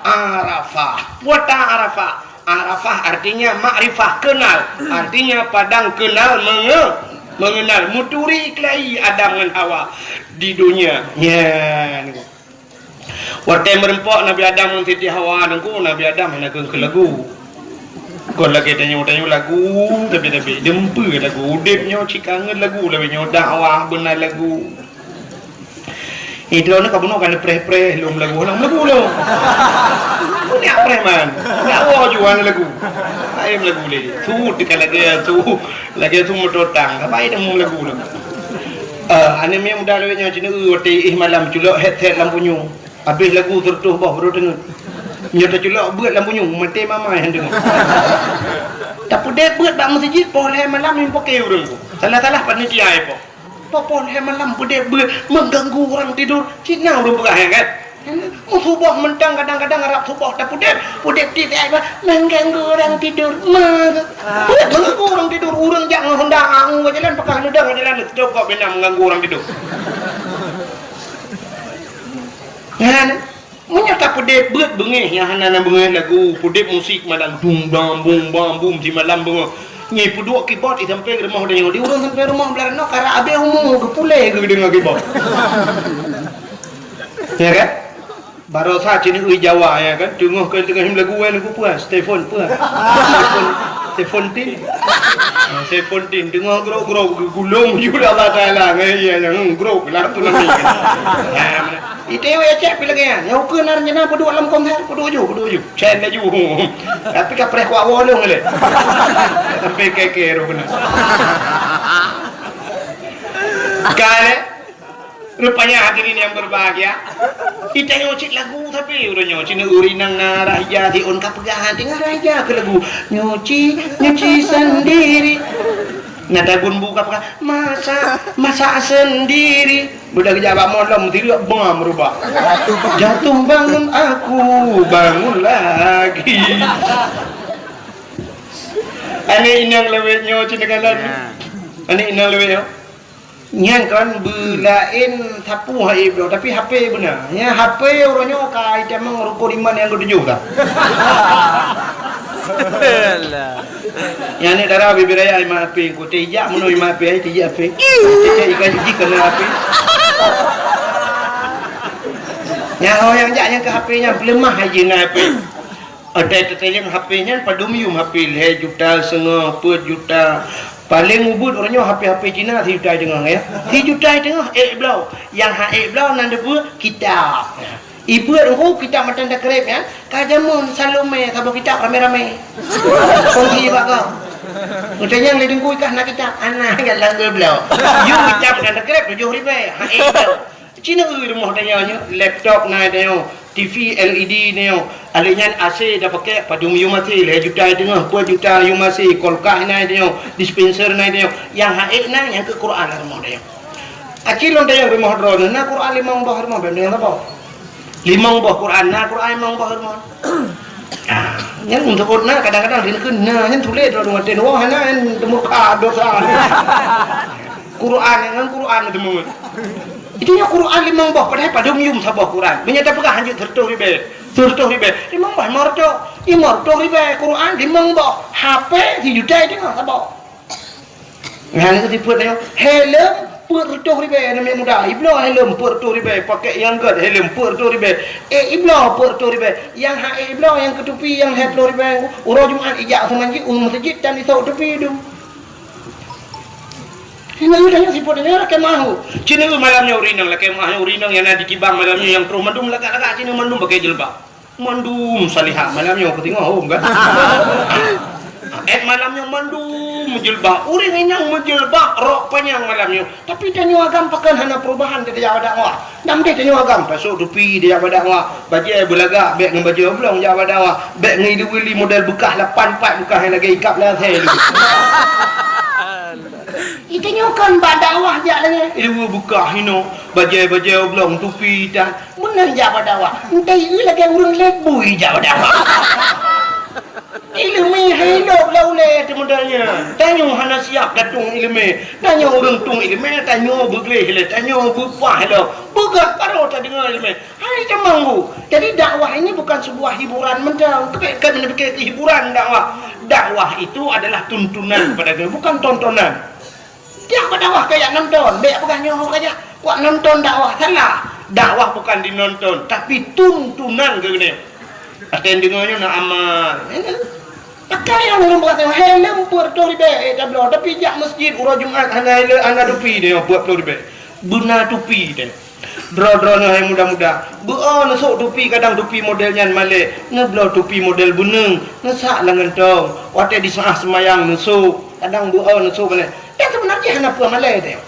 Arafah. Peue ta Arafah? Arafah artinya makrifah, kenal. Artinya padang kenal menge-, mengenal. Meuturi keulayi Adam ngon Hawa di donya. Nyan. Watèe meurumpok Nabi Adam ngon Siti Hawa nangku, Nabi Adam hana kheun keu lagu. Kon lagèe tanyoe, tanyoe lagu, tapi, tapi, dum peue lagu. Udép nyoe cit kangen lagu, lagèe nyoe dakwah beuna lagu. Idroe nyoe ka bunoe ka neupreh-preh lom lagu, lom lagu lom. Nyak preh man. Nyak woe ju hana lagu. Laén lagu lé. Su teuka lagèe su, lagèe su moto tang. Apa itu lagu lom. Eh, aneuk miet muda lawét nyoe cit, watèe éh malam culok headset lam punyueng. Habéh lagu sireutoh boh baru deungoe. Nyoe teuculok beuet lam punyueng, maté mama nyang deungoe. Tapeudép beuet bak meuseujid poh lhèe malam nyang paké ureueng. Salah-salah panitia ipoh. Poh-poh lhèe malam peudép beuet mengganggu orang tidur. Cit na ureueng peugah, ya kan? Meusuboh mantong kadang-kadang rab suboh tapeudép, peudép tiep ayat bah, mengganggu orang tidur. Meusuboh mengganggu orang tidur, ureueng jak ngon honda angu jalan, pakah neudang jalan, seudeukok bina mengganggu orang tidur. Nyan, meunyoe tapeudép beuet beungéh nyang hana na beungéh lagu, peudép musik malam dung bam bum bam bum simalam beungoh. Nyi peuduek keyboard i sampéng rumoh tanyoe. Di ureueng sampéng rumoh blah nyoe karap abéh umu geupulé geudeungoe keyboard. Ya kan? Barosa cit nyoe Jawa, ya kan? Teungoh keu teungoh lagu, eh, lagu peue? Stefon peue? Stefon, Stefontin. Ah, Stefontin. Teungoh grok-grok geugulong ju Allah Taala ngon iya nyang grok lah tu lagi. Ya, beuna. Itu ya cek pih lagèe nyan. Nyang ukeue na rencana peuduek lam konser, peuduek ju, peuduek ju. Cen laju. Tapi ka preh kuak wolong lé. Sampai keke roh beuna. Ka lé. Rupanya hadirin yang berbahagia, kita nyoe cit lagu tapi uroe nyoe cit ureueng inong na raja siôn ka peugah hati ngon raja keu lagu. Nyuci, nyuci sendiri. Na dagun bu ka peugah, masak, masak sendiri. Budak geujak bak molom, tireuk bom rubah. Jatuh bangun aku, bangun lagi. Aneuk inong lawét nyoe cit neukalon. Ya. Aneuk inong lawét nyoe. Nyan kan beulaén sapu hai bloe, tapi H P beuna. Nya H P uroe nyoe ka itamong rukon iman nyang keutujôh ka. Alah. Nyan ni dara bibir raya iman H P, ku tijak meunoe iman H P, ai tijak H P. Tijak ikan jiji kena H P. Nyan orang jak nyang ke H P nyan peuleumah hai jih na H P. Ada teuteuyang H P nyan padum yum H P lhèe juta seungoh, peuet juta. Paléng ubit uroe nyoe H P-H P Cina sijuta teungoh ya. Sijuta teungoh ék bloe. Nyang han ék bloe nan deubeu kitab. Ibeuet engku kitab matan takrib nyan, ka jameun Salome saboh kitab ramé-ramé. Kongsi bak kau. Teuteuyang lé deungku ikah na kitab, ana galak geubloe. Yum kitab matan takrib tujoh ribèe, han ék bloe. Cina eu rumoh tanyoe nyoe, laptop na tanyoe, T V L E D tanyoe. Alèh nyan A C dah pakai, padum yum A C, lhèe juta teungoh, peuet juta yum A C, kulkas na tanyoe, dispenser na tanyoe. Nyang han ék na, nyang keu Quran lam rumoh tanyoe. Aci lôn tanyoe rumoh droeneuh, na Quran limong boh rumoh, bèk nyan saboh. Limong boh Quran, na Quran limong boh rumoh. Ah, nyan untuk na, kadang-kadang rinkeun na, nyan tuléh droeneuh maté, wah, hana nyan teumurka dosa. Quran ngon Quran teumeuet. Itu nyoe Quran limong boh, padahai padum yum saboh Quran. Meunyoe tapeugah hanjeuet seureutôh ribèe, seureutôh ribèe, limong boh lima reutôh, lima reutôh ribèe Quran limong boh, H P sijuta teungoh saboh. Nyan keu sifeuet nyoe, helm peuet reutôh ribèe aneuk muda, ibloe helm peuet reutôh ribèe, pakai nyang gèt helm peuet reutôh ribèe, ék ibloe peuet reutôh ribèe, nyang han ék ibloe nyang keu tupi nyang lhèe ploh ribèe, uroe Jumat ijak seumanjit u meuseujid dan isok tupi dum. Inong tanyoe sifeuet nyoe lakèe meu'ah. Cit nyoe malam nyoe ureueng inong lakèe meu'ah, ureueng inong nyang na di Kibang malam nyoe nyang troh mandum lagak-lagak cit nyoe mandum pakai jilbab. Mandum salihah malam nyoe keu singoh hom kan. Eh malam nyoe mandum jilbab. Ureueng inong meujilbab rok panyang malam nyoe. Tapi tanyoe agam pakon hana perubahan keu tajak bak dakwah. Dam deh tanyoe agam, tasok tupi tajak bak dakwah, bajèe beulagak bèk ngon bajèe oblong jak bak dakwah, bèk ngon ilu-ilu model beukah lapan pat beukah nyang lagèe ikab lasèe lagèe. Tanyoe kon bak dakwah jak lagèe ilu beukah hinoe, bajèe-bajèe oblong tupi tan. Meunan jak bak dakwah, entah ieu lagèe ureueng lé bui jak bak dakwah. Ileumèe hai lôb lam ulèe teuh model nyan. Tanyoe hana siap tatong ileumèe. Tanyoe ureueng tong ileumèe, tanyoe beugleh lé, tanyoe beupah lé. Beugöt baroe tadeungoe ileumèe. Hai tamong bu. Jadi dakwah ini bukan sebuah hiburan mantong. Keu bèk, keu bèk neupike keu hiburan dakwah. Dakwah itu adalah tuntunan kepada kami, bukan tontonan. Jak bak dakwah kajak nonton, bèk peugah nyoe kajak kuat nonton dakwah, salah. Dakwah bukan dinonton, tapi tuntunan keu geutanyoe. Até deungoe nyoe na amal. Akai nyang lôn peugah, helm peuet ploh ribèe, eh, tabloe, tapi jak masjid uroe Jumat hana helm, hana tupi nyoe peuet ploh ribèe. Beuna tupi nyoe. Droe-droe nyoe hai muda-muda, beu-o neusok tupi, kadang tupi model nyan malèe, neubloe tupi model beuneung, neusak lam gantong, watèe jiseumah seumayang neusok, kadang beu-o neusok malèe. Dan seubeuna jih hana peue malèe teuh.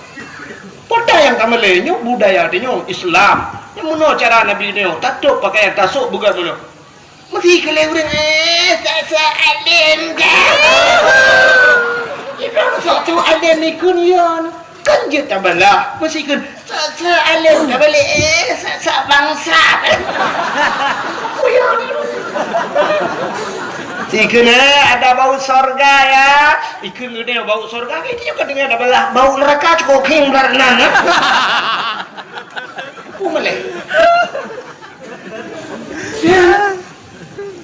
Peue nyang ka malèe nyoe budaya teuh nyoe Islam. Nyang meunoe cara Nabi nyoe, tatôp pakaian, tasok beugèt meunoe. Meusikreueng lé ureueng, eh, sa-sa além dah. Ibrahim sok tu além ikun yon. Kan jeuet tabalah. Meusikreueng, sa-sa além dah balik, eh, sa-sa bangsat. Sikreueng, eh, ada bau sorga ya. Ikun geude bau sorga, itu juga dengan tabalah. Bau neraka cukup king belah nan, eh. Peue malèe. Ya.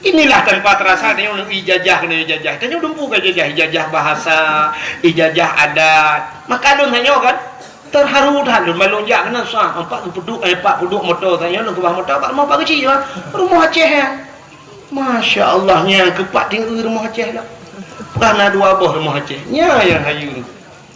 Inilah tanpa terasa tanyoe ijazah keunoe ijazah. Tanyoe dumpeue ka ijazah, ijazah bahasa, ijazah adat. Maka lôn tanyoe kan terharu that lôn, ban lôn jak keunoe susah. Empat peuduek, eh, empat peuduek moto tanyoe lôn keubah moto bak rumoh Pak Geuchik, rumoh Aceh nyan. Masya Allah, nyan keupat tinggi rumoh Aceh lah. Peugah na dua boh rumoh Aceh. Nyan nyang hayeue.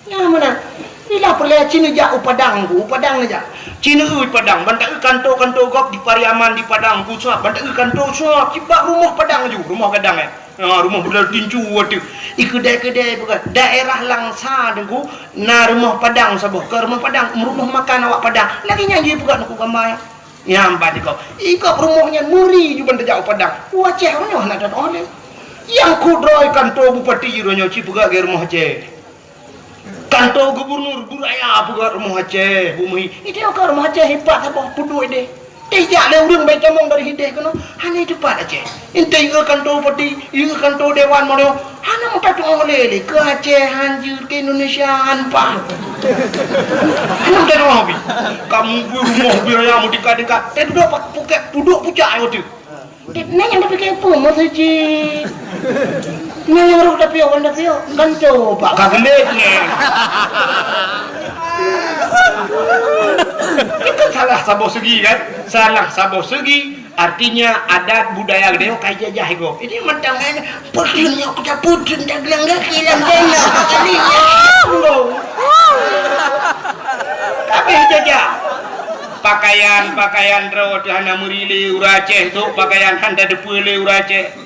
Nyang meunan, bila peureulèe ci neujak u Padang ku, u Padang neujak. Ci neueu Padang, ban taeu kanto-kanto gob di Pariaman di Padang ku suab, ban taeu kanto suab, cit bak rumoh Padang laju, rumoh gadang, eh. Ha, rumoh beudôh tincu ateueh. I keudè-keudè peugah, daerah Langsa Teungku, na rumoh Padang saboh, ka rumoh Padang, rumoh makan awak Padang. Lagèe nyan jih peugah Teungku gamba nyan. Nyan ban di gob. I gob rumoh nyan meuri ju ban tajak u Padang. U Aceh uroe nyoe hana that oleh. Nyang kudroe kanto bupati uroe nyoe ci peugah lagèe rumoh Aceh. Kanto gubernur, bu raya peugah rumoh Aceh, bu meuhi. Itu ka rumoh Aceh ipat saboh peuduek deh. Tijak lé ureueng bai tamong dari hideh keunoe, hana teupat Aceh. Intai eu kanto bupati, eu kanto dewan model, hana meutatong oleh lé ke Aceh hanjeuet ke Indonesia han pah. Hana meutatong habis. Kamu bu rumoh bu raya meutika-tika. Teh duduk pak puket, duduk pucak ai waktu. Nyan nyang tapike peue meuseujid? Nyan nyang roh tapiôh, wan tapiôh, gantoe bak ka geulet nyan. Itu salah saboh segi kan? Salah saboh segi, artinya adat budaya geutanyoe ka ijajah igob. Jadi mantong kan, peudeueng nyoe kuta peudeueng dageulangga kilang dana. Kali nyan. Tapi ijajah. Pakaian, pakaian droe teuh hana meuri lé ureueng Aceh, sôk pakaian han tateupeue lé ureueng Aceh.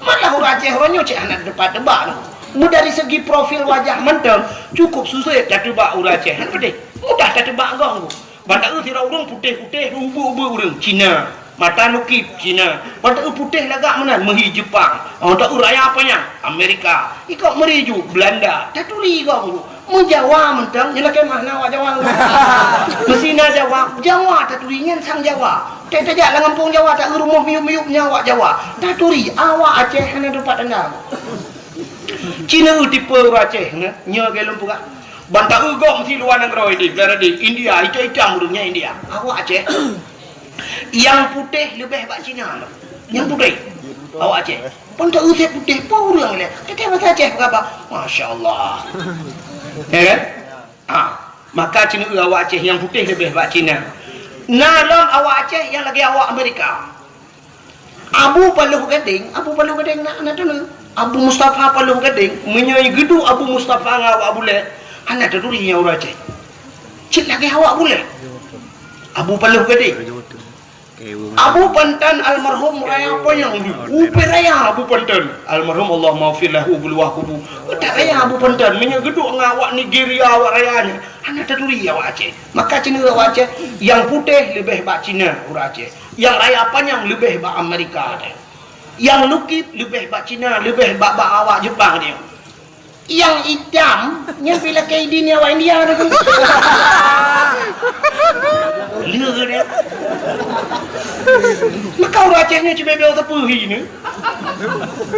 Malah ureueng Aceh uroe nyoe cit hana teupat teubak. Meudari segi profil wajah mantong, cukup susah tateupeue ureueng Aceh. Han peudeh, mudah tateupeue gob. Ban taeu sidroe ureueng putéh-putéh, ubeuek-ubeuek ureueng Cina. Mata lukip Cina. Ban taeu putéh lagak meunan, meuhi Jepang. Ban taeu raya panyang, Amerika. Ikok meuri ju, Belanda. Taturi gob. Meujawa mantong, nyoe lakèe meuh na awak Jawa. Meusina Jawa, Jawa taturi nyan sang Jawa. Teuh tajak lam gampông Jawa, taeu rumoh miyup-miyup nyan awak Jawa. Taturi, awak Aceh hana teupat tanda. Cina eu tipe ureueng Aceh, nyoe, nyoe lagèe lôn peugah. Ban taeu gob meusi luwa nanggroe di, di India, itam-itam ureueng nyan India. Awak Aceh. Nyang putéh leubeh bak Cina. Nyang putéh. Awak Aceh. Ban taeu sép putéh, peue ureueng lé. Teuntèe basa Aceh peugah bak, masya Allah. Ya kan? Ha, maka Cina eu awak Aceh nyang putéh leubeh bak Cina. Na lom awak Aceh nyang lagèe awak Amerika. Abu Paloh Gadeng, Abu Paloh Gadeng na, na teuneuk. Abu Mustafa Paloh Gadeng, meunyoe geuduek Abu Mustafa ngon awak Bule, hana taturi nyan ureueng Aceh. Cit lagèe awak Bule. Abu Paloh Gadeng. Abu Pantan almarhum raya panyang, upe raya Abu Pantan. Almarhum Allah maghfir lahu, beuluwah kubu. Utak raya Abu Pantan, meunyoe geuduek ngon awak Nigeria, awak raya nyan, hana taturi awak Aceh. Maka Cina awak Aceh, nyang putéh leubeh bak Cina ureueng Aceh. Nyang raya panyang leubeh bak Amerika teuh. Nyang lukip leubeh bak Cina, leubeh bak, bak awak Jepang teuh. Nyang itam, nyan pih lakèe idin awak India teuh. Lé dia. Maka ureueng Aceh nyoe cibebe sapeue hi ni.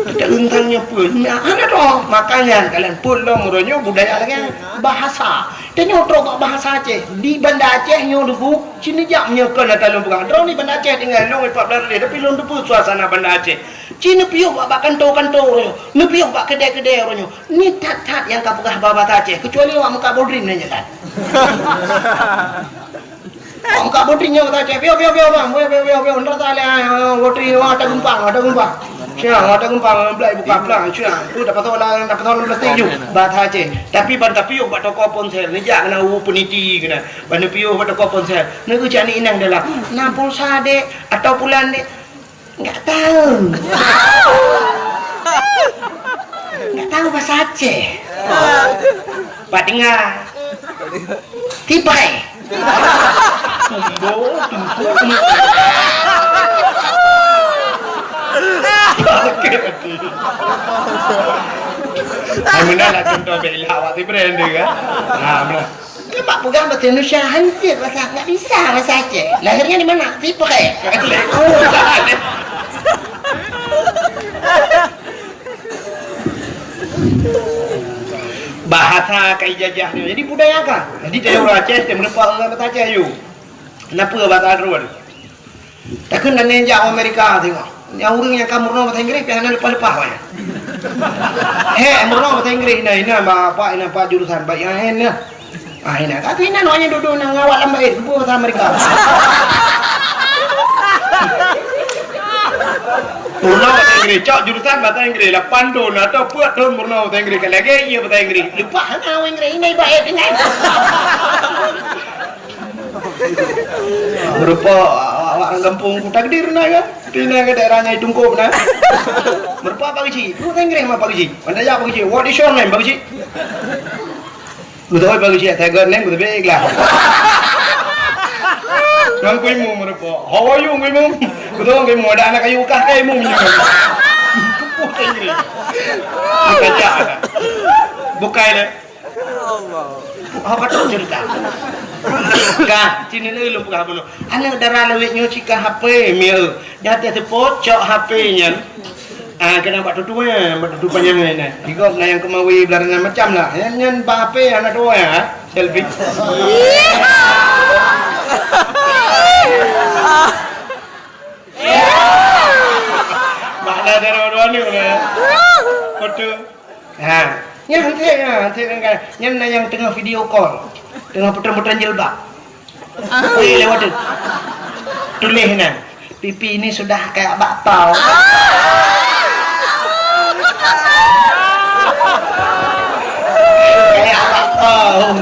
Kita rentangnya pun. Nah, ada tu. Makanya kalian pun lom uroe nyoe budaya lagèe bahasa. Tanyoe trok bak bahasa Aceh. Di Banda Aceh nyoe dulu, sini jak meunyoe kon ata lôn peugah. Droe di Banda Aceh tinggai lôn empat belas lé, tapi lôn teupeue suasana Banda Aceh. Ci neupiôh bak, bak kanto-kanto uroe nyoe, neupiôh bak keudè-keudè uroe nyoe. Ni that-that nyang ka peugah bahasa Aceh, kecuali awak muka bodrim nyan nyan. Ong ka beuti nyoe ta cek. Piôh, piôh, piôh, bang. Piôh, piôh, piôh, piôh. Ntar ta lé, ah, beuti nyoe ta gumpang, ta gumpang. Siang, ta gumpang, blai buka plang. Siang, tu dapat tong lah, dapat tong plastik ju. Bahasa Aceh. Tapi ban tapiôh bak toko ponsel, neujak keunan u peniti keunan. Ban neupiôh bak toko ponsel. Neugeucok aneuk inong dalam. Na pulsa dek, atau pulan dek. Enggak tahu. Enggak tahu bahasa Aceh. Pak dengar. Tipai. Hai meunan lah contoh bela awak si brand tu kan. Ha, meunan. Kan bak peugah bahasa Indonesia hancur bahasa, enggak bisa bahasa Aceh. Lahirnya di mana? Tipai. Bahasa ka ijajah nyoe. Jadi budaya ka. Jadi tayue ureueng Aceh, teumeureumpok ngon bahasa Aceh yue. Kenapa bahasa Arab? Takheun dan jak Amerika tengok. Nyang ureueng nyang ka meurunoe bahasa Inggris, pih hana leupah-leupah wayah. He, meurunoe bahasa Inggris, nah, ina, Pak, ina, Pak, jurusan, Pak, yang hen, nah. Ah, ina. Tapi ina, nyoe dudoe na ngawak lam bait, geupeue bahasa Amerika. Meurunoe bahasa Inggris, cok jurusan bahasa Inggris, lapan thon atau peuet thon meurunoe bahasa Inggris, ka lagèe iya bahasa Inggris. Leupah hana bahasa Inggris, ina ibarat ina. Meurupa awak-awak ureueng gampông Takdir na kan? Di na ke daerah Nyai Tungkop na. Meurupa Pak Geuchik. Bahasa Inggris mah Pak Geuchik. Pandai jak Pak Geuchik. What is your name, Pak Geuchik? Beutôi Pak Geuchik, tiger name beutôi lah. Ngon Kui Mum meurupa. How are you, Kui Mum? Beutôi Kui Mum, ada anak kayu ukah kai Mum nyoe. Bahasa Inggris. Bukai dah. Awak ka trok ceurita. Ka, cit nyoe lôn peugah bunoe. Aneuk dara lawét nyoe cit ka H P, mieu. Nyang teuseupôt cok H P nyan. Ah, keunan bak tutu, eh, bak tutu panyang nyan. Di gob na nyang keumawi blah macam lah. Nyan, nyan bak H P aneuk dua ya, selfie. Bak dah dara dua ni, eh. Foto. Ha. Nyan hanté, ha, hanté kan. Nyan na nyang teungoh video call. Teungoh putreun-putreun jilbab. Weh, lewat tu. Tuléh nan. Pipi ini sudah kayak bakpao. Kayak bakpao.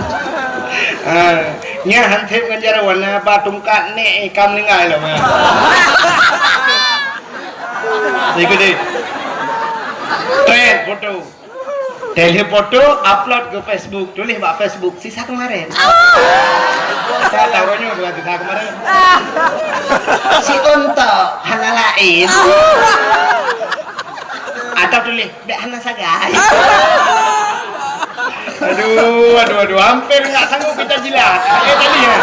Ha. Nyan hanté ngon jaroe warna ba tungkat nek ikam linggai lom. Ha. Ikut deh. Trend foto. Teuh foto, upload ke Facebook, tuléh bak Facebook, sisa kemarin. Saya tahu nyoe bukan sisa kemarin. Si untok hana laén. Atau tuléh, bèk hana sagai. Aduh, aduh, aduh, hampir enggak sanggup kita jilat. Eh, tadi ya.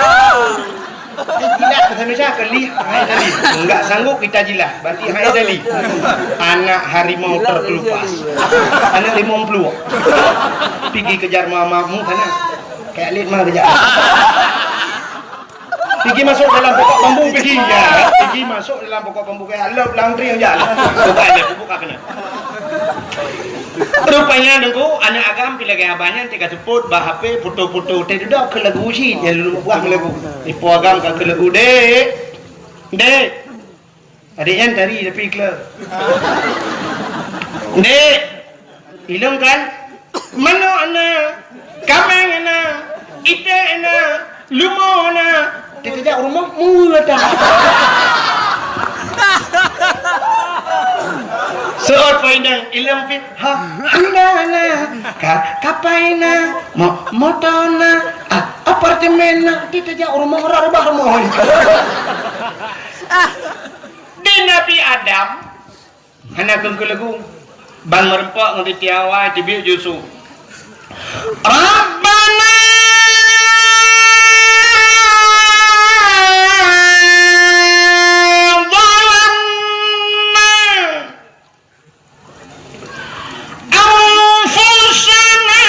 Eh, jilat bahasa Indonesia ke lih? Hai tadi. Enggak sanggup kita jilat. Berarti hai tadi. Anak harimau terkelupas. Anak limong pluek. Pigi kejar mamamu sana. Kayak lét mah kejar. Pigi masuk dalam pokok bambu pigi. Ya, pigi masuk dalam pokok bambu kayak lop langkring aja. Bukan ya, bukan kena. Rupanya Teungku, aneuk agam pih lagèe abah nyan teuka seupôt bak H P foto-foto teuh dudoe keu lagu cit, nyan lôn buah lagu. Ipo agam ka keu lagu, "Dek. Dek." Adék nyan tari tapi kleu. "Dek. Ilong kan? Manok na, kaméng na, iték na, lumo na." Teukeujak rumoh muet dah. Seuôt poh inong ilong pih, ha, anda na, ka, kapai na, mo, moto na, ah, apartemen na, teukeujak rumoh, rot rubah rumoh. Di Nabi Adam, hana keu keu lagu. Ban meureumpok ngon titiawai teubiet Yusuf. Rabbana zalamna anfusana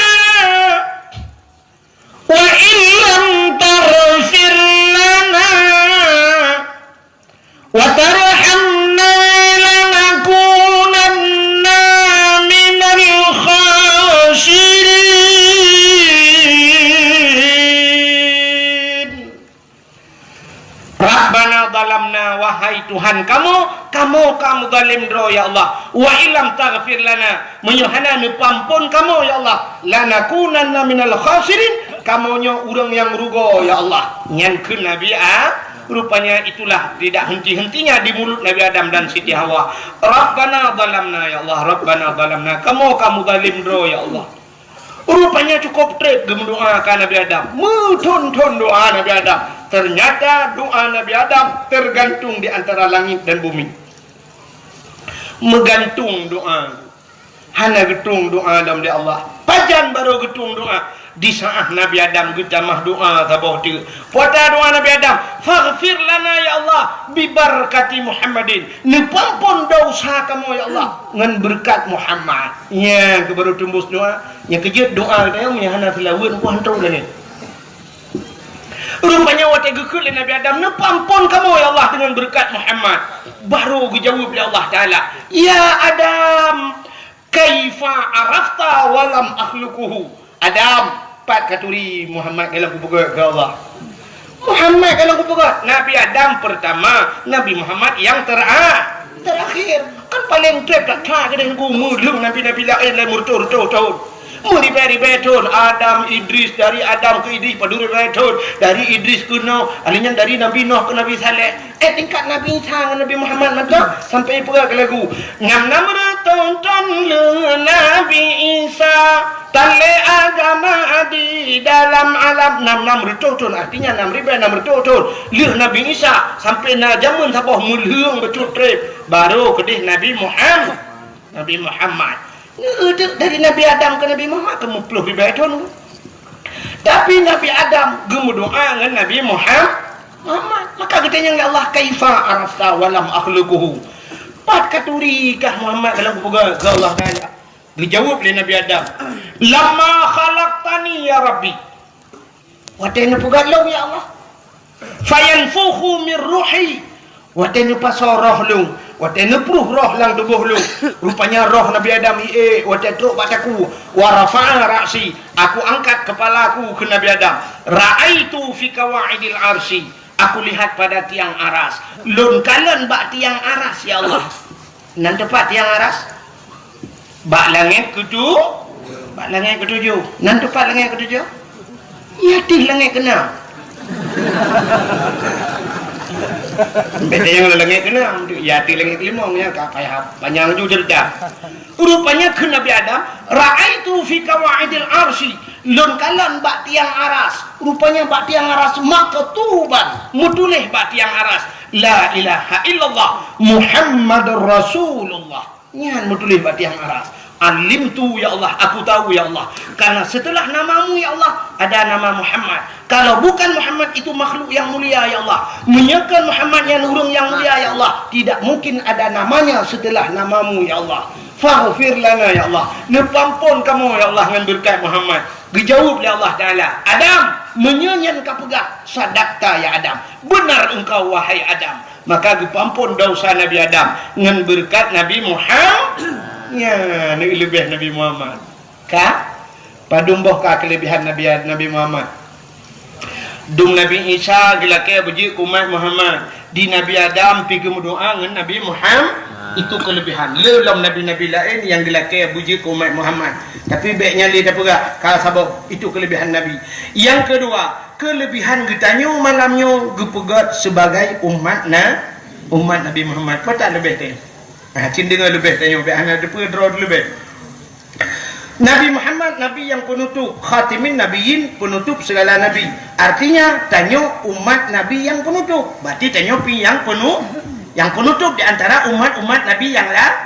wa illam taghfir lana wa tarhamna lanakunanna minal khasirin. Kamoe ka meuzalim droe, ya Allah. Wa illam taghfir lana, meunyoe hana neupeuamphon kamoe, ya Allah, lanakunanna minal khasirin, kamoe nyoe ureuëng nyang rugoe, ya Allah. Nyan kheun Nabi A-, rupanya itulah tidak henti-hentinya di mulut Nabi Adam dan Siti Hawa. Rabbana zalamna, ya Allah, Rabbana zalamna, kamoe ka meuzalim droe, ya Allah. Rupanya cukup treb geumeudoa ka Nabi Adam. Meuthon-thon doa Nabi Adam. Ternyata doa Nabi Adam tergantung di antara langit dan bumi. Meugantung doa. Hana geutueng doa lom lé Allah. Pajan barô geutueng doa? Di saat Nabi Adam geutamah doa saboh teuk. Peue doa Nabi Adam? "Faghfir lana ya Allah, bibarakati Muhammadin." Neupeuamphon desya kamoe ya Allah ngon beureukat Muhammad. Nyan keuh barô teumbus doa. Nyang keujeuet doa geutanyoe meunyoe hana seulaweuet, meuhan trok lagée. Rupanya watée geukheun lé Nabi Adam, "Neupeuamphon kamoe ya Allah deungon beureukat Muhammad." Barô geujaweueb lé Allah Taala, "Ya Adam, kaifa arafta wa lam akhluquhu?" Adam, pat katuri Muhammad ka lôn kupeugét keu Allah? Muhammad ka lôn kupeugét. Nabi Adam pertama, Nabi Muhammad nyang tera-, terakhir. Kan paleng treb that-that keudeh nunggu meulheueng nabi-nabi laén lé meureutoh-reutoh thon. Meuribée-ribée thon. Adam, Idris, dari Adam keu Idris padum ribée thon. Dari Idris keu Nuh, alheuh nyan dari Nabi Nuh keu Nabi Saleh. Eh, tingkat Nabi Isa ngon Nabi Muhammad mantong sampai peugah keu lagu, "Nam-nam reutôh thon lheueh Nabi Isa, tan lé agama di dalam alam." Nam-nam reutôh thon, artinya nam ribée nam reutôh thon lheueh Nabi Isa, sampai na jameun saboh meulheueng bacut treb, barô keudeh Nabi Muhammad. Nabi Muhammad. Neudeuk dari Nabi Adam keu Nabi Muhammad keu meuploh ribée thon. Tapi Nabi Adam geumeudoa ngon Nabi Muham-, Muhammad. Maka geutanyong lé Allah, "Kaifa arafta wa lam akhluquhu?" Pat katuri kah Muhammad ka lôn kupeugét keu Allah Taala? Geujaweueb lé Nabi Adam, "Lamma khalaqtani ya Rabbi." Watée neupeugét lôn, ya Allah. "Fayanfukhu mir ruhi." Watée neupasoe roh lôn, watée neupruh roh lam tuboh lôn. Rupanya roh Nabi Adam iék watée trok bak takue. "Wa rafa'a ra'si." Aku angkat kepala aku keu Nabi Adam. "Ra'aitu fi qawaidil arsy." Aku lihat pada tiang aras. Lôn kalon bak tiang aras, ya Allah. Nan teupat tiang aras? Bak langét keutu-, bak langét keutujoh. Nan teupat langét keutujoh? Ya tih langét keunam. Beda nyang langét keunam, ya tih langét keulimong, ya ka payah panyang ju cerita. Rupanya kheun Nabi Adam, "Ra'aitu fi qawaidil arsy." Lôn kalon bak tiang aras. Rupanya bak tiang aras maktuban, meutuléh bak tiang aras, "La ilaha illallah Muhammadur Rasulullah." Nyan meutuléh bak tiang aras. "Alimtu ya Allah, aku tahu ya Allah. Karena setelah namamu ya Allah, ada nama Muhammad. Kalau bukan Muhammad itu makhluk yang mulia ya Allah. Meunyoe kon Muhammad nyan ureuëng nyang mulia ya Allah, tidak mungkin ada namanya setelah namamu ya Allah. Faghfir lana ya Allah. Neupeuamphon kamoe ya Allah ngon beureukat Muhammad." Geujaweueb lé Allah Taala, "Adam, meunyoe nyan kapeugah, sadakta ya Adam. Beunar engkau wahai Adam." Maka geupeuamphon desya Nabi Adam ngon beureukat Nabi Muhammad. Nyan leubeh Nabi Muhammad. Ka? Padum boh ka keuleubehan Nabi, Nabi Muhammad? Dum Nabi Isa geulakée beujeuet keu umat Muhammad. Di Nabi Adam pi geumeudoa ngon Nabi Muhammad. Itu keuleubehan. Le lom nabi-nabi laén nyang geulakée beujeuet keu umat Muhammad. Tapi bék nyan lé tapeugah, ka saboh. Itu keuleubehan Nabi. Nyang keudua, keuleubehan geutanyoe malam nyoe geupeugét sibagai umat na-, umat Nabi Muhammad. Peue leubeh teuh? Nah, cit deungoe leubeh tanyoe, bék hana teupeue droe leubeh. Nabi Muhammad, Nabi nyang peunutôp, khatimin nabiyyin, peunutôp segala nabi. Artinya, tanyoe umat Nabi nyang peunutôp. Berarti tanyoe pi nyang peunu-, nyang peunutôp di antara umat-umat Nabi nyang la-,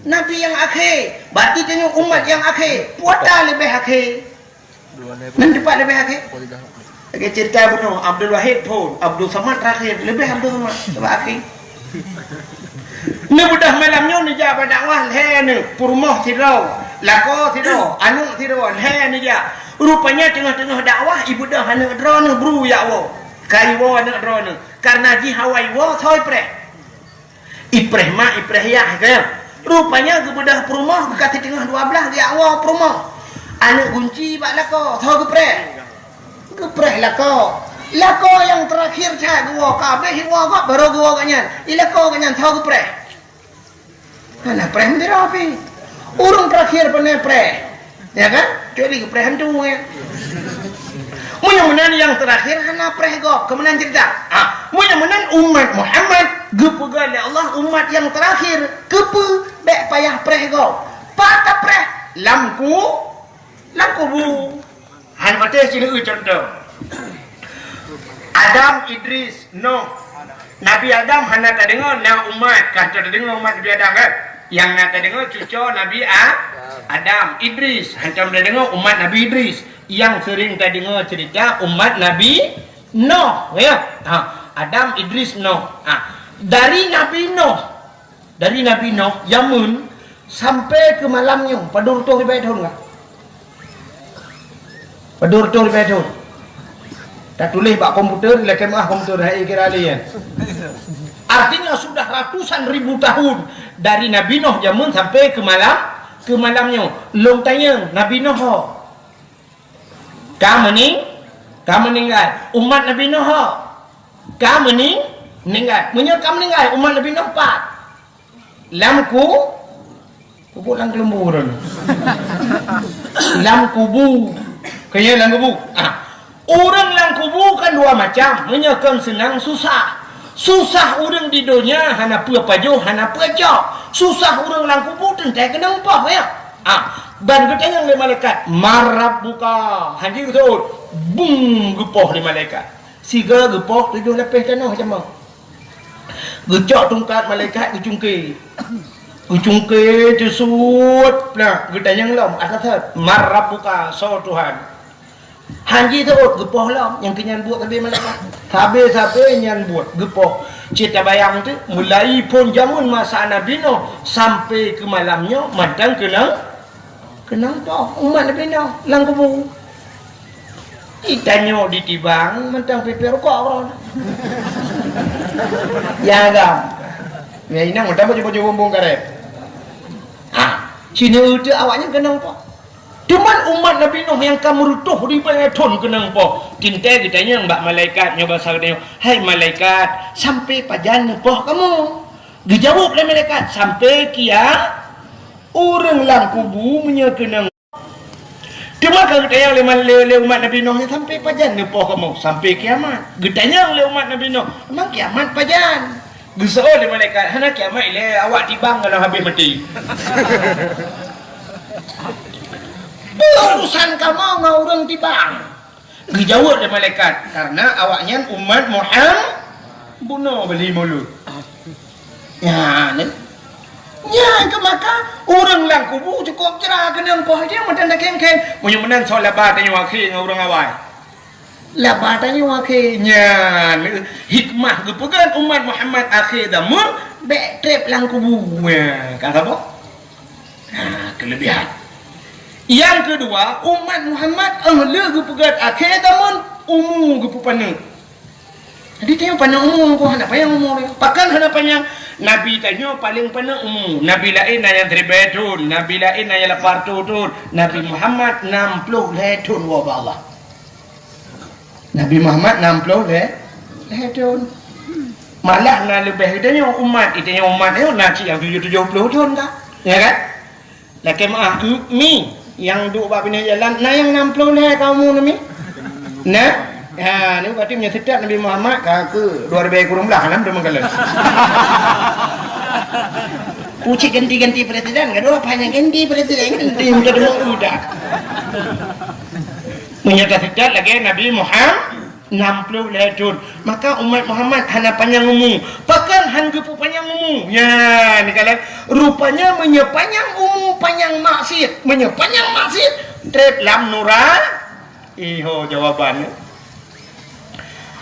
Nabi nyang akhé. Berarti tanyoe umat nyang akhé. Peue leubeh akhé? Nan teupat leubeh akhé? Lagée cerita bunoe, Abdul Wahid phon, Abdul Samad terakhir, leubeh Abdul Samad, teupat akhé. Neubeudôh malam nyoe neujak bak dakwah lhée neuh, peurumoh sidroe, lakoe sidroe, aneuëk sidroe, lhée neujak. Rupanya teungoh-teungoh dakwah, ibeudôh aneuëk droeneuh bru jak woe. Ka iwoe aneuëk droeneuh, kareuna jih awai iwoe soe ipreh. Ipreh mak, ipreh yah, ka. Rupanya geubeudôh peurumoh, geuka siteungoh dua blaih geujak woe peurumoh. Aneuëk gunci bak lakoe, soe geupreh? Geupreh lakoe. Lakoe nyang terakhir that geuwoe, ka abéh iwoe gob, barô geuwoe gobnyan. I lakoe gobnyan soe geupreh? Hana preh meudira pih. Ureuëng terakhir pane preh. Ya kan? Kecuali geupreh hantu, ya. Meunyoe meunan nyang terakhir hana preh gob, keumeunang cerita. Ah, meunyoe meunan umat Muhammad geupeugah lé Allah umat nyang terakhir, keupeue bék payah preh gob. Pat tapreh lam ku, lam kubu. Han patéh sineuk contoh. Adam, Idris, Noh. Nabi Adam hana tadeungoe na umat, ka tadeungoe umat Nabi Adam kan? Yang na tadeungoe cuco Nabi A-, Adam, Idris. Hantom tadeungoe umat Nabi Idris. Yang sering tadeungoe cerita umat Nabi Noh, ya. Ha, Adam, Idris, Noh. Ha, dari Nabi Noh Dari Nabi Noh jameun sampai keu malam nyoe, padum reutôh ribèe thôn ka? Padum reutôh ribèe thôn. Tatuléh bak komputer, lakèe meu'ah komputer, hai kira lé nyan. Artinya sudah ratusan ribu tahun dari Nabi Noh jameun sampai keu malam, keu malam nyoe. Lôn tanyong, Nabi Noh ho? Ka meuning-, ka meuninggai. Umat Nabi Noh ho? Ka meuning-, meuninggai. Meunyoe ka meuninggai, umat Nabi Noh pat? Lam ku-, kubu lam keuleumbur. Lam kubu. Keu nyan lam kubu. Ah. Ureuëng lam kubu kan dua macam. Meunyoe kon seunang susah. Susah ureuëng di donya hana peue pajoh, hana peue cok. Susah ureuëng lam kubu teuntèe keunong poh, ya. Ah, ban geutanyong lé malaikat, "Man rabbuka?" Hanjeuet geuseuôt, bung geupoh lé malaikat. Sigoe geupoh tujoh lapéh tanoh jameun. Geucok tungkat malaikat geucungké. Geucungké teusuet, nah, geutanyong lom, "Ata that, man rabbuka, soe Tuhan?" Hanjeuet seuôt geupoh lom, nyang keu nyan buet sabe malaikat. Sabe-sabe nyan buet geupoh. Cit tabayang teuk, mulai phon jameun masa Nabi Noh sampai keu malam nyoe mantong keunong, keunong poh umat Nabi Noh lam kubu. Itanyoe ditibang mantong pipéh rukok droe. Ya agam. Ya inong mantong baju-baju bumbong karet. Ha, sineuk teuk awaknyan keunong poh. Cuman umat Nabi Nuh nyang ka meureutôh ribèe thôn keunong poh. Teuntèe geutanyong bak malaikat nyoe basa geutanyoe, "Hai malaikat, sampai pajan neupoh kamoe?" Geujaweueb lé malaikat, "Sampai kia-, ureuëng lam kubu meunyoe keunong." Teuma ka geutanyong lé mal-, lé, lé umat Nabi Nuh nyan, "Sampai pajan neupoh kamoe?" "Sampai kiamat." Geutanyong lé umat Nabi Nuh, "Emang kiamat pajan?" Geuseuôt lé malaikat, "Hana kiamat ilèe, awak tibang ka lheueh habéh maté." "Peue urusan kamoe ngon ureuëng tibang?" Geujaweueb lé malaikat, "Karena awaknyan umat Muham-, bunoe bali mulut." Nyan, nyan keuh maka ureuëng lam kubu cukôp jra keunong poh jih meunan dakeng-keng. Meunyoe meunan soe laba tanyoe akhé ngon ureuëng awai. Laba tanyoe akhé nyan hikmah geupeugah umat Muhammad akhé zaman bék trép lam kubu. Nyan, ka saboh? Nah, keulebihan. Nyang keudua, umat Muhammad 'oh lheueh geupeugét akhé zaman, umu geupeupaneuk. Jadi, tanyoe paneuk umu, hana panyang umu. Pakon hana panyang? Nabi tanyoe paleng paneuk umu. Nabi laén na nyang siribèe thôn, nabi laén na nyang lapan reutôh thôn. Nabi Muhammad nam ploh lhèe thôn woe bak Allah. Nabi Muhammad nam ploh lhèe, lhèe thôn. Malah na leubeh geutanyoe umat, geutanyoe umat nyoe na cit nyang tujoh, tujoh ploh thôn ka. Ya kan? Lakèe meu'ah, m-, mi nyang duek bak binéh jalan, na nyang nam ploh lhèe ka umu nyan mi? Na? Ha, nyoe berarti meunyoe seutôt Nabi Muhammad ka keu dua ribèe kureueng blah lam teumeukalan. Kucik ganti-ganti presiden, gadoh apa nyang ganti presiden, ganti muka demak udah. Meunyoe taseutôt lagèe Nabi Muham-, nam ploh lhèe thôn, maka umat Muhammad hana panyang umu. Pakon han geupeu panyang umu? Nyan, kalon. Rupanya meunyoe panyang umu, panyang maksiet. Meunyoe panyang maksiet, trép lam nura-, iho jawaban.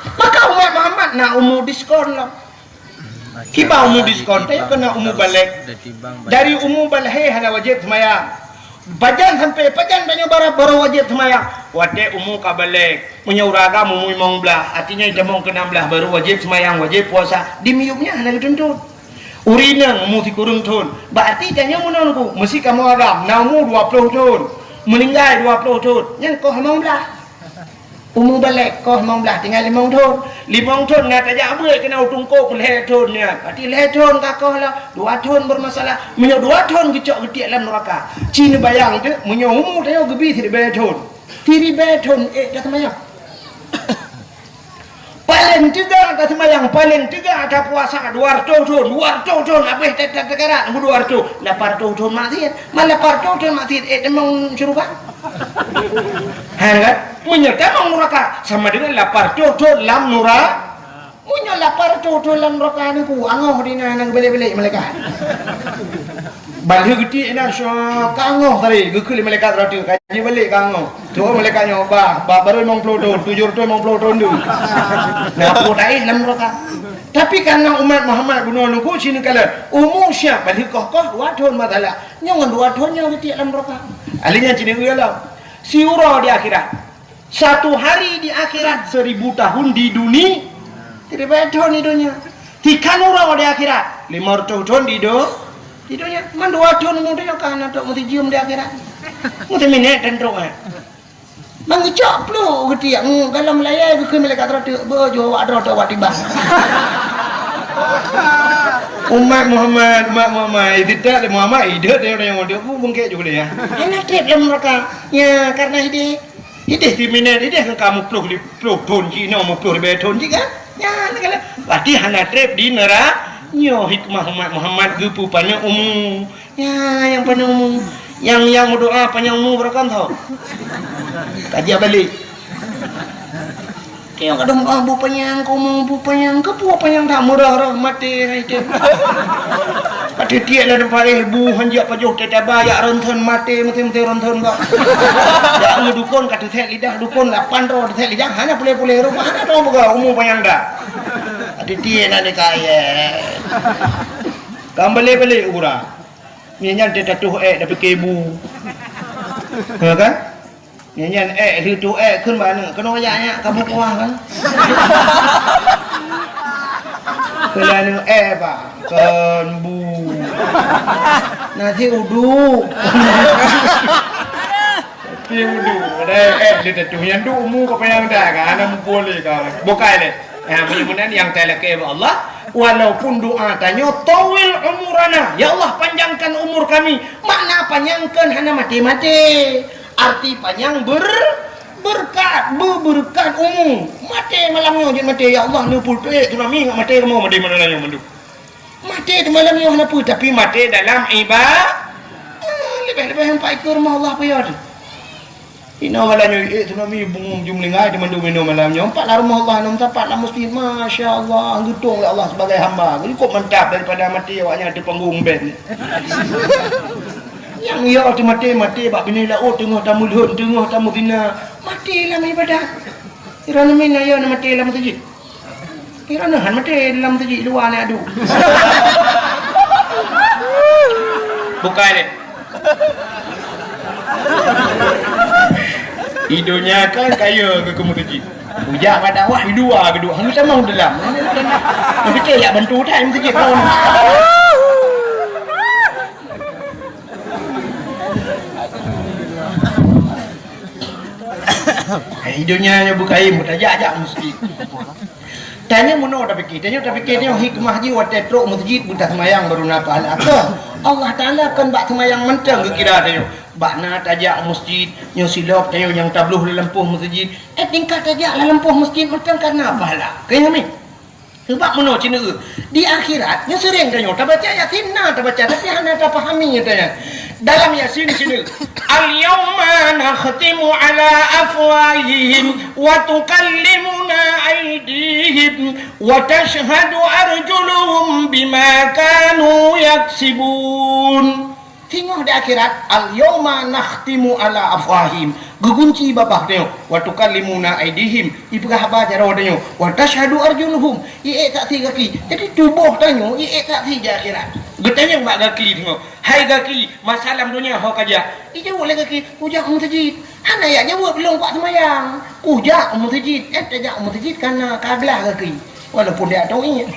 Maka umat Muhammad na umu diskon lom. Kiban umu diskon, tapi keu na umu balek. Dari umu balek hana wajéb seumayang. Pajan sampai pajan tanyoe baru, baru wajéb seumayang? Watèe umu ka balek. Meunyoe ureueng agam umu limong blah, artinya itamong keu nam blah baru wajéb seumayang, wajéb puasa. Di miyueb nyan hana geutuntut. Ureueng inong umu sikureueng thôn. Berarti tanyoe meunan ku, meusi kamoe agam na umu dua ploh thôn. Meuninggai dua ploh thôn. Nyan koh limong blah. Umu balek koh limong blaih, tinggai limong thon. Limong thon na tajak beuet keunan u teungku lhèe thon nyan. Berarti lhèe thon ka koh lah, dua thon bermasalah. Meunyoe dua thon geucok geutiek lam neuraka. Ci neubayang teuk, meunyoe umu tanyoe geubi siribèe thon. Siribèe thon ék taseumayang. Paleng teuga taseumayang, paleng teuga tapuasa dua reutôh thon, dua reutôh thon habéh ta-, ta-, takarat, dua reutôh, lapan reutôh thon maksiet. Man lapan reutôh thon maksiet ék tamong syeuruga? Hai kan? Meunyoe tamong neuraka, sama dengan lapan reutôh thon lam nura-, meunyoe lapan reutôh thon lam neuraka nyoe, angoh di na, na geubalek-balek malaikat. Ban lheueh geutiek inan syok ka angoh tadi, geukheun lé malaikat rot, ka jibalek ka angoh. Tuh malaikat nyoe, bah, bah, baru limong ploh thon, tujoh reutôh limong ploh thon dulu. Na peue taéh lam neuraka. Tapi karena umat Muhammad bunoe nungku sini kala umu siap, ban lheueh koh-koh dua thon masalah. Nyoe ngon dua thon nyoe geutiek lam neuraka. Ahli nyan sini uya lah. Siuroe di akhirat. Satu hari di akhirat, seribu tahun di duni-, siribèe thon di donya. Tiga uroe di akhirat, lima reutôh thon di do-, di donya. Man dua thon umu donya ka hana trok meusijeuem di akhirat. Meuteumèe trok, eh. Mangicok pluek geutiek, hmm, dalam layar geukheun malaikat rot, beuh, jeuet awak droe teuh awak tiba. Umat Muhammad, umat Muhammad, tidak ada Muhammad, hidup dia orang yang hidup, bungkek juga dia. Hana treb lam neuraka. Ya, karena hidup. Idéh timinét, idéh ngon kamoe ploh li-, ploh thon jih, inoe meuploh ribèe thon jih kan? Nyan, kan? Berarti hana treb di neura-, nyoe hikmah umat Muhammad geupeupaneuk umu. Nyan, nyang paneuk umu. Nyang, nyang meudoa panyang umu barokon tho. Kajiak balek. Kayong kadang, "Ah, bu panyang, keu umu bu panyang, keu peue panyang that meurah-rah maté hai teuh." Ka teutiek lam teumpat, eh, bu hanjeuet pajoh teuh taba, jak ronton maté, meuté-meuté ronton bak. Jak ngon dukon ka teusék lidah dukon lapan droe teusék lidah, hana puléh-puléh rumoh, hana droe buka umu panyang dah. Ka teutiek na nikah, ye. Ka balek-balek urang. Nyan nyan teuh tatuh ék dah pike bu. Ha kan? Nyan nyan ék, lheueh tu ék kheun bak aneuk, keunoe jak nyak ka bu kuah kan? Kheun lé aneuk ék bah, kon bu. Nasi uduk. Nasi uduk. Padahai ék lheueh tatuh nyan duek umu ka panyang dah kan, hana mupul lé ka. Bukai lé. Ha, meunyoe meunan nyang talakée bak Allah, walaupun doa tanyoe, "Tawil umurana," ya Allah, panjangkan umur kami. Makna panyangkan hana maté-maté. Arti panyang ber-, berkat, beubeureukat umu. Maté malam nyoe jeuet maté, "Ya Allah, neupeutrok tsunami ngat maté kamoe maté malam nyoe mandum." Maté di malam nyoe hana peue, tapi maté dalam iba-, ah, leubeh-leubeh empat ikeu rumoh Allah peue teuh. Inoe malam nyoe, eh, tsunami bungong jum lingai di mandum inoe malam nyoe. Empat lam rumoh Allah, enam sapat lam masjid. Masya Allah, geutong lé Allah sebagai hamba. Cukup mantap daripada maté awak nyan di panggung band. Nyang yo teumaté, maté bak binéh laôt, teungoh tameulhon, teungoh tameutina, maté lam ibadat. Droeneuh mina yo na maté lam masjid. Kira neuhan maté lam masjid luwa na adu. Bukai deh. Di donya kan kaya keu masjid. Ujak bak dakwah di luwa geuduek, hana tamong dalam. Tapi cek jak bantu tai masjid pun. Hai, donya nyoe bukayém, tajak-jak masjid. Tanyoe meunoe tapike, tanyoe tapike nyoe hikmah jih watée trok masjid beutaseumayang baru na pahala. Keu Allah Taala kon bak seumayang mantong geukira tanyoe. Bak na tajak masjid, nyoe silop tanyoe nyang tabloh lam lampôh masjid. Eh, tingkat tajak lam lampôh masjid mantong ka na pahala. Keu nyoe mi. Sebab meunoe ceuneuk, di akhirat, nyoe seuréng tanyoe tabaca Yasin, na tabaca, tapi hana tapahami nyata nyan. Dalam Yasin ceuneuk, "Al-yauma nakhtimu ala afwahihim wa tukallimuna aydihim wa tashhadu arjuluhum bima kanu yaksibun." Singoh di akhirat, "Al-yauma nakhtimu ala afwahihim." Geugunci babah tanyoe, "Wa tukallimuna aydihim." Ipeugah haba jaroe tanyoe, "Wa tashhadu arjuluhum." Iék saksi gaki. Jadi tuboh tanyoe iék saksi di akhirat. Geutanyong bak gaki singoh, "Hai gaki, masa lam donya ho kajak?" Ijaweueb lé gaki, "Kujak u meuseujid." Hana jak jaweueb lôn kuat seumayang. "Kujak u meuseujid." Eh, tajak u meuseujid kana ka glah gaki. Walaupun dia tahu ingat.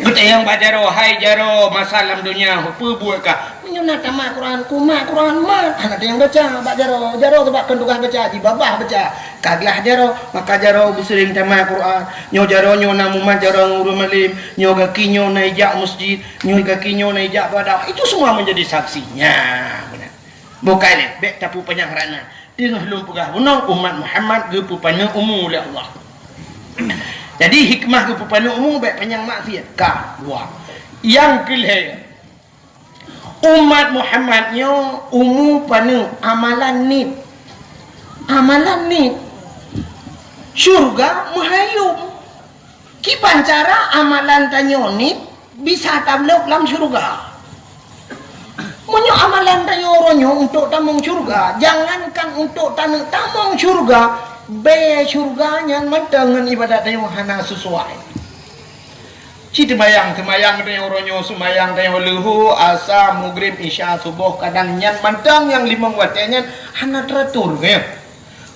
Betul Nyang bak jaroe, hai jaroe, masa lam donya, peue buet kah? Meunyoe na tamat Quran, kumat Quran mat. Hana teuh nyang baca bak jaroe. Jaroe sabab kon tugaih baca, jibabah baca. Ka glah jaroe, maka jaroe beuseuring tamat Quran. Nyoe jaroe nyoe na mumat jaroe ngon ureueng malem. Nyoe gaki nyoe na ijak masjid. Nyoe gaki nyoe na ijak padang. Itu semua menjadi saksi. Nyan, beuna. Bukai lé, bèk tapeupanyang rana. Teungoh lôn peugah bunoe, umat Muhammad geupeupaneuk umu lé Allah. Jadi, hikmah geupeupaneuk umu bèk panyang maksiat. Ka, dua. Nyang keulhèe, umat Muhammad nyoe umu paneuk amalan nit. Amalan nit. Syurga meuhayom. Kiban cara amalan tanyoe nit bisa tabloe lam syurga? Meunyoe amalan tanyoe uroe nyoe untuk tamong syurga, jangankan untuk taneuk tamong syurga, bèe syurga nyan mantong ngon ibadat tanyoe hana sesuai. Ci teumayang, teumayang tanyoe uroe nyoe, seumayang tanyoe leuhô, asa, mugrib, isya, suboh, kadang nyan mantong nyang limong watèe nyan hana teratur, ya.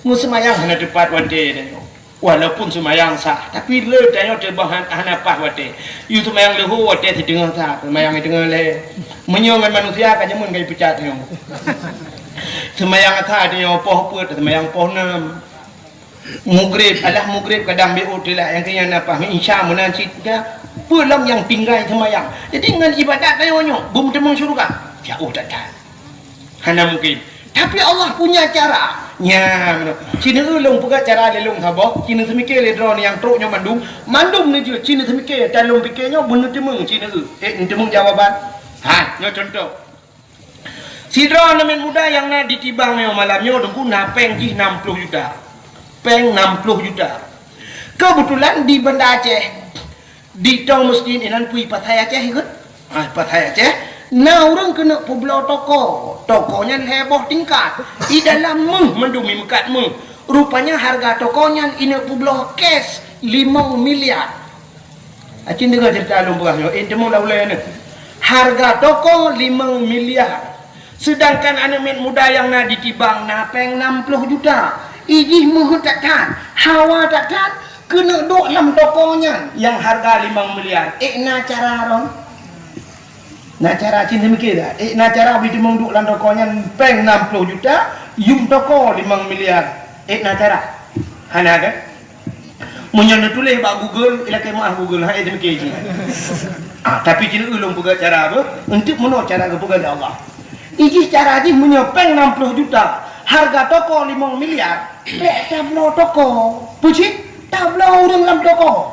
Meuseumayang hana teupat watèe tanyoe. Walaupun seumayang sah, tapi le tanyoe teubang han-, hana paih watèe. Yue seumayang leuhô watèe siteungoh sah, seumayang siteungoh lhèe. Meunyoe ngon manusia ka jameun ka jipeucat nyoe. Seumayang asa tanyoe poh peuet, seumayang poh nam. Mugrib, alah mugrib kadang B O T lah, nyang keu nyan na paih, isya meunan cit ka. Peue lom nyang tinggai seumayang. Jadi ngon ibadat tanyoe nyoe, beumeuteumong syurga. Jauh that-that. Hana mungkin. Tapi Allah punya cara. Nyan, ci neueu lôn peugah cara lé lôn saboh, ci neuseumiké lé droeneuh nyang trok nyoe mandum, mandum neujeuet, ci neuseumiké, dan lôn piké nyoe beuneuteumong ci neueu. Eh, neuteumeung jawaban. Ha, nyoe contoh. Sidroe aneuk muda nyang na di Tibang nyoe malam nyoe, Teungku, na péng jih nam ploh juta. Péng nam ploh juta. Keubeutulan di Banda Aceh, di tong meuseujid inan peue, Pasai Aceh, ikôt? Ah, Pasai Aceh, na ureueng keuneuk peubloe toko. Toko nyan lhèe boh tingkat. I dalam méuh mandum, i meukat méuh. Rupanya hareuga toko nyan ineuk peubloe cash limong miliar. Aci deungö ceurita lôn peugah nyoe, eh, teumong lam ulèe nyoe. Hareuga toko limong miliar. Seudangkan aneuk miet muda nyang na di Tibang na péng nam ploh juta. I jih meuheuet that-that, hawa that-that, keuneuk duek lam toko nyan nyang hareuga limong miliar. Eh, na cara droen? Na cara, ci neuseumiké dak? Eh, na cara beuteumong duek lam toko nyan péng nam ploh juta, yum toko limong miliar. Eh, na cara? Hana kan? Meunyoe neutuléh bak Google, ilakèe meu'ah Google, han ék teumiké jih. Ah, tapi ci neueu lôn peugah cara beuh, eunteuk meunoe cara geupeugah lé Allah. I jih cara jih meunyoe péng nam ploh juta, hareuga toko limong miliar, bèk tabloe toko. Peue cit? Tabloe ureueng lam toko.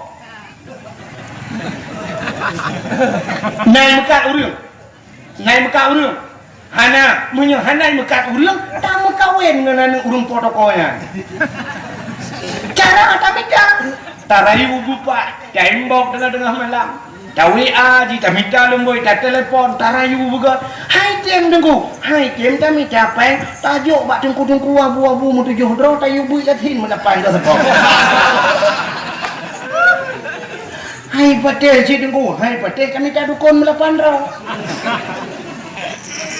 Na i meukat ureueng. Na i meukat ureueng. Hana, meunyoe hana i meukat ureueng, tameukawen ngon aneuk ureueng po toko nyan. Cara tamita, tarayu beupat, taimbok teungoh-teungoh malam. Ta-W A jih, tamita lumbôi, tatelepon, tarayu beugot. Hai tem Teungku, hai tem tamita péng, tajok bak teungku-teungku abu-abu meutujoh droe, tayue beuet yatim meulapan droe seupôt. Hai patéh cit Teungku, hai patéh tamita dukon meulapan droe.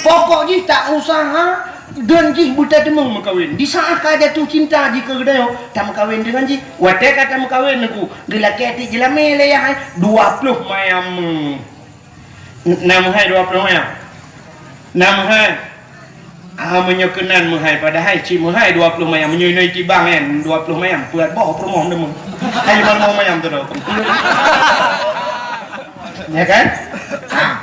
Pokok jih ta usaha, dan jih beutateumeung meukawen. Di saat ka jatuh cinta jih keu geutanyoe, tameukawen deungon jih. Watèe ka tameukawen Teungku, geulakèe tiep jeulamèe lé yah hai, dua ploh mayam. Na meuhai dua ploh mayam? Na meuhai? Ah, meunyoe keunan meuhai, padahai cit meuhai dua ploh mayam. Meunyoe inoe Tibang nyan, dua ploh mayam, peuet boh peurumoh deungon. Hai lima mayam tu dah. Ya kan? Ah.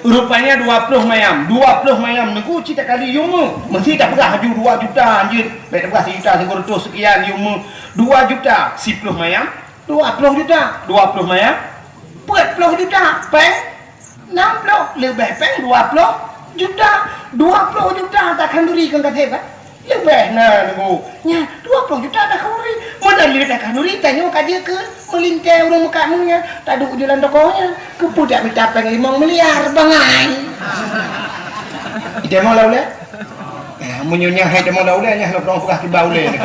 Rupanya dua ploh mayam. Dua ploh mayam Teungku cit takali yum meuh. Meusti tapeugah laju dua juta anjeut. Bèk tapeugah sijuta sikureueng reutôh seukian yum meuh. Dua juta, siploh mayam. Dua ploh juta, dua ploh mayam, peuet ploh juta, péng nam ploh, leubeh péng dua ploh juta, dua ploh juta takhanduri keu gata, bah. Leubeh na Teungku. Nyan, dua ploh juta takhanduri. Meunan lé takhanduri, tanyoe ka jeuet keu meulintèe ureueng meukat méuh nyan, taduek u jalan toko nyan. Keupeue dak mita péng limong miliar, bangai. Ita mau lau lé? Ya, meunyoe nyan hai ita mau lau lé, nyan lôn peugah kiban ulèe.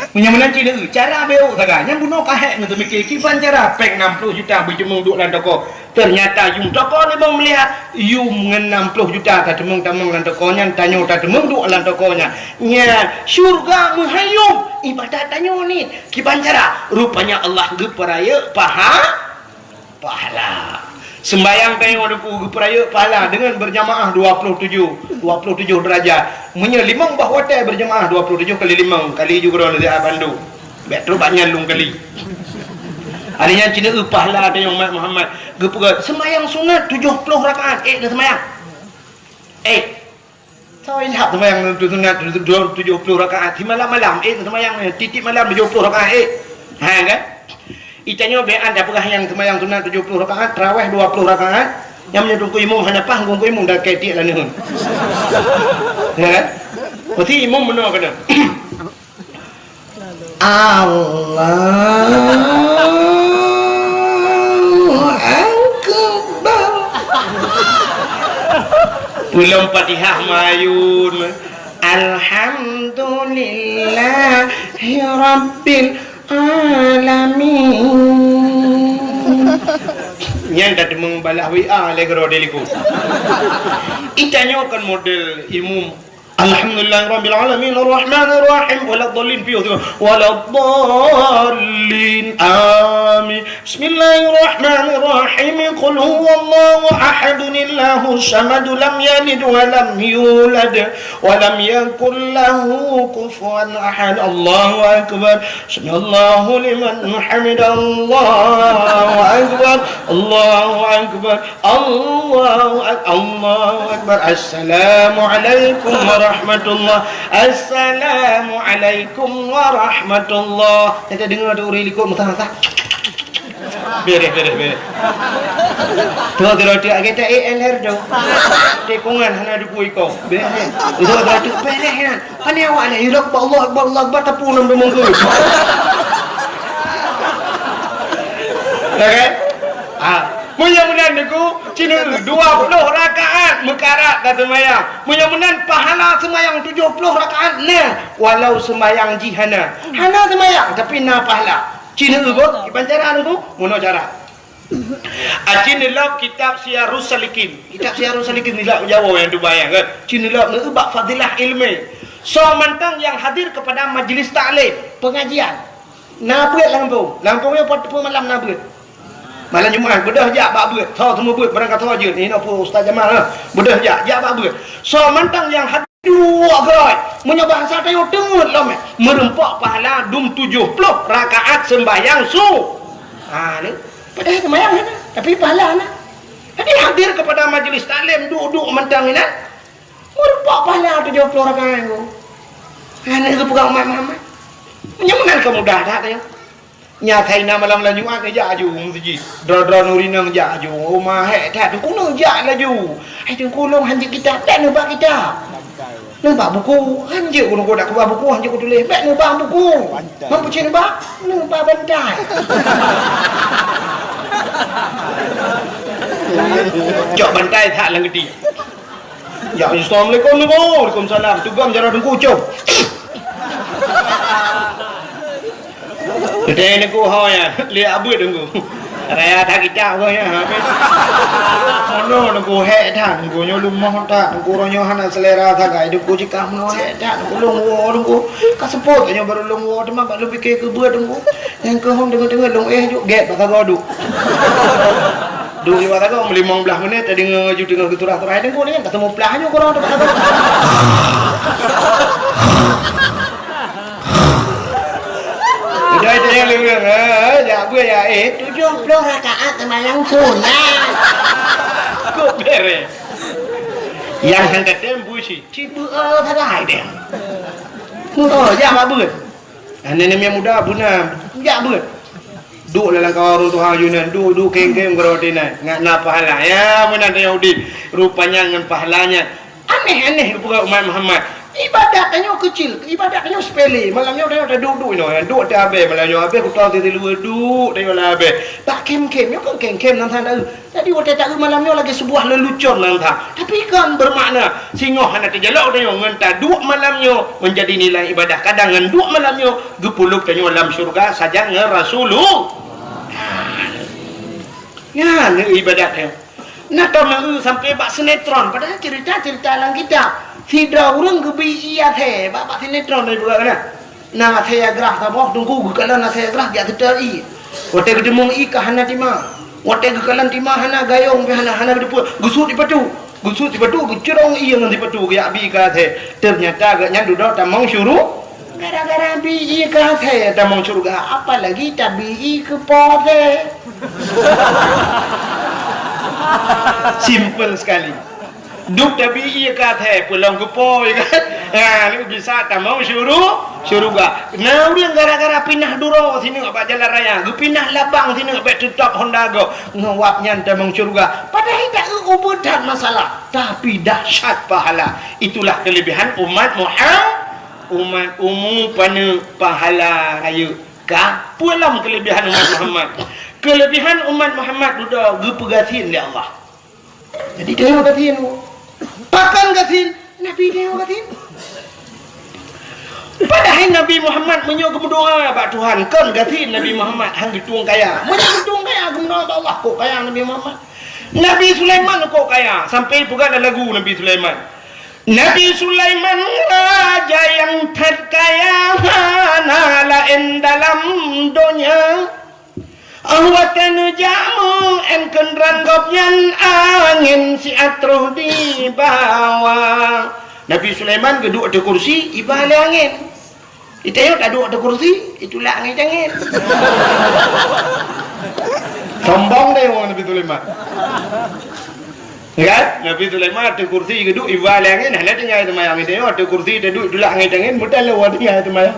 Meunyoe meunan cit neueu, cara beuh sagai. Nyan bunoe ka hék ngon teumiké kiban cara péng nam ploh juta beuteumong duek lam toko. Teunyata yum toko limong miliar, yum ngon nam ploh juta tateumong-teumong lam toko nyan, tanyoe tateumong duek lam toko nyan. Nyan, syurga meuhayom, ibadat tanyoe nit. Kiban cara, rupanya Allah geupeurayeuk paha-, Pahala. Sembayang tanyoe Teungku geupeurayeuk pahala dengan berjamaah dua puluh tujuh, dua puluh tujuh derajat. Meunyoe limong boh watèe berjamaah dua puluh tujuh kali limong, kali ju keudroe lé bandum. Bèk trok bak nyan lôn kali. Hari nyan cit na pahala tanyoe umat Muhammad. Geupeugah sembayang sunat tujoh ploh rakaat, ék na sembayang. Ék. Soe intat seumayang tu sunat tu, tu, tujoh ploh rakaat, di malam-malam, eh, seumayang, eh, tiep-tiep malam tujoh ploh rakaat, eh. Ha, kan? Itanyoe bèk an tapeugah nyang seumayang sunat tujoh ploh rakaat, tarawih dua ploh rakaat, nyang meunyoe teungku imum hana paih, teungku imum dah kèe tiek laneuen. Ya, kan? Meusti imum meunoe keunan. Allahu Akbar. Peulom Fatihah mayun. Alhamdulillahi Rabbil Alamin. Nyan dah teumeubalah W A lé keudroe di likot. Itanyoe kan model imum. Alhamdulillahirabbil alamin, arrahmanirrahim, waladdallin, piôh tu. Waladdallin, amin. Bismillahirrahmanirrahim. Qul huwallahu ahadun, Allahus samad, lam yalid wa lam yulad, wa lam yakul lahu kufuwan ahad. Allahu akbar. Sami'allahu liman hamidah. Allahu akbar. Allahu akbar. Allahu ak-, Allahu akbar. Assalamualaikum warahmatullah. Assalamualaikum warahmatullah. Teudeungoe tu ureueng likot meusaha-saha. Bereh, bereh, bereh. Tu, tu, tu, agak tak A L R tu. Tikungan hana duku iko. Bereh. Tu, tu, tu, bereh kan. Pane awak ni, Allahu Akbar, Allahu Akbar, Allahu Akbar, tapi ulôn tu mungkin. Ya kan? Ha. Meunyoe meunan Teungku, cina dua puluh rakaat meukarat dah seumayang. Meunyoe meunan pahala seumayang tujoh ploh rakaat na, walau seumayang jih hana. Hana seumayang, tapi na pahala. Cina beuh, kiban cara Teungku, meunoe cara. Aci neulok kitab Siyarus Salikin. Kitab Siyarus Salikin nilai Jawa nyang tubai kan. Ci neulok neu bak fadilah ilmu. Soe mantong nyang hadir kepada majlis taklim, pengajian. Na beuet lam gampông. Lam gampông nyoe pat peue malam na beuet. Malam Jumat beudôh jak bak beuet. Soe teuma beuet barang ka soe jeuet. Inoe peue Ustaz Jamal, ha. Beudôh jak, jak bak beuet. Soe mantong nyang hadir duek keurôi. Meunyoe bahasa tanyoe teungeut lom, eh. Meureumpok pahala dum tujoh ploh rakaat seumbahyang su-, ha, ni. Padahai seumayang hana, tapi pahala na. Jadi hadir kepada majlis taklim, duek-duek mantong inan, meureumpok pahala tujoh ploh rakaat nyoe. Hana geupeugah umat Muhammad. Nyang meunan ka mudah that nyoe. Nyan hai na malam-malam Jumat neujak aju u meuseujid. Droe-droe nuri neujak aju. Oh, ma hék that, Teungku neujak laju. Hai Teungku lôn hanjeuet kitab, bèk neubak kitab. Neubak buku, hanjeuet ku Teungku dak keubah buku, hanjeuet ku tuléh, bèk neubak buku. Bantai. Meupeucen bak, neubak bantai. Cok bantai that lam geuti. Ya, assalamualaikum, Teungku. Waalaikumsalam. Teugom jaroe Teungku, com. Geutanyoe Teungku ho nyan, lé abeuet Teungku. Raya that kitab ho nyan, ha. Meunoe Teungku hék that, Teungku nyoe leumoh that, Teungku uroe nyoe hana selera sagai, Teungku jikah meunoe hék that, Teungku lôn woe Teungku. Ka seupôt nyoe barô lôn woe teuma bak lôn pike keu beuet Teungku. Nyang keuh hom deungon-deungon lôn éh juk gét bak sagoe duek. Duek bak sagoe meulimong blaih menit, tadeungoe ju teungoh geuturah-turah Teungku nyan, ka teumuplah nyoe keudroe teuk bak sagoe. Udah itu yang leuweung, eh, jak beuet ya, eh, tujoh ploh rakaat seumayang sunat. Kok bereh? Yang hang katem busi, ci beuet sagai deh. Oh, jak bak beuet. Aneuk-aneuk muda beuna, jak beuet. Duek lam kawan ureueng tuha Yunan, duek, duek, keng-keng, gurau tinan. Ngat na pahala. Ya, meunan tanyoe udép. Rupanya ngon pahala nyan. Aneh-aneh geupeugah umat Muhammad. Ibadat tanyoe keucil, ibadat tanyoe sepele. Malam nyoe tanyoe taduek-duek inoe, duek teuh abéh. Malam nyoe abéh kuto teuh luweue duek tanyoe lam abéh. Bak kem-kem, nyoe kon kem-kem nan sana. Jadi watée taeu malam nyoe lagée seubuah leulucon nan that. Tapi kon beumakna singoh hana teujalok tanyoe ngon taduek malam nyoe meunjadi nilai ibadah. Kadang ngon duek malam nyoe geupulop tanyoe lam syeuruga sajan ngon Rasulullah. Nyan ibadat nyoe. Na tom neu sampai bak sinetron, padahai cerita-cerita lam kitab. Sidroe ureuëng geubri ié athée bak, bak sinetron dari buka kana. Na athée grah saboh teungku geukalon athée grah jak seutôt ié. Watée geuteumeung ié ka hana tima. Watèe geukalon timah hana gayông pih hana, hana geuteupeue, geusut sipatu. Geusut sipatu, geucurông ié ngon sipatu, geujak bi ié keu asèe. Teunyata gobnyan dudoe tamong syuru-, gara-gara bi ié keu asèe tamong syeuruga, apalagi tabi ié keu po asèe. Simple sekali. Dum tabi ié keu asèe, peulom keu po, ya kan? Ha, nyoe bisa tamong syuru-, syeuruga. Na ureueng gara-gara pinah duroe sineuk bak jalan raya, geupinah labang sineuk bèk teutap Honda gob, ngon wab nyan tamong syeuruga. Padahai ta eu ubeut that masalah, tapi dahsyat pahala. Itulah kelebihan umat Muhammad. Umat umu paneuk pahala rayeuk ka. Peue lom kelebihan umat Muhammad? Kelebihan umat Muhammad dudoe geupeugasien lé Allah. Jadi, tanyoe gasien. Pakon gasien? Nabi tanyoe gasien. Padahai Nabi Muhammad meunyoe geumeudoa bak Tuhan, kon gasien Nabi Muhammad, han geutueng kaya. Meunyoe geutueng kaya, geumeudoa bak Allah, kok kaya Nabi Muhammad. Nabi Sulaiman kok kaya, sampai peugah lam lagu Nabi Sulaiman. Nabi Sulaiman raja nyang that kaya, hana laén dalam donya. Óh watèe neujak meu-én keundrang gobnyan, angén siat troh dibawa. Nabi Sulaiman geuduek ateueh kursi, iba lé angén. Di tanyoe taduek ateueh kursi, itulak angén-angén. Sombong deh wong Nabi Sulaiman. Ya kan? Nabi Sulaiman ateueh kursi geuduek, iba lé angén, hana tinggai seumayang. Di tanyoe ateueh kursi taduek, itulak angén-angén, meuteuleu tinggai seumayang.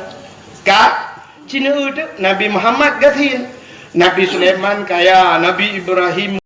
Ka? Cina eu teuk, Nabi Muhammad gasien. Nabi Sulaiman kaya, Nabi Ibrahim